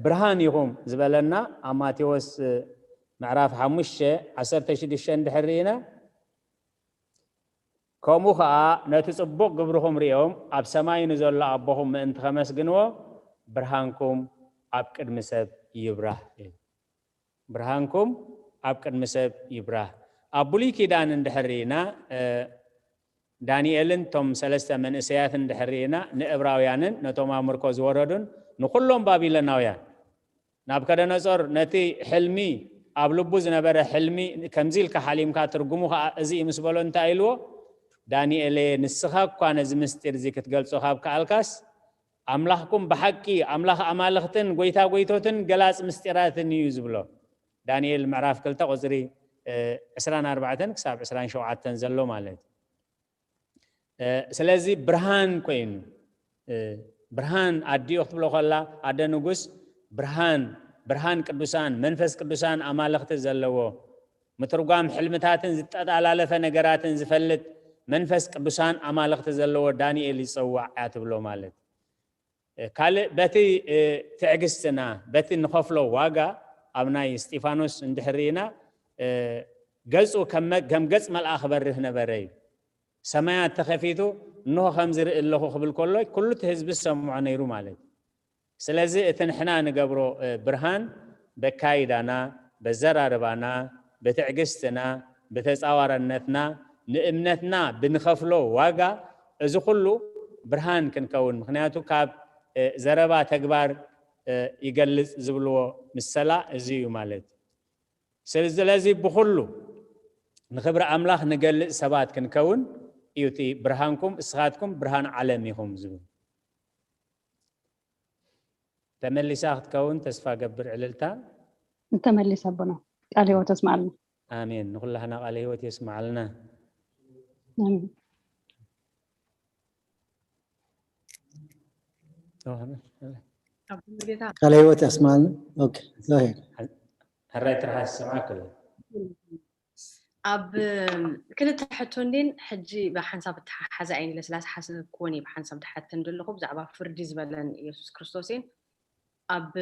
ብርሃን ኢኹም ዝበለና ኣብ ማቴዎስ ምዕራፍ ሓሙሽተ ዓሰርተ ሽዱሽተ እንድሕር ርኢና፣ ከምኡ ኸኣ ነቲ ጽቡቕ ግብርኹም ሪኦም ኣብ ሰማይ ንዘሎ ኣቦኹም ምእንቲ ኸመስግንዎ ብርሃንኩም ኣብ ቅድሚ ሰብ ይብራህ። ብርሃንኩም ኣብ ቅድሚ ሰብ ይብራህ። ኣብ ብሉይ ኪዳን እንድሕር ርኢና ዳንኤልን እቶም ሰለስተ መንእሰያትን እንድሕር ርኢና ንእብራውያንን ነቶም ኣብ ምርኮ ዝወረዱን ንኹሎም ባቢሎናውያን ናብከደነጾር ነቲ ሕልሚ ኣብ ልቡ ዝነበረ ሕልሚ ከምዚ ኢልካ ሓሊምካ ትርጉሙ ከዓ እዚ እዩ ምስ በሎ እንታይ ኢልዎ? ዳንኤል ንስኻ እኳ ነዚ ምስጢር እዚ ክትገልጾ ካብ ከኣልካስ ኣምላኽኩም ብሓቂ ኣምላኽ ኣማልኽትን ጎይታ ጎይቶትን ገላጽ ምስጢራትን እዩ ዝብሎ። ዳንኤል ምዕራፍ ክልተ ቁፅሪ ዕስራን ኣርባዕተን ክሳብ ዕስራን ሸውዓተን ዘሎ ማለት እዩ። ስለዚ ብርሃን ኮይኑ ብርሃን ኣዲኡ ክትብሎ ከላ ኣደ ንጉስ ብርሃን ብርሃን ቅዱሳን መንፈስ ቅዱሳን ኣማልኽቲ ዘለዎ ምትርጓም ሕልምታትን ዝጠጣላለፈ ነገራትን ዝፈልጥ መንፈስ ቅዱሳን ኣማልኽቲ ዘለዎ ዳንኤል ይፀዋዕ እያ ትብሎ ማለት። ካልእ በቲ ትዕግስትና በቲ ንኸፍሎ ዋጋ ኣብ ናይ እስጢፋኖስ እንድሕር ርኢና ገፁ ከም ገፅ መልኣኽ በርህ ነበረ እዩ። ሰማያት ተኸፊቱ እንሆ ከም ዝርኢ ኣለኹ ክብል ከሎ ኩሉ እቲ ህዝቢ ዝሰምዖ ነይሩ ማለት እዩ። ስለዚ እቲ ንሕና ንገብሮ ብርሃን በካይዳና በዘራርባና ብትዕግስትና ብተፃዋረነትና ንእምነትና ብንኸፍሎ ዋጋ እዚ ኩሉ ብርሃን ክንከውን፣ ምክንያቱ ካብ ዘረባ ተግባር ይገልጽ ዝብልዎ ምሰላ እዚ እዩ ማለት። ስለዚ ብኩሉ ንክብሪ ኣምላኽ ንገልጽ ሰባት ክንከውን እዩ እቲ ብርሃንኩም፣ እስኻትኩም ብርሃን ዓለም ኢኹም ዝብል። ተመሊሳ ክትከውን ተስፋ ገብር። ዕልልታ። እንተመሊሳ ኣቦና ቃል ህይወት ኣስማዓልና። ኣሜን። ንኩላህና ቃል ህይወት የስማዓልና። ኣሜን። ቃል ህይወት ያስማልን። ኦኬ፣ ዛሄር። ሕራይ ትርሓስ ዝሰምዓክ ኣሎ። ኣብ ክልተ ሕቶ እንዲን ሕጂ ብሓንሳብ እተሓሓዛ እየን ኢለ ስለ ዝሓሰብክወን እየ ብሓንሳብ ድሓተን ዘለኹ። ብዛዕባ ፍርዲ ዝበለን ኢየሱስ ክርስቶስ እየን። ኣብ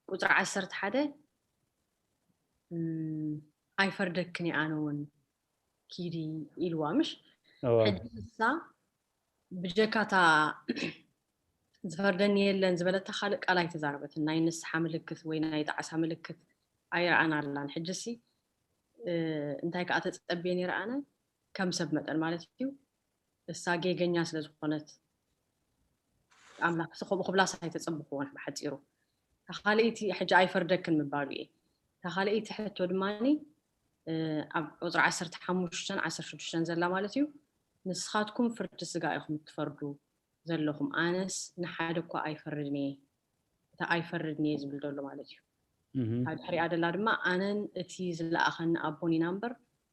ቁፅሪ ዓሰርተ ሓደ ኣይፈርደክን እየ ኣነ እውን ኪዲ ኢልዋ ምሽ ሕጂ ንሳ ብጀካታ ዝፈርደኒ የለን ዝበለታ ካልእ ቃል ኣይተዛረበትን። ናይ ንስሓ ምልክት ወይ ናይ ጣዕሳ ምልክት ኣይረኣናላን። ሕጂሲ እንታይ ከዓ ተፀብየ ነይረ ኣነ ከም ሰብ መጠን ማለት እዩ። እሳ ጌገኛ ስለ ዝኾነት ኣምላኽ እሱ ከምኡ ክብላስ ኣይተፀብኽዎን ብሓፂሩ። እታ ካልኣይቲ ሕጂ ኣይፈርደክን ምባሉ እየ። እታ ካልኣይቲ ሕቶ ድማ ኣብ ቁፅሪ ዓሰርተ ሓሙሽተን ዓሰርተ ሽዱሽተን ዘላ ማለት እዩ። ንስኻትኩም ፍርዲ ስጋ ኢኹም እትፈርዱ ዘለኹም፣ ኣነስ ንሓደ እኳ ኣይፈርድን እየ፣ እታ ኣይፈርድን እየ ዝብል ዘሎ ማለት እዩ። ኣብ ድሕሪኣ ደላ ድማ ኣነን እቲ ዝለኣኸኒ ኣቦን ኢና እምበር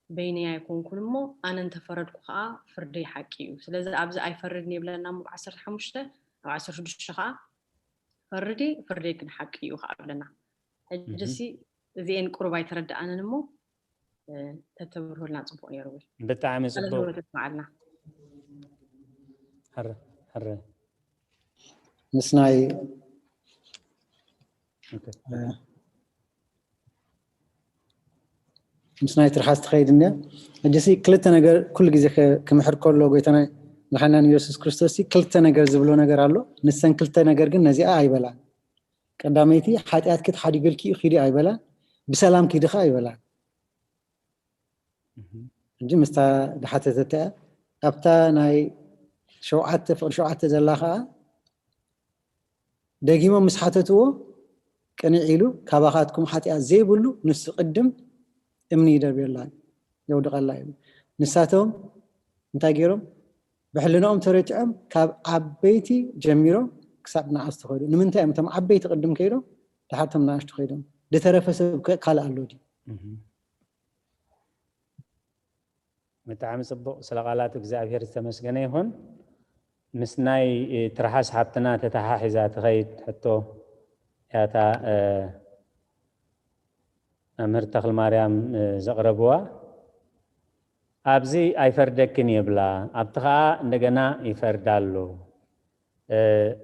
በይነይ ኣይኮንኩን እሞ ኣነ እንተፈረድኩ ከዓ ፍርደይ ሓቂ እዩ። ስለዚ ኣብዚ ኣይፈርድን እየ ይብለና እሞ ብ ዓሰርተ ሓሙሽተ ኣብ ዓሰርተ ሽዱሽተ ከዓ ፈርዲ ፍርደይ ግን ሓቂ እዩ ከዓ ብለና። ሕጂ ሲ እዚኤን ቁሩብ ኣይተረድኣንን እሞ ተተብርሁልና ፅቡቅ ነይሩ። ብጣዕሚ ፅቡቅ። በዓልና ሕረ ሕረ ምስ ናይ ምስ ናይ ትርሓስ ትኸይድ እኒያ። ሕጂ ሲ ክልተ ነገር ኩሉ ግዜ ክምሕር ከሎ ጎይታና መድሓኒና ኢየሱስ ክርስቶስ ሲ ክልተ ነገር ዝብሎ ነገር ኣሎ። ንሰን ክልተ ነገር ግን ነዚኣ ኣይበላን። ቀዳመይቲ ሓጢኣትኪ ተሓዲጉልኪ እዩ ኪዲ ኣይበላን። ብሰላም ኪዲ ኸዓ ኣይበላን። ሕጂ ምስታ ድሓተተት እያ ኣብታ ናይ ሸውዓተ ፍቕዲ ሸውዓተ ዘላ ኸዓ ደጊሞም ምስ ሓተትዎ ቅንዕ ኢሉ ካባኻትኩም ሓጢኣት ዘይብሉ ንሱ ቅድም እምኒ ይደርብየላ የውድቐላ እዩ። ንሳቶም እንታይ ገይሮም ብሕልናኦም ተረቲዖም ካብ ዓበይቲ ጀሚሮም ክሳብ ንኣሽቱ ከይዱ። ንምንታይ እዮም እቶም ዓበይቲ ቅድም ከይዶም ድሓር እቶም ንኣሽቱ ከይዶም? ዝተረፈ ሰብ ካልእ ኣሎ ድዩ? ብጣዕሚ ፅቡቕ ስለ ቃላት እግዚኣብሔር ዝተመስገነ ይኹን። ምስ ናይ ትርሓስ ሓብትና ተተሓሒዛ ትኸይድ ሕቶ ያታ መምህር ተኽልማርያም ዘቕረብዋ ኣብዚ ኣይፈርደክን ይብላ ኣብቲ ከዓ እንደገና ይፈርዳ ኣሎ።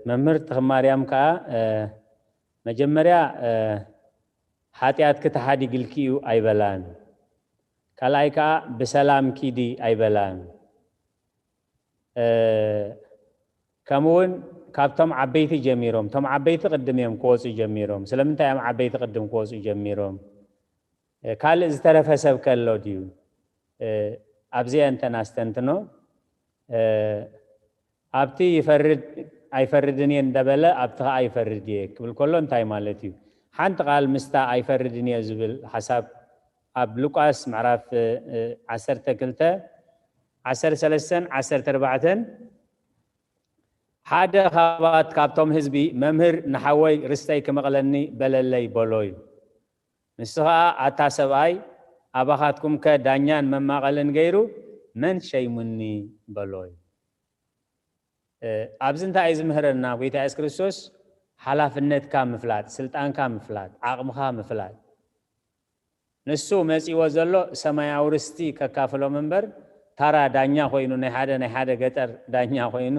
መምህር ተኽልማርያም ከዓ መጀመርያ ሓጢኣትኪ ተሓዲግልኪ እዩ ኣይበላን። ካልኣይ ከዓ ብሰላም ኪዲ ኣይበላን። ከምኡውን ካብቶም ዓበይቲ ጀሚሮም እቶም ዓበይቲ ቅድም እዮም ክወፁ ጀሚሮም። ስለምንታይ እዮም ዓበይቲ ቅድም ክወፁ ጀሚሮም? ካልእ ዝተረፈ ሰብ ከሎ ድዩ? ኣብዚአ እንተናስተንትኖ ኣብቲ ይፈርድ ኣይፈርድን እየ እንደበለ ኣብቲ ከዓ ይፈርድ እየ ክብል ከሎ እንታይ ማለት እዩ? ሓንቲ ቃል ምስታ ኣይፈርድን እየ ዝብል ሓሳብ ኣብ ሉቃስ ምዕራፍ ዓሰርተ ክልተ ዓሰርተ ሰለስተን ዓሰርተ ኣርባዕተን ሓደ ካባት ካብቶም ህዝቢ መምህር ንሓወይ ርስተይ ክመቕለኒ በለለይ በሎ እዩ። ንሱ ከዓ ኣታ ሰብኣይ ኣባኻትኩም ከ ዳኛን መማቐልን ገይሩ መን ሸይሙኒ በሎ እዩ። ኣብዚ እንታይ እዩ ዝምህረና ጎይታ የሱስ ክርስቶስ? ሓላፍነትካ ምፍላጥ፣ ስልጣንካ ምፍላጥ፣ ዓቕምኻ ምፍላጥ። ንሱ መፂዎ ዘሎ ሰማያዊ ርስቲ ከካፍሎም እምበር ታራ ዳኛ ኮይኑ ናይ ሓደ ናይ ሓደ ገጠር ዳኛ ኮይኑ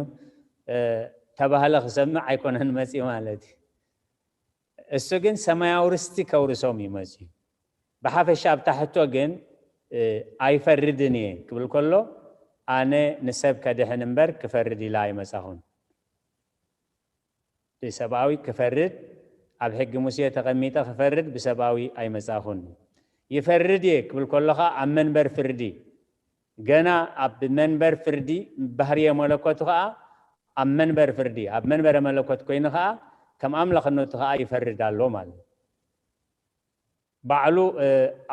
ተባህለ ክሰምዕ ኣይኮነን መፂ ማለት እዩ። እሱ ግን ሰማያዊ ርስቲ ከውርሶም እዩ መፂ። ብሓፈሻ ኣብታ ሕቶ ግን ኣይፈርድን እየ ክብል ከሎ ኣነ ንሰብ ከድሕን እምበር ክፈርድ ኢላ ኣይመፃኹን። ብሰብኣዊ ክፈርድ ኣብ ሕጊ ሙሴ ተቐሚጠ ክፈርድ ብሰብኣዊ ኣይመፃኹን። ይፈርድ እየ ክብል ከሎ ከዓ ኣብ መንበር ፍርዲ ገና ኣብ መንበር ፍርዲ፣ ባህርየ መለኮቱ ከዓ ኣብ መንበር ፍርዲ፣ ኣብ መንበረ መለኮት ኮይኑ ከዓ ከም ኣምላኽነቱ ከዓ ይፈርድ ኣሎ ማለት እዩ። ባዕሉ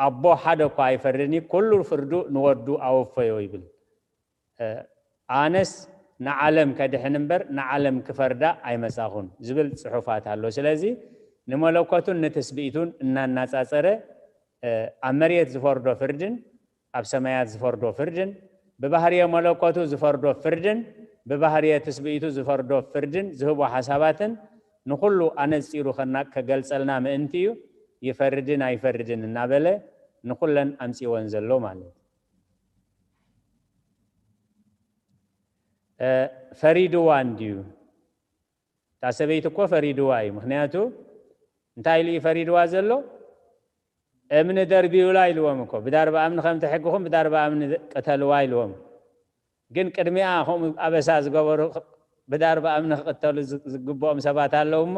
ኣቦ ሓደ እኳ ኣይፈርድን እዩ፣ ኩሉ ፍርዱ ንወዱ ኣወፈዮ ይብል። ኣነስ ንዓለም ከድሕን እምበር ንዓለም ክፈርዳ ኣይመጻኹን ዝብል ጽሑፋት ኣሎ። ስለዚ ንመለኮቱን ንትስብእቱን እናናጻጸረ ኣብ መሬት ዝፈርዶ ፍርድን ኣብ ሰማያት ዝፈርዶ ፍርድን ብባህርየ መለኮቱ ዝፈርዶ ፍርድን ብባህርየ ትስብእቱ ዝፈርዶ ፍርድን ዝህቦ ሓሳባትን ንኹሉ ኣነጺሩ ከገልጸልና ምእንቲ እዩ። ይፈርድን ኣይፈርድን እናበለ ንኹለን ኣምጺወን ዘሎ ማለት እዩ። ፈሪድዋ እንድዩ። እታ ሰበይቲ እኮ ፈሪድዋ እዩ። ምክንያቱ እንታይ ኢሉ እዩ ፈሪድዋ ዘሎ? እምኒ ደርብዩላ ኢልዎም እኮ። ብዳርባ እምኒ ከም ትሕግኹም ብዳርባ እምኒ ቅተልዋ ኢልዎም። ግን ቅድሚኣ ከምኡ ኣበሳ ዝገበሩ ብዳርባ እምኒ ክቅተሉ ዝግብኦም ሰባት ኣለዉ እሞ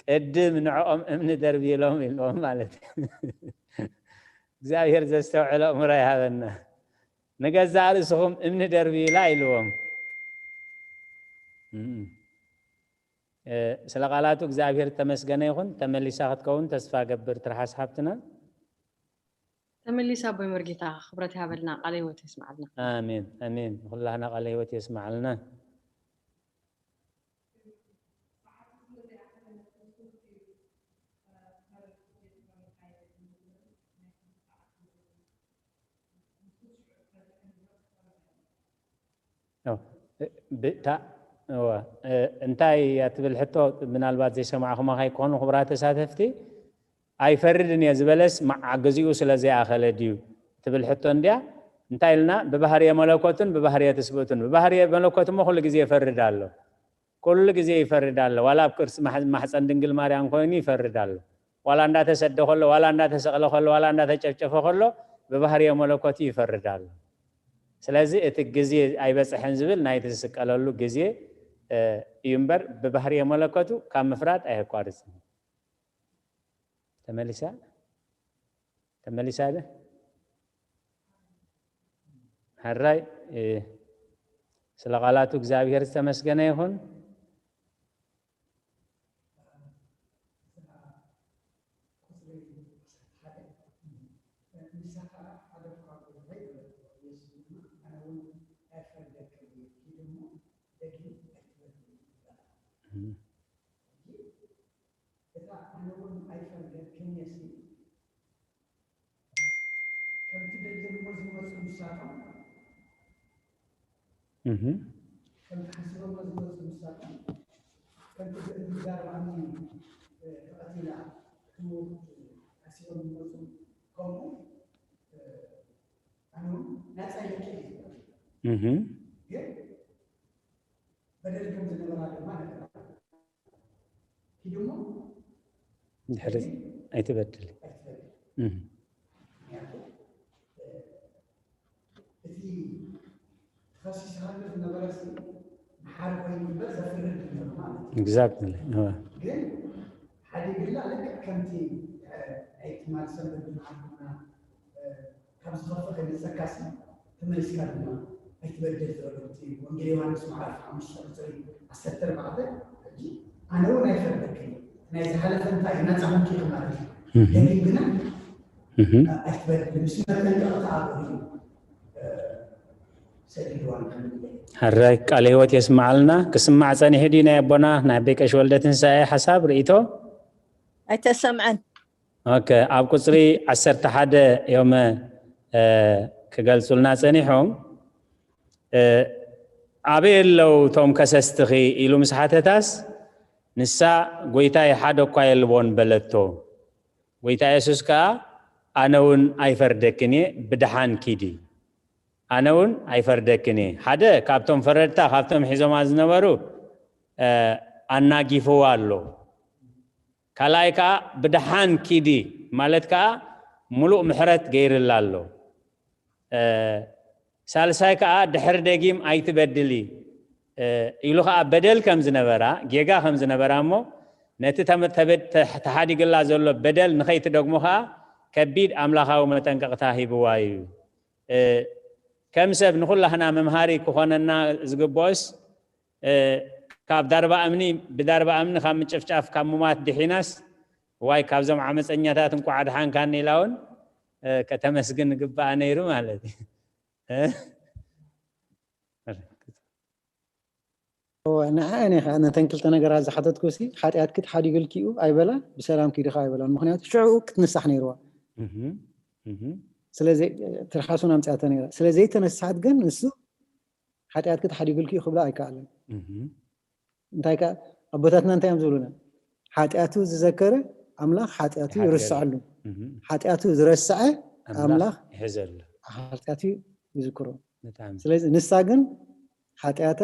ቅድም ንዕኦም እምኒ ደርብይሎም ኢልዎም ማለት እዩ። እግዚኣብሔር ዘስተውዕሎ እምሮ ይሃበና። ንገዛእ ርእስኹም እምኒ ደርብዩላ ኢልዎም። ስለ ቃላቱ እግዚኣብሔር ዝተመስገነ ይኹን። ተመሊሳ ክትከውን ተስፋ ገብር ትርሓስ ሓብትና። ተመሊሳ ኣቦይ መርጌታ ክብረት ይሃበልና፣ ቃለ ህይወት የስምዓልና። ኣሜን ኣሜን። ንኩላህና ቃለ ህይወት የስምዓልና። እንታይ እያ ትብል ሕቶ ምናልባት ዘይሰማዕኹማ ከይኮኑ ክቡራት ተሳተፍቲ፣ ኣይፈርድን እየ ዝበለስ መዓ ግዚኡ ስለ ዘይኣኸለ ድዩ ትብል ሕቶ እንድያ። እንታይ ኢልና ብባህርየ መለኮቱን ብባህርየ ትስብእቱን። ብባህርየ መለኮት እሞ ኩሉ ግዜ ይፈርድ ኣሎ። ኩሉ ግዜ ይፈርድ ኣሎ። ዋላ ኣብ ቅርሲ ማሕፀን ድንግል ማርያም ኮይኑ ይፈርድ ኣሎ። ዋላ እንዳተሰደ ከሎ፣ ዋላ እንዳተሰቕለ ከሎ፣ ዋላ እንዳተጨፍጨፈ ከሎ ብባህርየ መለኮቱ ይፈርድ ኣሎ። ስለዚ እቲ ግዜ ኣይበፅሐን ዝብል ናይቲ ዝስቀለሉ ግዜ እዩ እምበር ብባህርየ መለኮቱ ካብ ምፍራድ ኣየቋርፅን። ተመሊሳ ተመሊሳ ደ ሕራይ ስለ ቃላቱ እግዚኣብሔር ዝተመስገነ ይኹን። እታ ኣነ እውን ኣይፈርደክን እየ ከምቲ ደልየልዎ ዝመፁ ንሳቶም ከምቲ ሓሲቦሞ ዝመፁ ንሳቶም ከምቲ ብእምኒ ዳርባኒ ተቐቲላ ትሙት ሓሲቦም ዝመፁ ከምኡ ኣነ እውን ናፃ ይለቀ እዩ ግን በደል ከም ዝነበራ ድማ ነገራ ድሕሪ ኣይትበድል። Exactly. ግን ሓደ ግላ ልክዕ ከምቲ ናይ ትማል ሰንበት ዝመዓልኩና ካብ ዝኸፍእ ከይመፀካሲ ተመሊስካ ድማ ኣይትበድል ዝበሎ እቲ ወንጌል ዮሃንስ ምዕራፍ ሓሙሽተ ቁፅሪ ዓሰርተ ኣርባዕተ ሕጂ ኣነ እውን ኣይፈርደክን ናይ ዝሓለፈ እንታይ እዩ ናፃ ኮንኪ ማለት እዩ ደሊል ግና ኣይትበድል ምስ መጠንቀቕታ ኣበሉ ሰዲድዋን ከም ሕራይ ቃለ ህይወት የስምዓልና። ክስማዕ ጸኒሑ ድዩ ናይ ኣቦና ናይ ኣቦይ ቀሺ ወልደ ትንሳኤ ሓሳብ ርእይቶ? ኣይተሰምዐን። ኦኬ፣ ኣብ ቁጽሪ ዓሰርተ ሓደ እዮም ክገልጹልና ጸኒሖም። ኣበይ ኣለዉ እቶም ከሰስትኺ ኢሉ ምስ ሓተታስ፣ ንሳ ጎይታይ ሓደ እኳ የልቦን በለቶ። ጎይታ የሱስ ከኣ ኣነ እውን ኣይፈርደክን እየ፣ ብደሓን ኪዲ። ኣነ እውን ኣይፈርደክን እየ። ሓደ ካብቶም ፈረድታ፣ ካብቶም ሒዞማ ዝነበሩ ኣናጊፍዋ ኣሎ። ካልኣይ ከዓ ብደሓን ኪዲ ማለት ከዓ ሙሉእ ምሕረት ገይርላ ኣሎ። ሳልሳይ ከዓ ድሕር ደጊም ኣይትበድሊ ኢሉ ከዓ በደል ከም ዝነበራ ጌጋ ከም ዝነበራ እሞ ነቲ ተሓዲግላ ዘሎ በደል ንኸይትደግሞ ከዓ ከቢድ ኣምላኻዊ መጠንቀቕታ ሂብዋ እዩ። ከም ሰብ ንኹላህና መምሃሪ ክኾነና ዝግብኦስ፣ እ፣ ካብ ዳርባ እምኒ፣ ብዳርባ እምኒ ካብ ምጭፍጫፍ፣ ካብ ሙማት ድሒናስ፣ ዋይ፣ ካብዞም ዓመፀኛታት እንኳዕ ኣድሓንካኒ ኢላ እውን፣ እ፣ ከተመስግን ግባኣ ነይሩ ማለት እዩ። እ? እወ፣ ንዓ እኔ ኸዓ ነተን ክልተ ነገራት ዝሓተትኩ ሲ፣ ሓጢኣትኪ ተሓዲጉልኪ እዩ ኣይበላ፣ ብሰላም ኪዲ ኸዓ ኣይበላን። ምኽንያቱ ሽዑ ክትንሳሕ ነይርዋ። እህ፣ እህ። ስለዚ ትርሓሱን ኣምፅኣቶ ነይራ። ስለ ዘይተነሳሕት ግን ንሱ ሓጢኣትኪ ተሓዲጉልኪ እዩ ክብላ ኣይከኣልን። እህ። እንታይ ከ ኣቦታትና እንታይ እዮም ዝብሉና? ሓጢኣቱ ዝዘከረ ኣምላኽ ሓጢኣቱ ይሓድገሉ። ይርስዓሉ። እህ። ሓጢኣቱ ዝረስዐ ኣምላኽ ኣምላኽ ይሕዘሉ። ሓጢኣቱ ይዝክሮ። ብጣዕሚ። ስለዚ ንሳ ግን ሓጢኣታ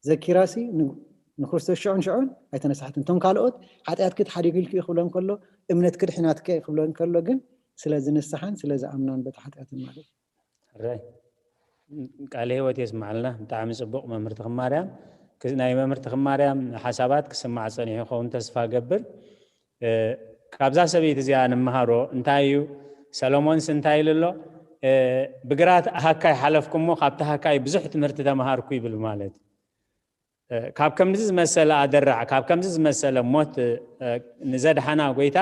ዘኪራሲ ን-፣ ንክርስቶስ ሽዑን ሽዑን ኣይተነሳሕትን። እቶም ካልኦት ሓጢኣትኪ ተሓዲጉልኪ እዩ ክብለን ከሎ፣ እምነትኪ ድሒናትኪ እዩ ክብለን ከሎ ግን ስለ ዝንስሓን ስለ ዝኣምናን በቲ ሓጢኣትን ማለት እዩ። ሕራይ። ቃለ ህይወት የስምዓልና። ብጣዕሚ ጽቡቕ መምህርትኺ ማርያም። ክ-፣ ናይ መምህርትኺ ማርያም ሓሳባት ክስማዕ ጸኒሑ ክኸውን ተስፋ ገብር። እ፣ ካብዛ ሰበይቲ እዚኣ ንምሃሮ እንታይ እዩ? ሰሎሞንስ እንታይ ኢሉ ኣሎ? እ፣ ብግራት ሃካይ ሓለፍኩ እሞ ካብቲ ሃካይ ብዙሕ ትምህርቲ ተምሃርኩ ይብል ማለት እዩ። እ፣ ካብ ከምዚ ዝመሰለ ኣደራዕ፣ ካብ ከምዚ ዝመሰለ ሞት፣ እ፣ ንዘድሓና ጎይታ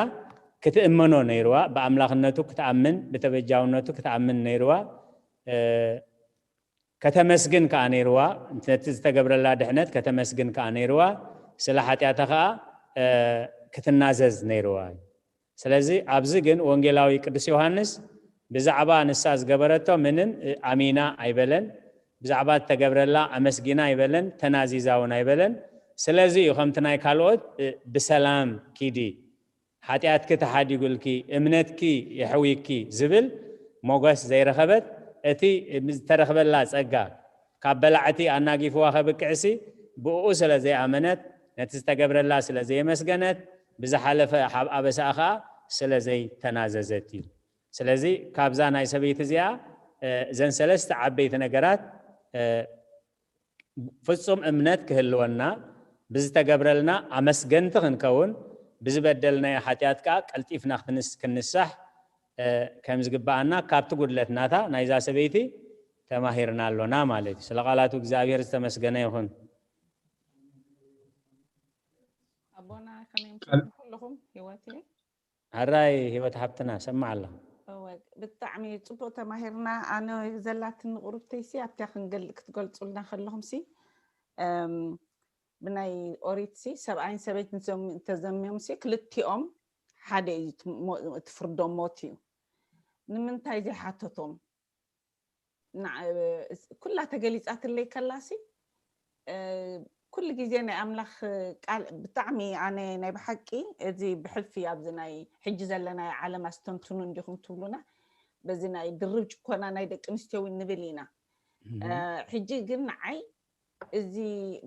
ክትእመኖ ነይርዋ፣ ብኣምላኽነቱ ክትኣምን፣ ብተበጃውነቱ ክትኣምን ነይርዋ። እ፣ ከተመስግን ከኣ ነይርዋ፣ ነቲ ዝተገብረላ ድሕነት ከተመስግን ከኣ ነይርዋ፣ ስለ ሓጢኣታ ከኣ፣ እ፣ ክትናዘዝ ነይርዋ። ስለዚ ኣብዚ ግን ወንጌላዊ ቅዱስ ዮሃንስ ብዛዕባ ንሳ ዝገበረቶ ምንም፣ እ፣ ኣሚና ኣይበለን፣ ብዛዕባ እተገብረላ ኣመስጊና ኣይበለን፣ ተናዚዛ እውን ኣይበለን። ስለዚ እዩ ከምቲ ናይ ካልኦት፣ እ፣ ብሰላም ኪዲ፣ ሓጢኣትኪ ተሓዲጉልኪ፣ እምነትኪ የሕውይኪ ዝብል ሞገስ ዘይረኸበት፣ እቲ ዝተረኽበላ ጸጋ ካብ በላዕቲ ኣናጊፍዋ ከብቅዕሲ፣ ብእኡ ስለ ዘይኣመነት፣ ነቲ ዝተገብረላ ስለ ዘየመስገነት፣ ብዝሓለፈ ሓብ ኣበሳኣ ኸኣ ስለ ዘይተናዘዘት እዩ። ስለዚ ካብዛ ናይ ሰበይቲ እዚኣ፣ እ፣ እዘን ሰለስተ ዓበይቲ ነገራት፣ እ፣ ፍጹም እምነት ክህልወና፣ ብዝተገብረልና ኣመስገንቲ ክንከውን፣ ብዝበደልናዮ ሓጢኣት ከኣ ቀልጢፍና ክትንስ-፣ ክንሳሕ፣ እ፣ ከም ዝግብኣና ካብቲ ጉድለት ናታ ናይዛ ሰበይቲ ተማሂርና ኣሎና ማለት እዩ። ስለ ቃላቱ እግዚኣብሔር ዝተመስገነ ይኹን። ኣቦና ከመይ ቃል- ምሰለኹም ኣለኹም? ህይወት እየ። ሕራይ ህይወት ሓብትና፣ ሰማዕ ኣለኹ። እወ፣ ብጣዕሚ ጽቡቕ ተማሂርና። ኣነ ዘላትኒ ቁርብተይሲ ኣብታ ክንገል-፣ ክትገልጹልና ከለኹምሲ፣ እም፣ ብናይ ኦሪትሲ ሰብኣይን ሰበይትን ዘም-፣ እንተዘምዮምሲ ክልቲኦም ሓደ እዩ፣ እቲ ሞ-፣ እቲ ፍርዶም ሞት እዩ። ንምንታይ ዘይሓተቶም? ንዓ-፣ ኩላ ተገሊጻትለይ ከላሲ፣ እ፣ ኩሉ ግዜ ናይ ኣምላኽ ቃል ብጣዕሚ ኣነ ናይ ብሓቂ እዚ ብሕልፊ ኣብዚ ናይ ሕጂ ዘለናዮ ዓለም ኣስተንትኑ እንዲኹም ትብሉና፣ በዚ ናይ ድርብ ጭኮና ናይ ደቂ ኣንስትዮ እውን ንብል ኢና። እህ። እ፣ ሕጂ ግን ንዓይ እዚ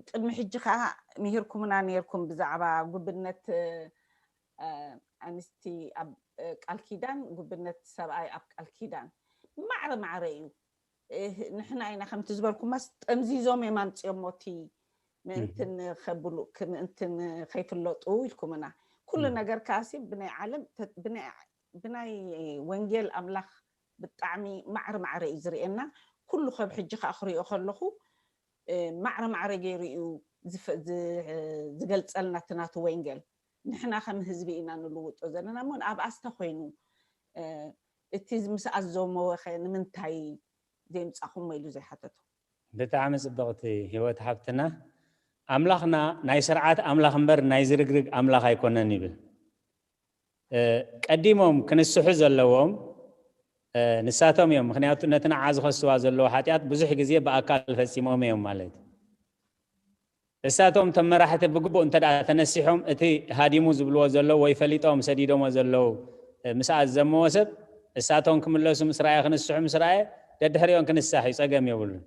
ቅድሚ ሕጂ ከኣ ምሂርኩምና ነይርኩም ብዛዕባ ጉብነት፣ እ፣ ኣንስቲ ኣብ፣ እ፣ ቃል ኪዳን፣ ጉብነት ሰብኣይ ኣብ ቃል ኪዳን። ማዕረ ማዕረ እዩ። እ፣ ንሕና ኢና ከምቲ ዝበልኩማስ ጠምዚዞም እዮም ኣምጺኦሞ እቲ ምእንትን ከብሉ፣ ክ-፣ ምእንትን ከይፍለጡ ኢልኩምና። ኩሉ እም። ነገር ከኣሲ ብናይ ዓለም ተ-፣ ብናይ፣ ብናይ ወንጌል ኣምላኽ ብጣዕሚ ማዕረ ማዕረ እዩ ዝርእየና። ኩሉ ከብ ሕጂ ከኣ ክርእዮ ከለኹ፣ እ፣ ማዕረ ማዕረ ገይሩ እዩ ዝፈ-፣ ዝ-፣ ዝገልጸልና እቲ ናቱ ወንጌል። ንሕና ከም ህዝቢ ኢና ንልውጦ ዘለና እሞ ንኣብኣስ ተኾይኑ፣ እ፣ እቲ ምስ ኣዘመወኸ ንምንታይ ዘይምጻኹሞ ኢሉ ዘይሓተቶ? ብጣዕሚ ጽብቕቲ ህይወት ሓብትና። ኣምላኽና ናይ ስርዓት ኣምላኽ እምበር ናይ ዝርግርግ ኣምላኽ ኣይኮነን ይብል። እ፣ ቀዲሞም ክንስሑ ዘለዎም፣ እ፣ ንሳቶም እዮም። ምኽንያቱ ነቲ ንዓ ዝኸስዋ ዘለዉ ሓጢኣት ብዙሕ ግዜ ብኣካል ፈጺሞም እዮም ማለት እዩ። እሳቶም እቶም መራሕቲ ብግቡእ እንተ ደኣ ተነሲሖም፣ እቲ ሃዲሙ ዝብልዎ ዘለዉ ወይ ፈሊጦም ሰዲዶሞ ዘለዉ፣ እ፣ ምስ ኣዘመዎ ሰብ፣ እሳቶም ክምለሱ ምስ ረኣየ፣ ክንስሑ ምስ ረኣየ፣ ደድሕሪኦም ክንሳሕ እዩ፣ ጸገም የብሉን።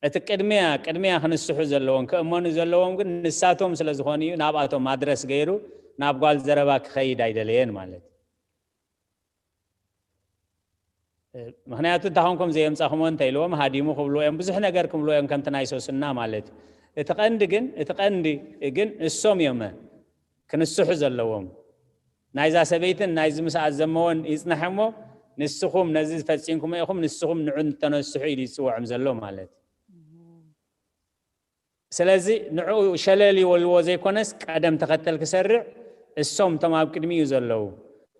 እቲ ቅድሚያ፣ ቅድሚያ ክንስሑ ዘለዎም፣ ክእመኑ ዘለዎም ግን ንሳቶም ስለ ዝኾኑ እዩ ናብኣቶም ኣድረስ ገይሩ ናብ ጓል ዘረባ ክኸይድ ኣይደለየን ማለት እዩ። እ፣ ምኽንያቱ እንታ ኾንኩም ዘየምጻኹሞ እንተ ኢልዎም ሃዲሙ ክብልዎ እዮም፣ ብዙሕ ነገር ክብልዎ እዮም ከምቲ ናይ ሶስና ማለት እዩ። እቲ ቀንዲ ግን፣ እቲ ቀንዲ ግን እሶም እዮም ክንስሑ ዘለዎም። ናይዛ ሰበይትን ናይዚ ምስ ኣዘመዎን ይጽናሕ እሞ፣ ንስኹም ነዚ ፈጺምኩሞ ኢኹም፣ ንስኹም ንዑ ተነስሑ ኢሉ ይጽውዖም ዘሎ ማለት እዩ። ስለዚ ንዕኡ ሸለል ይበልዎ ዘይኮነስ፣ ቀደም ተኸተል ክሰርዕ፣ እሶም እቶም ኣብ ቅድሚኡ ዘለዉ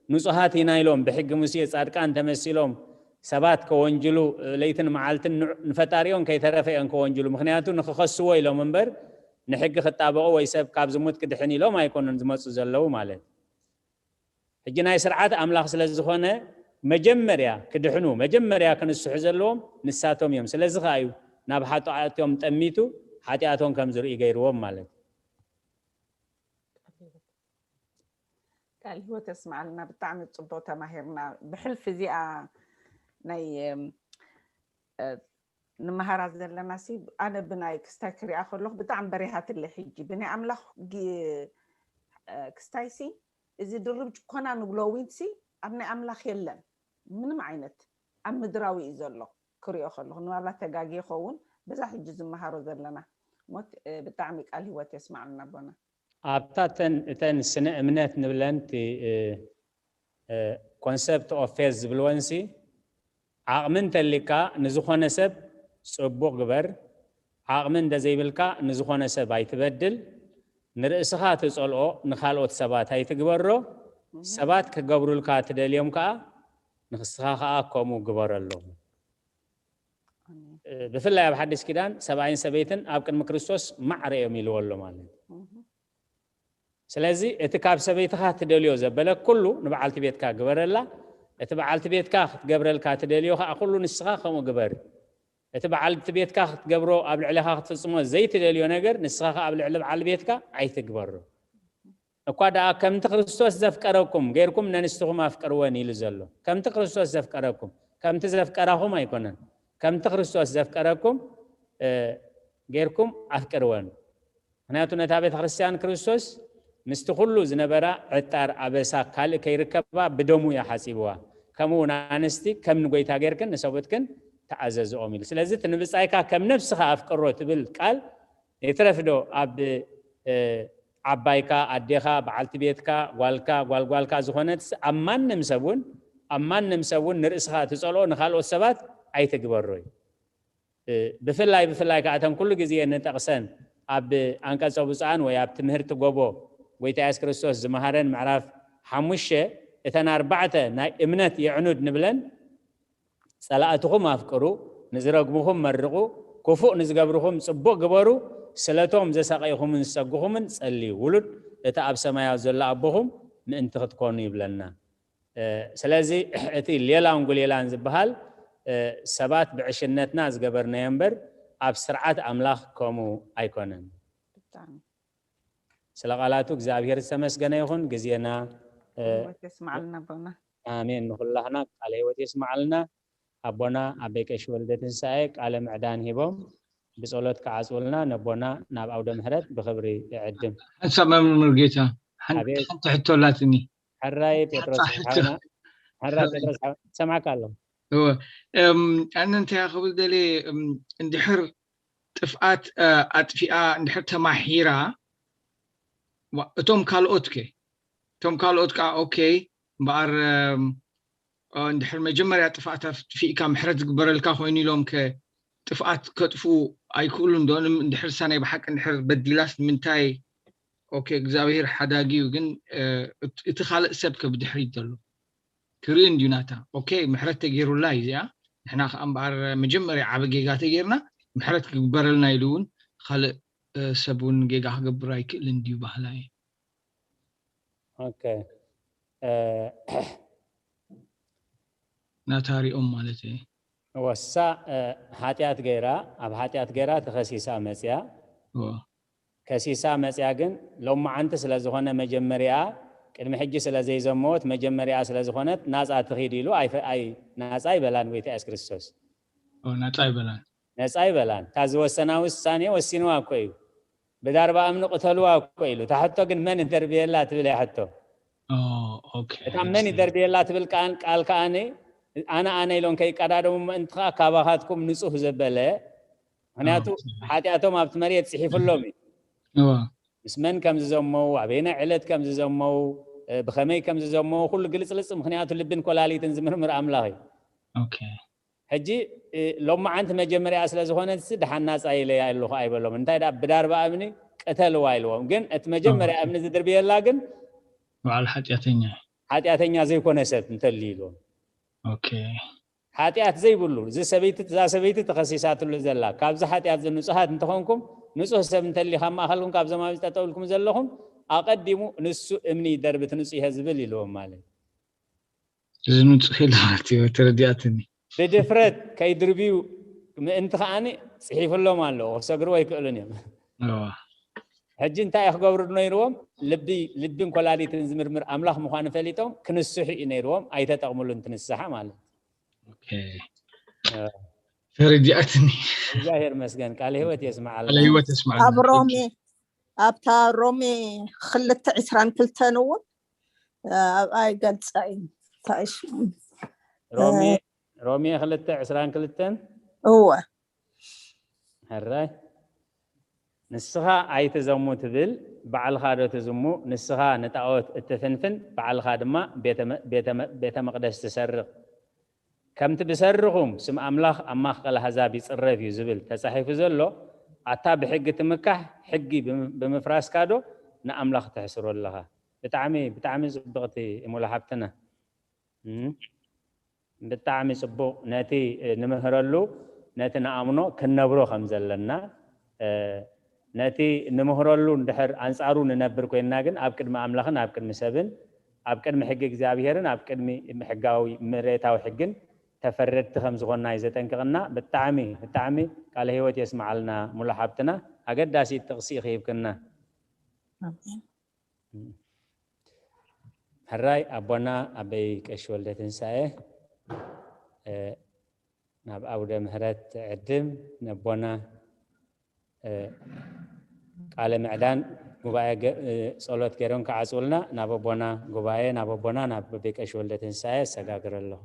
ንጹሃት ኢና ኢሎም ብሕጊ ሙሴ ጻድቃን ተመሲሎም ሰባት ከወንጅሉ፣ ለይትን መዓልትን ንዑ-፣ ንፈጣሪኦም ከይተረፈ እዮም ከወንጅሉ። ምኽንያቱ ንኽኸስዎ ኢሎም እምበር ንሕጊ ክጣበቑ ወይ ሰብ ካብ ዝሙት ክድሕን ኢሎም ኣይኮኑን ዝመጹ ዘለዉ ማለት። ሕጂ ናይ ስርዓት ኣምላኽ ስለ ዝኾነ መጀመርያ ክድሕኑ፣ መጀመርያ ክንስሑ ዘለዎም ንሳቶም እዮም። ስለዚ ኸኣ እዩ ናብ ሓጢኣቶም ጠሚቱ ሓጢኣቶም ከም ዝርኢ ገይርዎም ማለት እዩ። ቃል ህይወት የስማዓልና። ብጣዕሚ ጽቡቕ ተማሂርና። ብሕልፊ እዚኣ ናይ፣ እም፣ እ፣ ንመሃራ ዘለና ሲ፣ ኣነ ብናይ ክስታይ ክሪኣ ከለኹ ብጣዕሚ በሪሃትለይ። ሕጂ ብናይ ኣምላኽ ጊ-፣ እ፣ ክስታይ ሲ፣ እዚ ድርብ ጭኮና ንብሎ ዊንት ሲ ኣብ ናይ ኣምላኽ የለን። ምንም ዓይነት ኣብ ምድራዊ እዩ ዘሎ። ክሪኦ ከለኹ ንባላ ተጋጊ ይኸውን። በዛ ሕጂ ዝመሃሮ ዘለና ሞት፣ እ፣ ብጣዕሚ ቃል ህይወት የስማዓልና ኣቦና። ኣብታ እተን፣ እተን ስነ እምነት ንብለን እቲ፣ እ፣ እ፣ ኮንሰፕት ኦፍ ፌዝ ዝብልወንሲ፣ ዓቕሚ እንተሊካ ንዝኾነ ሰብ ጽቡቕ ግበር፣ ዓቕሚ እንተዘይብልካ ንዝኾነ ሰብ ኣይትበድል፣ ንርእስኻ ትጸልኦ ንኻልኦት ሰባት ኣይትግበሮ፣ ሰባት ክገብሩልካ ትደልዮም ከኣ ንስኻ ከኣ ከምኡ ግበረሎም። እ፣ ብፍላይ ኣብ ሓድሽ ኪዳን ሰብኣይን ሰበይትን ኣብ ቅድሚ ክርስቶስ ማዕረ እዮም ኢልዎ ኣሎ ማለት እዩ። ስለዚ እቲ ካብ ሰበይትኻ ትደልዮ ዘበለ ኩሉ ንበዓልቲ ቤትካ ግበረላ፣ እቲ በዓልቲ ቤትካ ክትገብረልካ ትደልዮ ከኣ ኩሉ ንስኻ ከምኡ ግበር። እቲ በዓልቲ ቤትካ ክትገብሮ ኣብ ልዕሌኻ ክትፍጽሞ ዘይትደልዮ ነገር ንስኻ ከኣ ኣብ ልዕሊ በዓል ቤትካ ኣይትግበሮ። እኳ ደኣ ከምቲ ክርስቶስ ዘፍቀረኩም ጌርኩም ነንስትኹም ኣፍቅርወን ኢሉ ዘሎ። ከምቲ ክርስቶስ ዘፍቀረኩም፣ ከምቲ ዘፍቀራኹም ኣይኮነን። ከምቲ ክርስቶስ ዘፍቀረኩም፣ እ፣ ጌርኩም ኣፍቅርወን። ምኽንያቱ ነታ ቤተ ክርስቲያን ክርስቶስ ምስቲ ኩሉ ዝነበራ ዕጣር ኣበሳ ካልእ ከይርከባ ብደሙ እያ ሓጺብዋ። ከምኡ እውን ኣንስቲ ከም ንጎይታ ጌርክን ንሰብኡትክን ተኣዘዝኦም ኢሉ። ስለዚ እቲ ንብጻይካ ከም ነብስኻ ኣፍቅሮ ትብል ቃል ይትረፍ ዶ ኣብ፣ እ፣ ዓባይካ፣ ኣዴኻ፣ በዓልቲ ቤትካ፣ ጓልካ፣ ጓል ጓልካ ዝኾነት ኣብ ማንም ሰብ እውን፣ ኣብ ማንም ሰብ እውን ንርእስኻ ትጸልኦ ንኻልኦት ሰባት ኣይትግበሮ እዩ። እ፣ ብፍላይ፣ ብፍላይ ከኣ እተን ኩሉ ግዜ ንጠቕሰን ኣብ ኣንቀጸ ብፁዓን ወይ ኣብ ትምህርቲ ጎቦ ጎይታ የሱስ ክርስቶስ ዝመሃረን ምዕራፍ ሓሙሽተ እተን ኣርባዕተ ናይ እምነት የዕኑድ ንብለን ጸላእትኹም ኣፍቅሩ፣ ንዝረግሙኹም መርቑ፣ ክፉእ ንዝገብርኹም ጽቡቕ ግበሩ፣ ስለቶም ዘሳቐይኹምን ዝሰጉኹምን ጸልዩ። ውሉድ እቲ ኣብ ሰማያት ዘሎ ኣቦኹም ምእንቲ ክትኮኑ ይብለና። እ፣ ስለዚ እቲ ሌላን ጉሌላን ዝበሃል፣ እ፣ ሰባት ብዕሽነትና ዝገበርናዮ እምበር ኣብ ስርዓት ኣምላኽ ከምኡ ኣይኮነን። ብጣዕሚ ስለ ቃላቱ እግዚኣብሔር ዝተመስገነ ይኹን። ግዜና፣ እ፣ ህይወት የስማዓልና ኣቦና። ኣሜን። ንኹላህና ቃለ ህይወት የስማዓልና። ኣቦና ኣበይ ቀሺ ወልደ ትንሳኤ ቃለ ምዕዳን ሂቦም ብጸሎት ክዓጽውልና ነቦና ናብ ኣውደ ምሕረት ብኽብሪ እዕድም። ሓንሳብ መምህር ሙሉጌታ፣ ሓን-፣ ኣቤት። ሓንቲ ሕቶ ኣላትኒ። ሕራይ ጴጥሮስ ሓንቲ ሕቶ። ሓውና፣ ሕራይ ሕራይ። ጴጥሮስ ሓው-፣ ሰማዕካ ኣለኹ። እወ። እም፣ ኣነ እንታይ ክብል ደልየ፣ እም፣ እንድሕር ጥፍኣት፣ እ፣ ኣጥፊኣ፣ እንድሕር ተማሒራ፣ ዋ-፣ እቶም ካልኦት ከ? እቶም ካልኦት ከኣ፣ ኦኬ፣ እምበኣር፣ እም፣ እ፣ እንድሕር መጀመርያ ጥፍኣት ኣጥፊእካ ምሕረት ዝግበረልካ ኮይኑ ኢሎም ከ ጥፍኣት ከጥፍኡ ኣይክእሉን ዶ? እም፣ እንድሕር እሳ ናይ ብሓቂ እንድሕር በዲላስ ንምንታይ? ኦኬ፣ እግዚኣብሔር ሓዳጊ እዩ፣ ግን፣ እ፣ እት-፣ እቲ ካልእ ሰብ ከ ብድሕሪት ዘሎ ክርኢ እንድዩ ናታ። ኦኬ፣ ምሕረት ተገይሩላ እዩ እዚኣ። ንሕና ከኣ እምበኣር መጀመርያ ዓቢ ጌጋ ተገይርና ምሕረት ክግበረልና ኢሉ እውን ካልእ፣ እ፣ ሰብ እውን ጌጋ ክገብር ኣይክእልን ድዩ ባህላ እዩ። ኦኬ። እ፣ ናታ ሪኦም ማለት እዩ። ወሳ፣ እ፣ ሓጢኣት ገይራ፣ ኣብ ሓጢኣት ገይራ ተኸሲሳ መጽያ። እወ። ከሲሳ መጽያ ግን ሎማዓንቲ ስለ ዝኾነ መጀመርያ ቅድሚ ሕጂ ስለ ዘይዘመወት መጀመርያ ስለ ዝኾነት ናጻ ትኺድ ኢሉ ኣይፈ-፣ ኣይ-፣ ናጻ ይበላን ጎይታ የሱስ ክርስቶስ። ኦ፣ ናጻ ይበላን። ነጻ ይበላን። እታ ዝወሰና ውሳኔ ወሲንዋ እኮ እዩ። ብዳርባ እምኒ ቅተልዋ እኮ ኢሉ። እታ ሕቶ ግን መን ይደርብየላ ትብል እያ ሕቶ። ኦ፣ ኦኬ። እታ መን ይደርብየላ ትብል ቃል፣ ቃል ከኣ ኣነ፣ ኣነ፣ ኣነ ኢሎም ከይቀዳደሙ ምእንቲ ከኣ ካባኻትኩም ንጹህ ዘበለ። ምኽንያቱ ኦኬ። ሓጢኣቶም ኣብቲ መሬት ጽሒፉሎም እዩ። እወ። ምስ መን ከም ዝዘመው፣ ኣበየናይ ዕለት ከም ዝዘመው፣ እ፣ ብኸመይ ከም ዝዘመዎ ኩሉ ግልጽልጽ፣ ምኽንያቱ ልብን ኮላሊትን ዝምርምር ኣምላኽ እዩ። ኦኬ። ሕጂ፣ እ፣ ሎማዓንቲ መጀመርያ ስለ ዝኾነት ሲ ደሓን ናጻ ኢለያ ኣለኹ ኣይበሎም። እንታይ ደኣ ብዳርባ እምኒ ቅተልዋ ኢልዎም። ግን እቲ መጀመርያ እምኒ ዝድርብየላ ግን በዓል ሓጢኣተኛ። ሓጢኣተኛ ዘይኮነ ሰብ እንተልዩ ኢልዎም። ኦኬ። ሓጢኣት ዘይብሉ፣ እዚ ሰበይቲ፣ እዛ ሰበይቲ ተኸሲሳትሉ ዘላ፣ ካብዚ ሓጢኣት እዚ ንጹሃት እንተኾንኩም፣ ንጹህ ሰብ እንተልዩ ካብ ማእኸልኩም፣ ካብዞም ኣብዚ ጠጠው ኢልኩም ዘለኹም፣ ኣቐዲሙ ንሱ እምኒ ይደርቢ፣ እቲ ንጹህ እየ ዝብል ኢልዎም ማለት እዩ። እዚ ንጹህ ኢሉ ማለት እዩ፣ ተረዲኣትኒ። ብድፍረት ከይድርብዩ ምእንቲ ከኣኒ ጽሒፍሎም ኣለዎ፣ ክሰግርዎ ኣይክእሉን እዮም። እዋ። ሕጂ እንታይ እዩ ክገብሩ ነይርዎም? ልቢ፣ ልብን ኮላሊትን ዝምርምር ኣምላኽ ምዃኑ ፈሊጦም ክንስሑ እዩ ነይርዎም፣ ኣይተጠቕምሉ፣ እንትንስሓ ማለት እዩ። ኦኬ። ተረዲኣትኒ። እግዚኣብሔር ይመስገን፣ ቃለ ህይወት የስምዓልና። ቃለ ህይወት የስምዓልና። ኣብ ሮሜ፣ ኣብታ ሮሜ ክልተ ዕስራን ክልተን እውን፣ እ፣ ኣብኣ ይገልጻ እዩ። እንታይ ሽሙ? ሮሜ፣ ሮሜ ክልተ ዕስራን ክልተን። እወ። ሕራይ ንስኻ ኣይትዘሙ ትብል፣ ባዕልኻ ዶ ትዝሙ? ንስኻ ንጣዖት እትፍንፍን፣ ባዕልኻ ድማ ቤተ መ-፣ ቤተ መ-፣ ቤተ መቕደስ ትሰርቕ። ከምቲ ብሰርኹም ስም ኣምላኽ ኣብ ማእከል ኣህዛብ ይጽረፍ እዩ ዝብል ተጻሒፉ ዘሎ፣ ኣታ ብሕጊ ትምካሕ፣ ሕጊ ብም-፣ ብምፍራስካ ዶ ንኣምላኽ ተሕስሮ ኣለኻ? ብጣዕሚ፣ ብጣዕሚ ጽብቕቲ ሙሉ ሓብትና። እም፣ ብጣዕሚ ጽቡቕ። ነቲ፣ እ፣ ንምህረሉ፣ ነቲ ንኣምኖ ክንነብሮ ከም ዘለና፣ እ፣ ነቲ ንምህረሉ እንድሕር ኣንጻሩ ንነብር ኮይንና ግን ኣብ ቅድሚ ኣምላኽን ኣብ ቅድሚ ሰብን ኣብ ቅድሚ ሕጊ እግዚኣብሔርን ኣብ ቅድሚ ሕጋዊ መሬታዊ ሕግን ተፈረድቲ ከም ዝኾንና እዩ ዘጠንቅቕና። ብጣዕሚ፣ ብጣዕሚ ቃለ ህይወት የስምዓልና ሙሉ ሓብትና። ኣገዳሲ ጥቕሲ ኢኺ ሂብክና። ኣሜን። ሕራይ ኣቦና ኣበይ ቀሺ ወልደ ትንሳኤ፣ እ፣ ናብ ኣውደ ምህረት ዕድም ነቦና፣ እ፣ ቃለ ምዕዳን ጉባኤ ገ-፣ እ፣ ጸሎት ገይሮም ክዓጽውልና ናብ ኣቦና ጉባኤ፣ ናብ ኣቦና ናብ ኣበይ ቀሺ ወልደ ትንሳኤ ኣሰጋግረ ኣለኹ።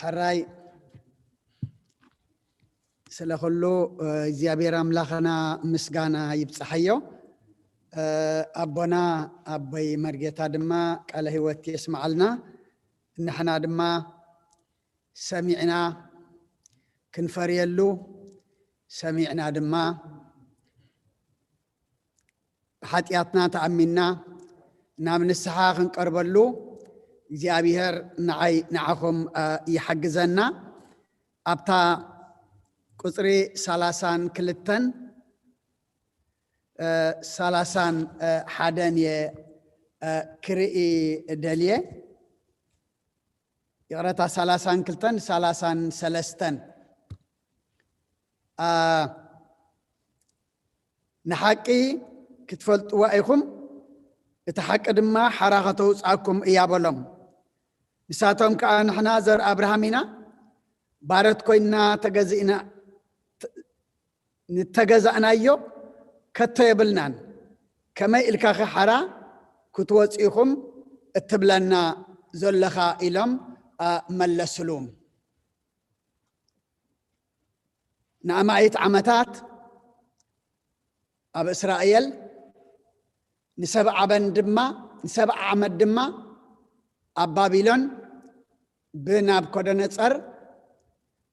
ሕራይ ስለ ኩሉ እግዚኣብሔር ኣምላኽና ምስጋና ይብጽሓዮ። ኣቦና ኣቦይ መርጌታ ድማ ቃለ ህይወት የስምዓልና። ንሕና ድማ ሰሚዕና ክንፈርየሉ፣ ሰሚዕና ድማ ብሓጢኣትና ተኣሚንና ናብ ንስሓ ክንቀርበሉ እግዚኣብሔር ንዓይ ንዓኹም ይሓግዘና። ኣብታ ቁፅሪ ሰላሳን ክልተን ሰላሳን ሓደን እየ ክርኢ ደልየ። ይቕረታ፣ ሰላሳን ክልተን ሰላሳን ሰለስተን። ንሓቂ ክትፈልጥዋ ኢኹም፣ እቲ ሓቂ ድማ ሓራ ከተውፅኣኩም እያ በሎም። ንሳቶም ከዓ ንሕና ዘር ኣብርሃም ኢና፣ ባረት ኮይንና ተገዚእና፣ ንተገዛእናዮ ከቶ የብልናን። ከመይ ኢልካኸ ሓራ ክትወፁ ኢኹም እትብለና ዘለኻ? ኢሎም መለስሉ። ንኣማኢት ዓመታት ኣብ እስራኤል ንሰብዓ ዓመት ድማ ንሰብዓ ዓመት ድማ ኣብ ባቢሎን ብናብኮደነጸር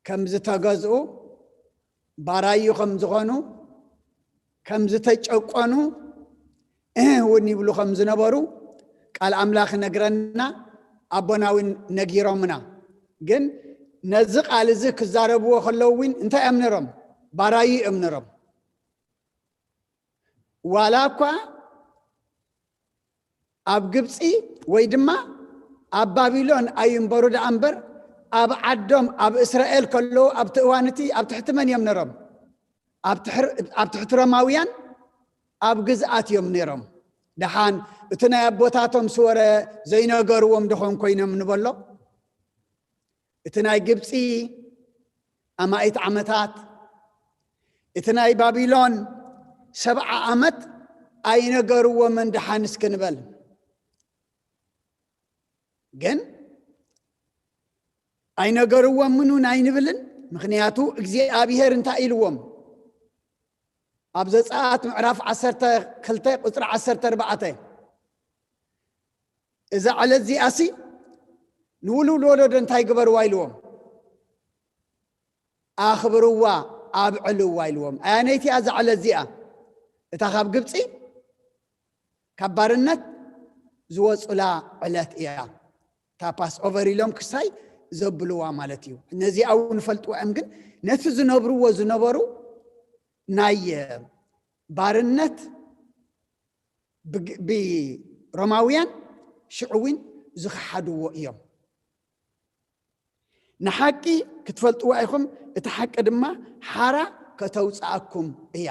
ከም ዝተገዝኡ፣ ባራዩ ከም ዝኾኑ፣ ከም ዝተጨቆኑ፣ እህ እውን ይብሉ ከም ዝነበሩ ቃል ኣምላኽ ነግረና፣ ኣቦና እውን ነጊሮምና። ግን ነዚ ቃል እዚ ክዛረብዎ ከለዉ እውን እንታይ እዮም ነሮም? ባራዩ እዮም ነሮም። ዋላ እኳ ኣብ ግብፂ ወይ ድማ ኣብ ባቢሎን ኣይንበሩ ደኣ እምበር፣ ኣብ ዓዶም ኣብ እስራኤል ከለዉ ኣብቲ እዋን እቲ ኣብ ትሕቲ መን እዮም ነሮም? ኣብ ትሕር-፣ ኣብ ትሕቲ ሮማውያን ኣብ ግዝኣት እዮም ነይሮም። ደሓን እቲ ናይ ኣቦታቶም ስወረ ዘይነገርዎም ድኾን ኮይኖም ንበሎ? እቲ ናይ ግብፂ ኣማኢት ዓመታት፣ እቲ ናይ ባቢሎን ሰብዓ ዓመት ኣይነገርዎምን ደሓን እስኪ ንበል። ግን ኣይነገርዎምን እውን ኣይንብልን። ምኽንያቱ እግዚኣብሔር እንታይ ኢልዎም? ኣብ ዘጸኣት ምዕራፍ ዓሰርተ ክልተ ቁጽሪ ዓሰርተ ኣርባዕተ፣ እዛ ዕለት እዚኣሲ ንውሉድ ወለዶ እንታይ ግበርዋ ኢልዎም? ኣኽብርዋ፣ ኣብዕልዋ ኢልዎም። ኣያነይቲ እያ እዛ ዕለት እዚኣ? እታ ካብ ግብፂ፣ ካብ ባርነት ዝወፁላ ዕለት እያ። እታ ፓስ ኦቨር ኢሎም ክሳይ ዘብልዋ ማለት እዩ። ነዚኣ እውን ፈልጥዋ እዮም። ግን ነቲ ዝነብርዎ ዝነበሩ ናይ ባርነት ብግ-፣ ብሮማውያን ሽዑ እውን ዝኸሓድዎ እዮም። ንሓቂ ክትፈልጥዋ ኢኹም፣ እቲ ሓቂ ድማ ሓራ ከተውፅኣኩም እያ።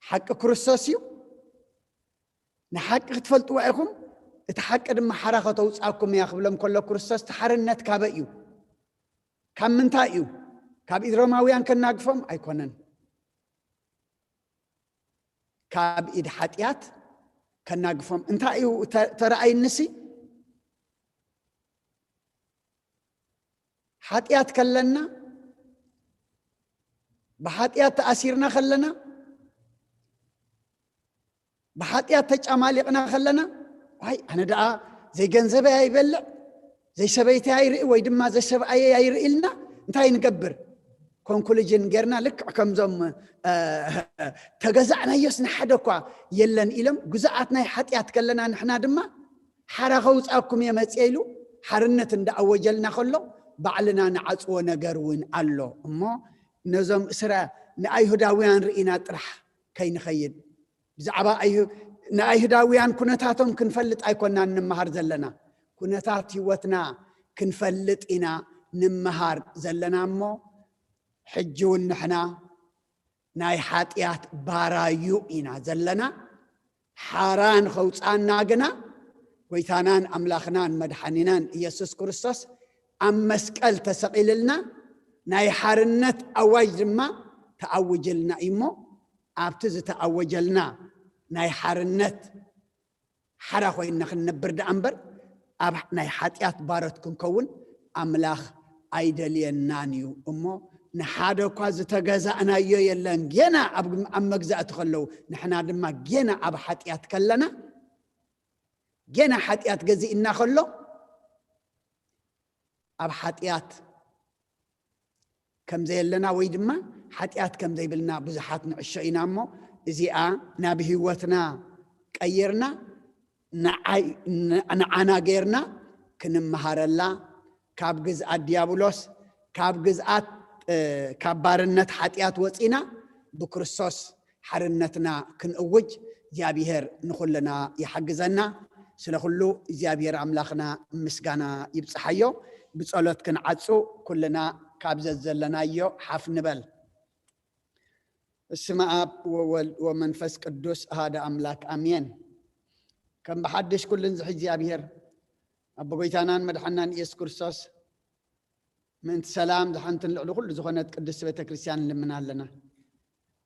ሓቂ ክርስቶስ እዩ። ንሓቂ ክትፈልጥዋ ኢኹም፣ እቲ ሓቂ ድማ ሓራ ከተውፅኣኩም እያ ክብሎም ከሎ፣ ክርስቶስ እቲ ሓርነት ካበይ እዩ? ካብ ምንታይ እዩ? ካብ ኢድ ሮማውያን ከናግፎም ኣይኮነን። ካብ ኢድ ሓጢኣት ከናግፎም። እንታይ እዩ ተ-፣ ተረኣይንሲ? ሓጢኣት ከለና፣ ብሓጢኣት ተኣሲርና ከለና፣ ብሓጢኣት ተጫማሊቕና ከለና፣ ዋይ፣ ኣነ ደኣ ዘይገንዘበይ ኣይበልዕ፣ ዘይሰበይተይ ኣይርኢ፣ ወይ ድማ ዘይሰብኣየይ ኣይርኢ ኢልና እንታይ ንገብር? ኮንክሉዥን ጌርና፣ ልክዕ ከምዞም፣ እ፣ ተገዛእናዮስ ንሓደ እኳ የለን ኢሎም፣ ግዙኣት ናይ ሓጢኣት ከለና፣ ንሕና ድማ ሓራ ከውፃኩም እየ መፅየ ኢሉ ሓርነት እንዳኣወጀልና ከሎ፣ ባዕልና ንዓፅዎ ነገር እውን ኣሎ። እሞ ነዞም እስራ ንኣይሁዳውያን ርኢና ጥራሕ ከይንኸይድ፣ ብዛዕባ ኣይሁ-፣ ንኣይሁዳውያን ኩነታቶም ክንፈልጥ ኣይኮናን ንምሃር ዘለና። ኩነታት ህይወትና ክንፈልጥ ኢና ንምሃር ዘለና። እሞ ሕጂ እውን ንሕና ናይ ሓጢኣት ባራዩ ኢና ዘለና። ሓራ ንኸውፅኣና ግና፣ ጎይታናን ኣምላኽናን መድሓኒናን ኢየሱስ ክርስቶስ ኣብ መስቀል ተሰቒልልና፣ ናይ ሓርነት ኣዋጅ ድማ ተኣውጅልና እዩ። እሞ ኣብቲ ዝተኣወጀልና ናይ ሓርነት ሓራ ኮይንና ክንነብር ደኣ እምበር፣ ኣብ ናይ ሓጢኣት ባሮት ክንከውን ኣምላኽ ኣይደልየናን እዩ። እሞ ንሓደ እኳ ዝተገዛእናዮ የለን። ጌና ኣብ፣ ኣብ መግዛእቲ ከለዉ፣ ንሕና ድማ ጌና ኣብ ሓጢኣት ከለና፣ ጌና ሓጢኣት ገዚእና ከሎ፣ ኣብ ሓጢኣት ከም ዘየለና ወይ ድማ ሓጢኣት ከም ዘይብልና ብዙሓት ንዕሾ ኢና። እሞ እዚኣ ናብ ህይወትና ቀይርና፣ ንዓይ-፣ ን-፣ ንዓና ጌርና ክንመሃረላ፣ ካብ ግዝኣት ዲያብሎስ፣ ካብ ግዝኣት፣ እ፣ ካብ ባርነት ሓጢኣት ወፂና ብክርስቶስ ሓርነትና ክንእውጅ እግዚኣብሔር ንኹልና ይሓግዘና። ስለ ኩሉ እግዚኣብሔር ኣምላኽና ምስጋና ይብጽሓዮ። ብጸሎት ክንዓጹ፣ ኩልና ካብ ዘዘለናዮ ሓፍ ንበል። በስመ አብ ወወልድ ወመንፈስ ቅዱስ አሐደ አምላክ አሜን። ከም ብሓድሽ ኩልን ዝሕጅ እግዚኣብሔር፣ ኣቦ ጎይታናን መድሓናን ኢየሱስ ክርስቶስ፣ ምእንቲ ሰላም ዝሓንትን ልዕሊ ኩሉ ዝኾነት ቅድስቲ ቤተ ክርስቲያን ንልምና ኣለና።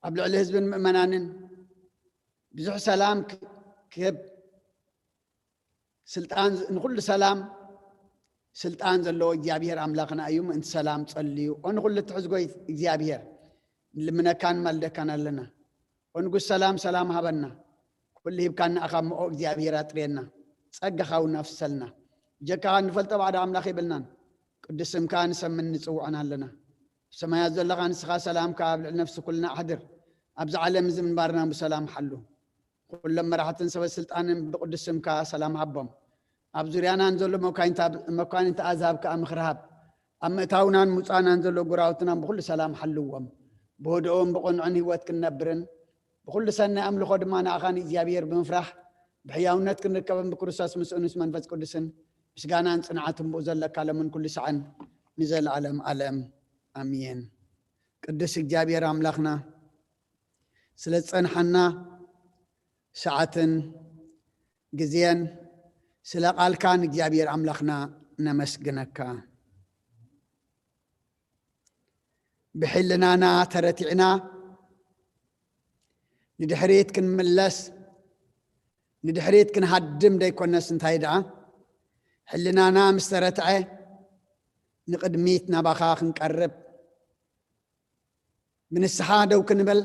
ኣብ ልዕሊ ህዝብን ምእመናንን ብዙሕ ሰላም ክ-፣ ክህብ ስልጣን ዝ-፣ ንኹሉ ሰላም ስልጣን ዘለዎ እግዚኣብሔር ኣምላኽና እዩ። ምእንቲ ሰላም ጸልዩ። ኦ ንኹሉ እትሕዝ ጎይ እግዚኣብሔር፣ ንልምነካን ማልደካን ኣለና። ኦ ንጉስ ሰላም፣ ሰላም ሃበና። ኩሉ ሂብካና ኢኻ እሞ ኦ እግዚኣብሔር ኣጥርየና። ጸጋኻ እውን ኣፍሰልና። ብጀካኻ እንፈልጦ ባዕዳ ኣምላኽ የብልናን። ቅዱስ ስምካ ንሰምን ንጽውዖን ኣለና። ኣብ ሰማያት ዘለኻ ንስኻ ሰላምካ ኣብ ልዕሊ ነፍሲ ኩልና ኣሕድር። ኣብዚ ዓለም እዚ ምንባርና ብሰላም ሓሉ። ኩሎም መራሕትን ሰበ ስልጣንን ብቅዱስ ስምካ ሰላም ሃቦም። ኣብ ዙርያና ንዘሎ መኳንንታ-፣ መኳንንቲ ኣዛብ ከኣ ምኽሪ ሃብ። ኣብ ምእታውናን ምውጻእናን ዘሎ ጉራውትና ብኹሉ ሰላም ሓልዎም። ብህድኦን ብቕንዕን ህይወት ክንነብርን ብኹሉ ሰናይ ኣምልኾ ድማ ንኣኻ ንእግዚኣብሔር ብምፍራሕ ብሕያውነት ክንርከብን ብክርስቶስ ምስኡን ምስ መንፈስ ቅዱስን ምስጋናን ጽንዓትን ብኡ ዘለካ ለምን ኩሉ ሰዓን ንዘለዓለም ዓለም ኣሜን። ቅዱስ እግዚኣብሔር ኣምላኽና ስለ ዝጸንሓና ሰዓትን ግዜን ስለ ቃልካን እግዚኣብሔር ኣምላኽና ነመስግነካ። ብሕልናና ተረቲዕና ንድሕሪት ክንምለስ ንድሕሪት ክንሃድም ደይኮነስ እንታይ ደኣ ሕልናና ምስ ተረትዐ ንቕድሚት ናባኻ ክንቀርብ ብንስሓ ደው ክንብል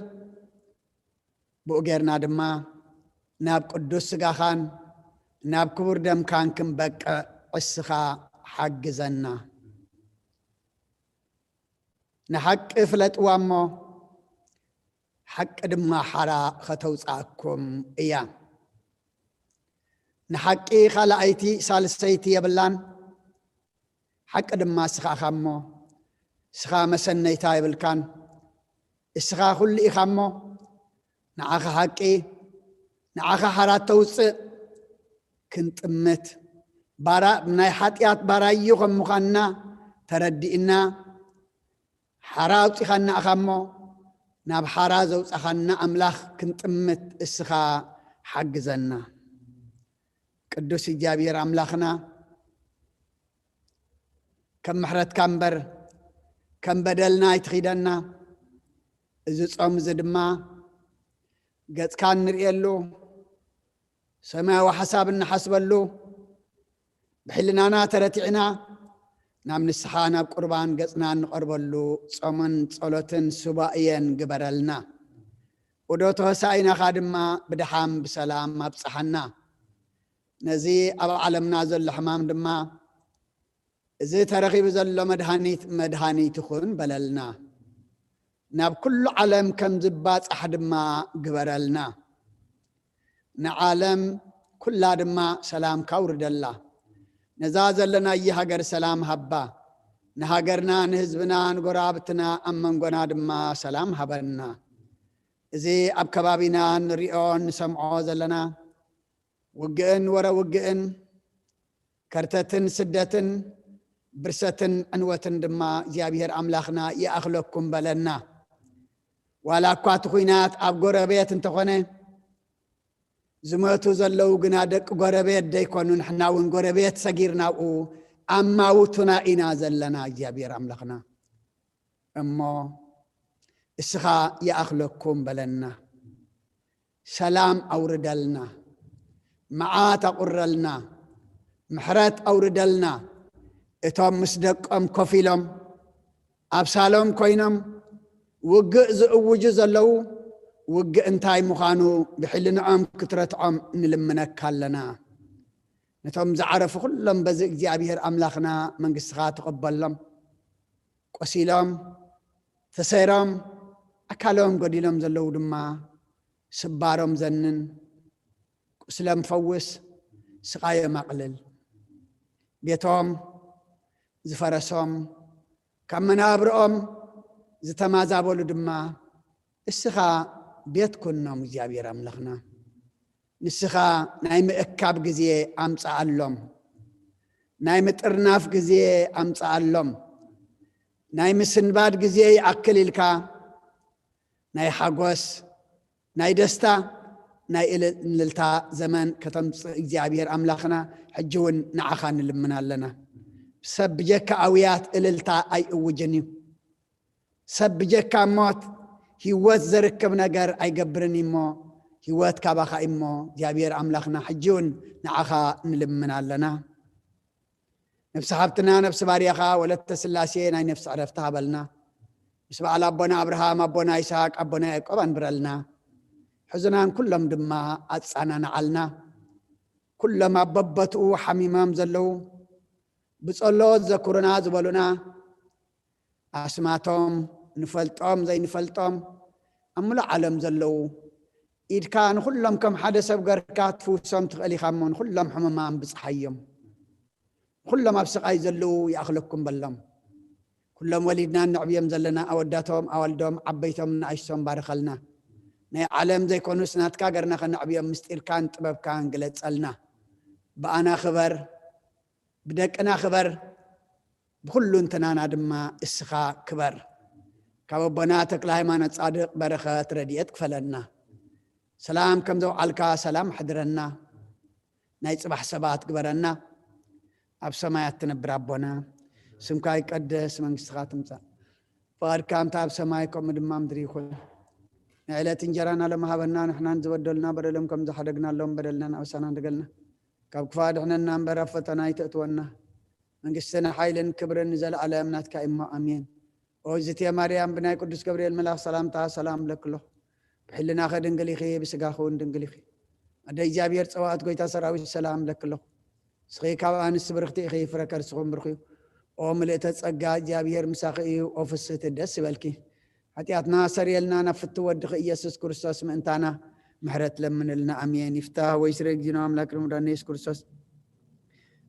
ብኡ ጌርና ድማ ናብ ቅዱስ ስጋኻን ናብ ክቡር ደምካን ክንበቅዕ እስኻ ሓግዘና። ንሓቂ ፍለጥዋ እሞ ሓቂ ድማ ሓራ ኸተውፅኣኩም እያ። ንሓቂ ኻልኣይቲ ሳልሰይቲ የብላን። ሓቂ ድማ እስኻ ኢኻ እሞ እስኻ መሰነይታ የብልካን። እስኻ ኩሉ ኢኻ እሞ ንዓኻ ሓቂ ንዓኻ ሓራ ተውፅእ ክንጥምት ባራ ናይ ሓጢኣት ባራዩ ከም ምዃንና ተረዲእና ሓራ ኣውፂኻና ኢኻ እሞ ናብ ሓራ ዘውፃኻና ኣምላኽ ክንጥምት እስኻ ሓግዘና። ቅዱስ እግዚኣብሔር ኣምላኽና ከም ምሕረትካ እምበር ከም በደልና ኣይትኺደና። እዚ ጾም እዚ ድማ ገጽካ እንርእየሉ ሰማያዊ ሓሳብ እንሓስበሉ ብሕልናና ተረቲዕና ናብ ንስሓ ናብ ቁርባን ገጽና እንቐርበሉ ጾምን ጸሎትን ሱባኤን ግበረልና። ዑደት ሆሳኢናኻ ድማ ብድሓን ብሰላም ኣብጽሓና። ነዚ ኣብ ዓለምና ዘሎ ሕማም ድማ እዚ ተረኺቡ ዘሎ መድሃኒት መድሃኒት ይኹን በለልና። ናብ ኩሉ ዓለም ከም ዝባጻሕ ድማ ግበረልና። ንዓለም ኩላ ድማ ሰላምካ ኣውርደላ። ነዛ ዘለናያ ሃገር ሰላም ሃባ። ንሃገርና ንህዝብና ንጎረባብትና ኣብ መንጎና ድማ ሰላም ሃበና። እዚ ኣብ ከባቢና ንሪኦ ንሰምዖ ዘለና ውግእን ወረ ውግእን ከርተትን ስደትን ብርሰትን ዕንወትን ድማ እግዚኣብሔር ኣምላኽና ይኣኽለኩም በለና። ዋላ እኳ እቲ ኹናት ኣብ ጎረቤት እንተኾነ ዝመቱ ዘለዉ ግና ደቂ ጎረቤት ደይኮኑ ንሕና እውን ጎረቤት ሰጊርና ኣብኡ ኣማውቱና ኢና ዘለና እግዚኣብሔር ኣምላኽና እሞ እስኻ ይኣኽለኩም በለና። ሰላም ኣውርደልና፣ መዓት ኣቑረልና፣ ምሕረት ኣውርደልና። እቶም ምስ ደቆም ኮፍ ኢሎም ኣብ ሳሎም ኮይኖም ውግእ ዝእውጁ ዘለዉ ውግእ እንታይ ምዃኑ ብሕልንኦም ክትረትዖም ንልምነካ ኣለና። ነቶም ዝዓረፉ ኩሎም በዚ እግዚኣብሔር ኣምላኽና መንግስትኻ ተቐበሎም። ቆሲሎም ተሰይሮም ኣካሎም ጎዲሎም ዘለዉ ድማ ስባሮም ዘንን ቁስሎም ፈውስ ስቓዮም ኣቕልል። ቤቶም ዝፈረሶም ካብ መናብርኦም ዝተማዛበሉ ድማ እስኻ ቤት ኩኖም እግዚኣብሔር ኣምላኽና ንስኻ ናይ ምእካብ ግዜ ኣምፅኣሎም፣ ናይ ምጥርናፍ ግዜ ኣምፅኣሎም፣ ናይ ምስንባድ ግዜ ይኣክል ኢልካ ናይ ሓጎስ ናይ ደስታ ናይ እልልታ ዘመን ከተምፅእ እግዚኣብሔር ኣምላኽና ሕጂ እውን ንዓኻ ንልምን ኣለና። ሰብ ብጀካ ኣውያት እልልታ ኣይእውጅን እዩ። ሰብ ብጀካ ሞት ህይወት ዘርክብ ነገር ኣይገብርን እሞ ህይወት ካባኻ እሞ እግዚኣብሔር ኣምላኽና ሕጂ እውን ንዓኻ ንልምን ኣለና። ነፍሲ ሃብትና ነፍሲ ባርያኻ ወለተ ስላሴ ናይ ነፍሲ ዕረፍቲ ሃበልና። ምስ በዓል ኣቦና ኣብርሃም ኣቦና ይስሃቅ ኣቦና ያዕቆብ ኣንብረልና። ሕዙናን ኩሎም ድማ ኣጻናንዓልና። ኩሎም ኣብ በቦትኡ ሓሚሞም ዘለዉ ብጸሎት ዘኩሩና ዝበሉና ኣስማቶም ንፈልጦም ዘይንፈልጦም ኣብ ምሉእ ዓለም ዘለዉ ኢድካ ንኹሎም ከም ሓደ ሰብ ገርካ ትፍውሶም ትኽእል ኢኻ እሞ ንኹሎም ሕሙማን ብጽሓዮም። ኩሎም ኣብ ስቓይ ዘለዉ ይኣኽለኩም በሎም። ኩሎም ወሊድና እነዕብዮም ዘለና ኣወዳቶም ኣዋልዶም ዓበይቶም ንኣሽቶም ባርኸልና። ናይ ዓለም ዘይኮኑስ ናትካ ገርና ከነዕብዮም ምስጢርካን ጥበብካን ግለጸልና። ብኣና ክበር፣ ብደቅና ክበር፣ ብኹሉንትናና ድማ እስኻ ክበር። ካብ ኣቦና ተክለ ሃይማኖት ጻድቕ በረኸት ረድኤት ክፈለና። ሰላም ከም ዘውዓልካ ሰላም ሕድረና። ናይ ጽባሕ ሰባት ግበረና። ኣብ ሰማያት ትነብር ኣቦና፣ ስምካ ይቀደስ፣ መንግስትኻ ትምጻእ፣ ፍቓድካ ከምታ ኣብ ሰማይ ከምኡ ድማ ምድሪ ይኹን። ናይ ዕለት እንጀራና ሎም ሃበና፣ ንሕናን ዝበደሉና በደሎም ከም ዝሓደግናሎም በደልናን ኣበሳናን ድገልና፣ ካብ ክፋ ድሕነና እምበር ኣብ ፈተና ኣይተእትወና። መንግስትን ሓይልን ክብርን ንዘለኣለም ናትካ እሞ ኣሜን። ኦ እዝቴ ማርያም፣ ብናይ ቅዱስ ገብርኤል መልኣኽ ሰላምታ ሰላም እብለኪ ኣለኹ። ብሕልናኺ ድንግል ኢኺ፣ ብስጋኺ እውን ድንግል ኢኺ። ኣደ እግዚኣብሔር ጸባኦት፣ ጎይታ ሰራዊት፣ ሰላም እብለኪ ኣለኹ። ንስኺ ካብ ኣንስቲ ብርኽቲ ኢኺ፣ ፍረ ከርስኹም ብሩኽ እዩ። ኦ ምልእተ ጸጋ፣ እግዚኣብሔር ምሳኺ እዩ። ኦ ፍስህቲ፣ ደስ ይበልኪ። ሓጢኣትና ሰሪየልና፣ ናብ ፍትው ወድኺ ኢየሱስ ክርስቶስ ምእንታና ምሕረት ለምንልና። ኣሜን። ይፍታህ ወይ ስረ እግዚእነ ኣምላክ ርሙዳን ኢየሱስ ክርስቶስ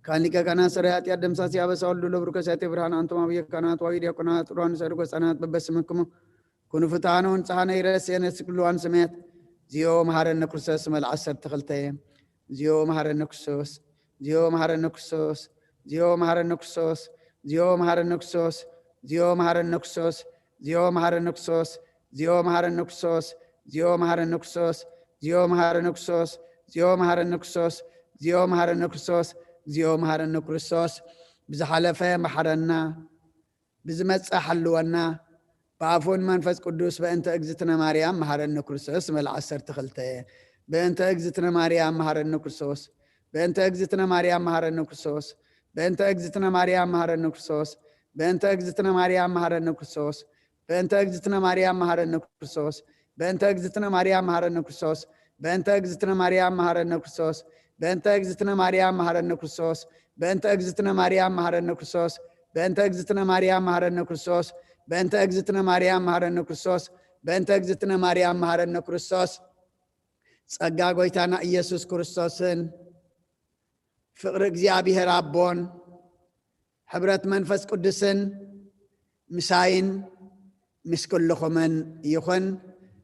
ካን ሊቀ ካህናት ሰራይ ኃጢአት ደምሳሲ አበሳ ወልዱ ለብሩከ ሳቴ ብርሃን አንቶም አብየ ካህናት ዋዊ ዲያቆናት ሩዋን ሰድጎ ህፃናት በበስምክሙ ኩኑ ፍትሃነ ወንጽሃነ ይረስየነ ኩሉ ዋን ሰማያት። ዚዮ መሐረነ ክርስቶስ መልዓ ዓሰርተ ክልተ። ዚዮ መሐረነ ክርስቶስ፣ ዚዮ መሐረነ ክርስቶስ፣ ዚዮ መሐረነ ክርስቶስ፣ ዚዮ መሐረነ ክርስቶስ፣ ዚዮ መሐረነ ክርስቶስ፣ ዚዮ መሐረነ ክርስቶስ፣ ዚዮ መሐረነ ክርስቶስ፣ ዚዮ መሐረነ ክርስቶስ፣ ዚዮ መሐረነ ክርስቶስ፣ ዚዮ መሐረነ ክርስቶስ፣ ዚዮ መሐረነ ክርስቶስ፣ ዚዮ መሐረነ ክርስቶስ። ብዝሓለፈ መሐረና፣ ብዝመጽእ ሓልወና፣ ብኣፉን መንፈስ ቅዱስ በእንተ እግዝእትነ ማርያም መሐረነ ክርስቶስ። መል ዓሰርተ ክልተ። በእንተ እግዝእትነ ማርያም መሐረነ ክርስቶስ፣ በእንተ እግዝእትነ ማርያም መሐረነ ክርስቶስ፣ በእንተ እግዝእትነ ማርያም መሐረነ ክርስቶስ፣ በእንተ እግዝእትነ ማርያም መሐረነ ክርስቶስ፣ በእንተ እግዝእትነ ማርያም መሐረነ ክርስቶስ፣ በእንተ እግዝእትነ ማርያም መሐረነ ክርስቶስ፣ በእንተ እግዝእትነ ማርያም መሐረነ ክርስቶስ፣ በእንተ እግዝእትነ ማርያም መሐረነ ክርስቶስ፣ በእንተ እግዝእትነ ማርያም መሐረነ ክርስቶስ፣ በእንተ እግዝእትነ ማርያም መሐረነ ክርስቶስ፣ በእንተ እግዝእትነ ማርያም መሐረነ ክርስቶስ፣ በእንተ እግዝእትነ ማርያም መሐረነ ክርስቶስ። ጸጋ ጎይታና ኢየሱስ ክርስቶስን ፍቕሪ እግዚኣብሔር ኣቦን ሕብረት መንፈስ ቅዱስን ምሳይን ምስ ኩልኹምን ይኹን።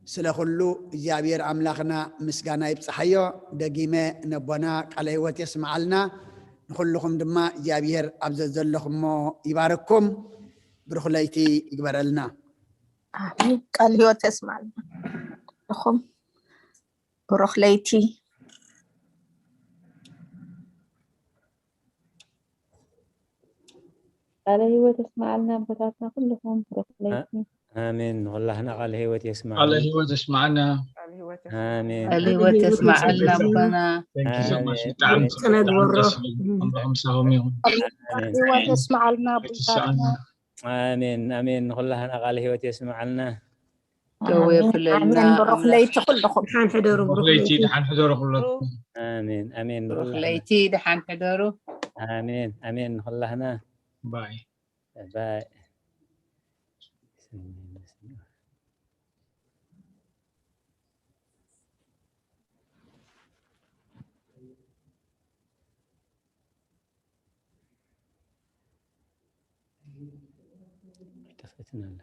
ስለ ኩሉ እግዚኣብሔር ኣምላኽና ምስጋና ይብጽሓዮ። ደጊመ ነቦና ቃለ ሕይወት የስምዓልና። ንኹልኹም ድማ እግዚኣብሔር ኣብ ዘዘለኹሞ ይባርኩም። ብሩኽ ለይቲ ይግበረልና። ኣሜን። ቃል ሕይወት የስምዓልና። ንኹም ብሩኽ ለይቲ። ቃለ ሕይወት የስምዓልና ኣቦታትና ኩልኹም። ብሩኽ ለይቲ። ኣሜን። ንኹላህና ቃለ ሕይወት የስምዓልና። ቃለ ሕይወት የስምዓልና። ኣሜን። ቃለ ሕይወት የስምዓልና ኣቦና። Thank you so much። ኣሜን። ብጣዕሚ ጽቡቅ፣ ጽነ ብጣዕሚ ዝበሮ። ደስ ዝብል። ኣምላኽ ምሳኹም ይኹን። ቃለ ሕይወት የስምዓልና ኣቦታትና። ኣሜን፣ ኣሜን። ንኹላህና ቃለ ሕይወት የስምዓልና። ደው ኣሜን፣ የብለልና ኣሜን። ብሩኽ ኣምላኽ። ለይቲ ኩልኹም። ደሓን ሕደሩ፣ ብሩኽ ብሩኽ ለይቲ፣ ለይቲ። ደሓን ሕደሩ ኩለኩም። ኣሜን፣ ኣሜን። ብሩኽ ንኹላህና። ለይቲ፣ ደሓን ሕደሩ። ኣሜን፣ ኣሜን። ንኹላህና። ባይ። ባይ። ኣይጠፍእትን ኣላ።